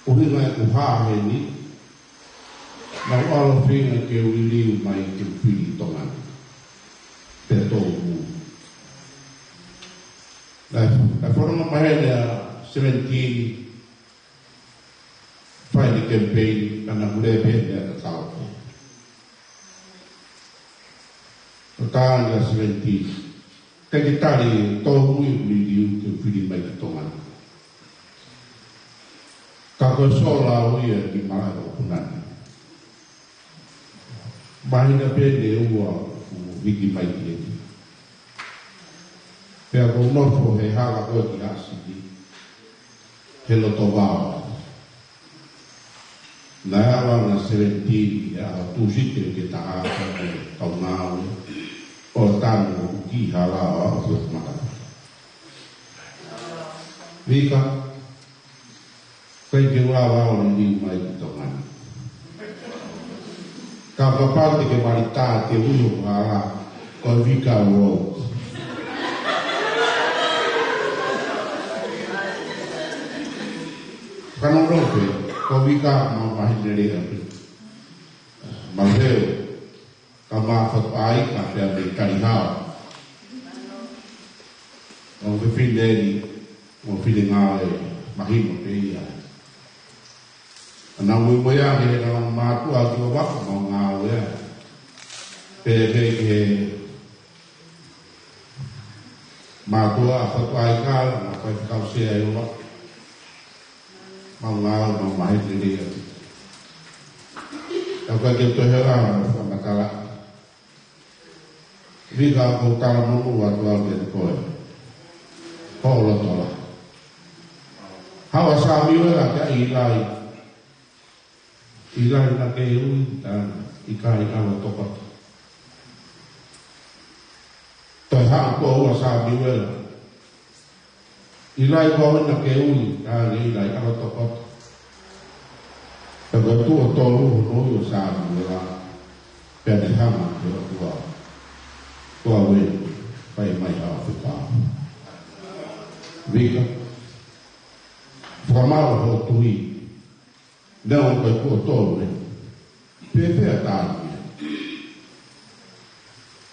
ʻuhinga ʻeku hā heni. Mau ʻalu feinga ke u liliu mai ke u fili Tonga ni. Pea tō mu. Naʻe, naʻe fononga mai heni ʻa seventeen, fai ni campaign, ka naʻa ku lea pē heni ʻa tatau. Tatau ʻa seventeen. Ke ke tali tō mui ʻoku liliu ke u fili mai ki Tonga ni. Ka ko e sola au ia ki malaʻe ʻo Punani. Māhina pē ʻe ua ʻoku hiki mai ki heni. Pea ko u nofo he hala ko ē ki Asini. He loto vao. Naʻe ʻalu ʻa seventeen ia ʻa Tūsite ke taha ʻa e kau ngāue. ʻO tanu ʻoku ki hala ʻa ʻo mata. Vika, kai ke ua vao ni ni mai ki Tonga ni. Ka kapau te ke mali tā te ui ʻo hala, ko Vika Road. Ka no no pe, ko Vika mau mahine lea pe. Mau leo, ka mau fatu ai, ka pea me tali hao. Mau ke fine ni, mau fine ngāue, mahino pe ia. Ana ui mo ia ke na mātuʻa ki o wako mau ngāue. Pe pe ke mātuʻa fatu ai ka, na fai kau sea i o wako. Mau ngāue, mau mahete lia. Tau ka ke tohe la, mau fakamatala. Vika ko tala mo ua tua ke koe. Ho loto la. Haʻu ʻa Samiuela kia ʻIlai. ʻIlai naʻa ke ui, ta ʻikai ʻalu ʻo tokoto. Toe haʻu ko ua ʻa Samiuela. ʻIlai ko au naʻa ke ui, ta ʻikai ʻalu ʻo tokoto. Pea ko e tuʻo tolu hono ui ʻo Samiuela. Pea ne hanga ke o tua. Tua ue, fai mai ha fika. Vika. Fakamālō hoʻo tui. Naʻe ʻo kai kuo tolu e. Pea pea tāni e.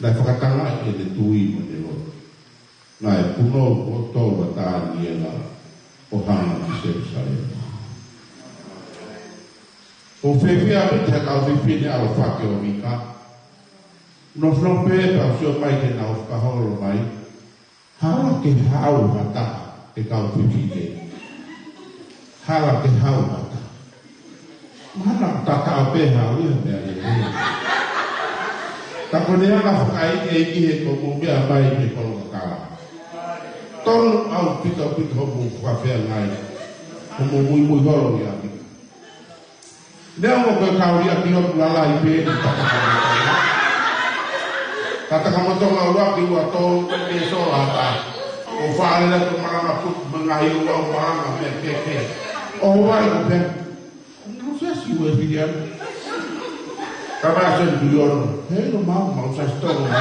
Naʻe fakatanga ʻene tui mo ʻene lotu. Naʻe punou kuo tolu ʻa Taniela ʻo hanga ki Selusalema. ʻO fefia pē te kau fefine ʻa lo fake ʻo Vika. Nofo pē pea sio mai ke na ʻo fakaholo mai. Hala ke hau ha taha, ʻe kau fefine. Hala ke hau ha taha. Mahalo tatau pē hau ia mea lelei. Ta ko ne ala fakaʻekeʻeke he ko mo mea mai ke kolo kakala. Tonu au pito pito homo fakafeangai. Homo muimui holo ia mi. Neongo ko e kau liʻaki lotu lalahi pē eni. Ka taka motonga ua ki ua tolu ke sola ta. ʻO fale la ko malanga putu, manga i ua malanga me ke ke. ʻO vai ko pē. Nau sa si ue filian. Ka ma sa tu yono. He lo mau, mau sa storo ma.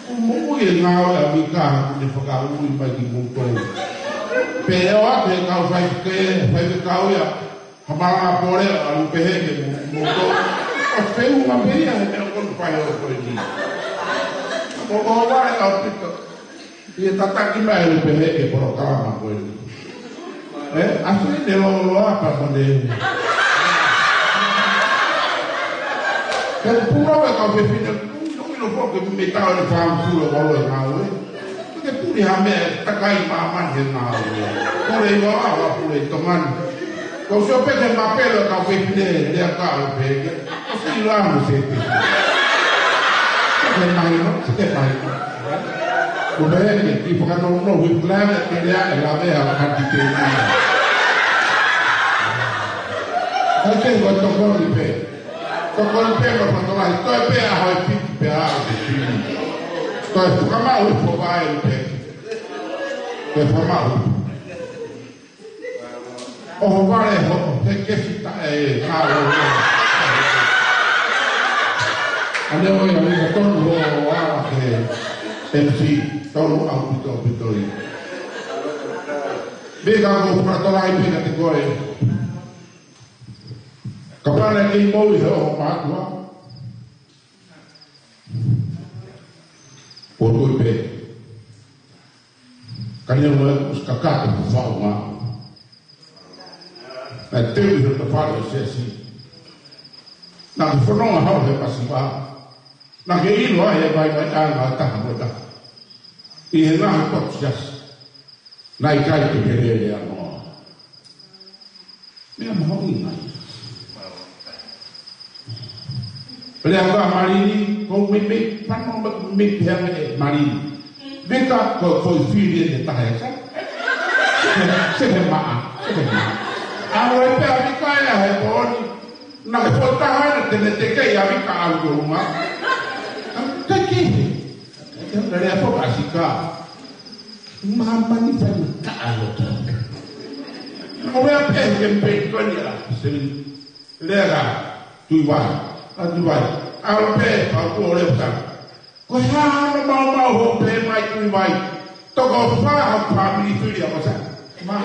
ʻO moʻui e ngāue ʻa Mika, ne fakaui mai ki moutolu. Pea ʻoatu e kau faifekau, faifekau ia, ha malanga pole, ʻalu pehē ke mo-, moutolu. ʻO feʻunga pē ia he meʻa ko eni fai ʻo ko eni. Ko ko vale ʻaupito. ʻI he tataki mai ʻalu pehē ki he polokalama ko eni. ʻE, ʻasi ne loloa pa ko ne. Ke puna ʻa e kau fefine, ʻuno, ʻuno foki me tau ne fāmfulu ʻo ʻalu e ngāue. Ke puli ha meʻa ʻe takai māmani he ngāue. Pule ʻi Vavaʻu, pule ʻi Tonga ni. Ko sio pē ke mapelo kau fefine, lea ka ʻalu pehē ke. Ko si la mo se pē. Ke mahino, ke mahino. Ko pehē ke ki fakanono hui pulana ke lea e lave ʻa kati te ni. Ka ke ko tokoni pē. Tokoni pē mo fakalahi. Toe pē ʻa hoi piki pē ʻa te piki. Toe fakamaʻu po vai pē. Toe fakamaʻu. ʻO ho vale ho, he kefi ta e, ka lo. ʻA ne ʻo ia, ʻa ne ka tonu ho, ʻo ala ke M C, tonu ʻaupito, ʻaupito ia. Mika ko fakatolai mika te koe. Kapau naʻe kei moʻui he ʻoho mātuʻa. Ko tui pē. Ka ne ʻomai ʻusi kakato ko faʻunga. Naʻe teu ʻi he tafale ʻo Siasi. Naʻa ke fononga hau he masiva. Naʻa ke ʻilo ai e vaivaiʻanga ʻa e taha mo e taha. ʻI he ngaahi potu Siasi. Naʻe ʻikai ke pele le anoa. Meʻa mahuʻinga ia. Pele anga Malini, ko me me, pano me me pea me Malini. Mika ko ko fili e taha e sa. Se he maa, se he maa. A ue pea Mika ia he pōni. Naʻe fo taha na te ne teke ia Mika au ko uma. Teke he. Te lea fo ka sika. Māmani fai ka alo to. Ko mea pē ke me pē ko ni a. Se lea ka tui vai. A tui vai. A pē pa ko le sa. Ko ha no mau mau ho pē mai tui vai. Toko fā ha fāmili fili a ko sa. Ma.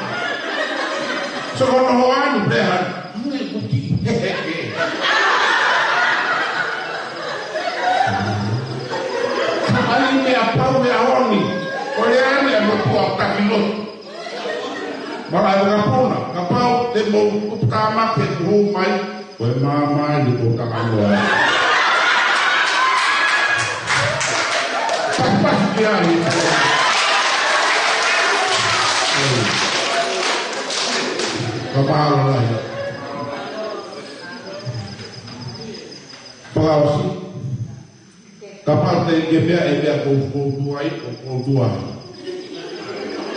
So ko no ho anu pē ha. Nge kuti. He he he. Ai meʻa pau meʻa oni. Ko le ane a mo pua taki lotu. Mara e kapona, kapau te mou kupu tāmaki e kuhu mai, ko e māmā ni ko takanoa. Pasipasi ki ai. Kapau lahi. Palaosi. Kapau te ke meʻa e meʻa ko ko tuai, ko ko tuai.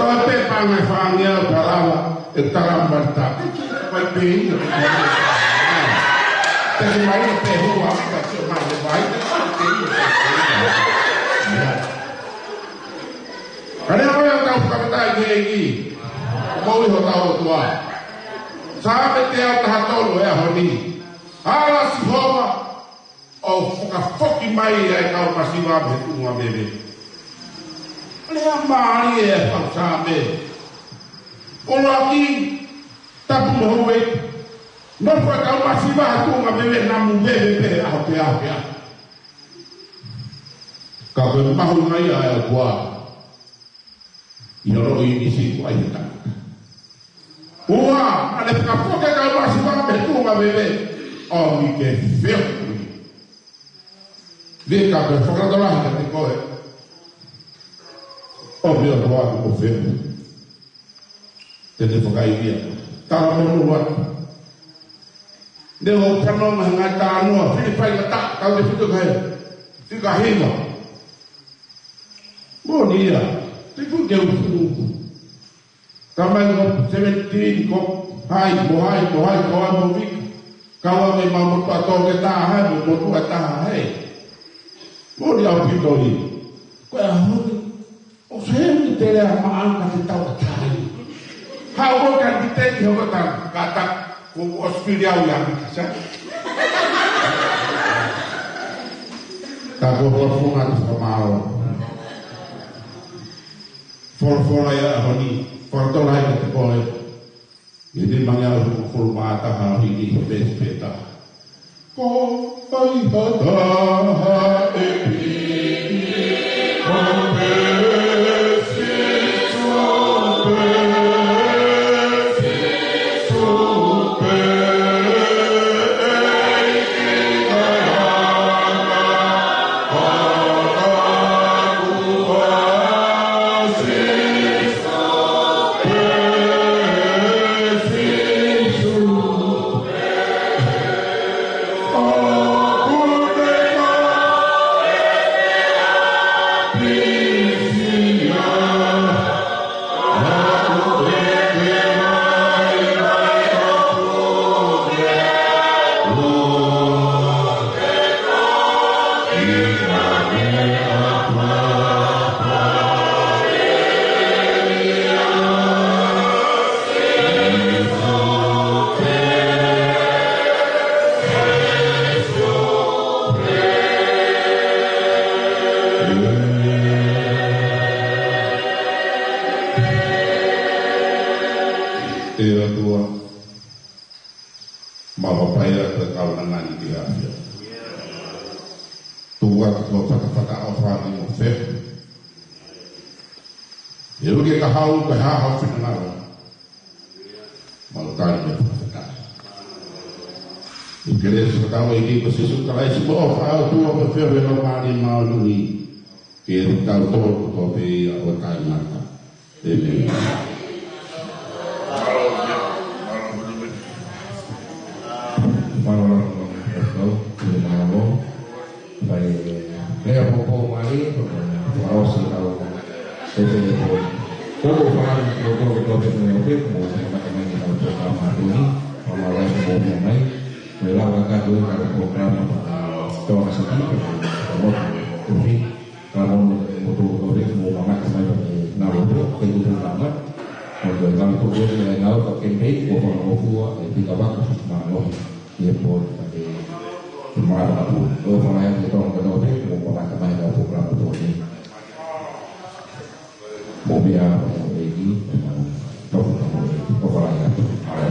Tau pē panga e fāngia o Palava, e Palava ta. Pai pē ia. Te ke mai o pē hua, ka te mai le vai, te pē ia. Ka ne ʻoua tau fakataha ki he ʻEiki. Moʻui hotau ʻOtua. Saame teau taha tolu e ʻaho ni. Ala Sihova, ʻo fakafoki mai ʻa e kau masiva mei he tuʻunga veve. Lea mālie e fau Saame. ʻUluaki, tapu mo houʻeiki. Nofo e kau masiva he tuʻunga veve namu veve pē ʻaho pē ʻaho pē ʻaho. Ka ko e mahuʻinga ia ʻa e ʻOtua. ʻI holo ʻi ni si ko ai he tangata. Ua, ʻa ne fakafoki e kau masiva mei he tuʻunga veve. ʻO mi ke feo. Veka ko e fakatolahi ka te koe. ʻO mi ʻOtua ko feo. Te te fakaivia. Tala mo nua. Ne o fanonga he ngaahi talanoa, Filipai ka ta, tau te fitu kai. Fika hiva. Moʻoni ia, te ku ke ufu. Tamai ko seventeen ko hai, mo hai, mo hai, ko hai mo vika. Kau ange mo motuʻa toketā hai, mo motuʻa taha hai. Moli ʻaupito ʻi. Ko e ʻaho ni. ʻOku ʻi heni te lea maʻa ka te tau ʻatai. Haʻu ʻo ka te teki hoko ta, ka ta, ko Australia ʻo ia, sa? Ka ko e funga atu fakamālō. Folofola ia ʻaho ni, folofola ia te koe. ʻI he nimangeau hongofulu mā taha ʻo hiki he veesi pē taha. Ko hai ha taha ʻe piki, ko Sīsū pē, Sīsū pē, ʻEiki taʻengata, ʻa taku ʻa Sīsū pē, Sīsū pē. ʻE ʻOtua, mau ʻofa atu ki he kaunanga ni ki he ʻAfio. Tuku atu hoʻo fatafata ʻofa ni mo fehu. ʻE ui ke ka hau, ka hahau finangalo. Mau tali mo fakafetaʻi. ʻI he kelesi ʻa hotau ʻEiki ko Sīsū Kalaisi mo e ʻofa ʻa e ʻOtua mo e feohi ʻa e Laumālie Māʻoniʻoni, ke ʻiate kitautolu kotoa pē ʻo taʻengata. ʻĒmeni. Mālō, mālō, mālō. Fai lea poupou mālie, fakaʻosi ʻetau ʻEfeso. Ko e fakaʻosi ʻo e polokalama ko eni, mo e fakaʻosi mai ʻetau polokalama ʻaho ni, pea mau ʻoatu e meʻa mai. Mo e lava ka ko e polokalama pea toka saki, pea mo e kofi. Ka mo e motu ko e mo mamata mai pea mo e ngalo pea ke tutu nama. Mo e ngalo ko e ngalo ka ke mei, mo e ngalo fua, e pika vaka, mālō. ʻI he pō, ʻi he mālō atu. ʻOfa lahi atu ki he Tonga kotoa pē, mo mamata mai ʻetau polokalama ʻaho ni. Mo pea, mo e ki, mo, mo, mo, ʻofa lahi atu. Mālō.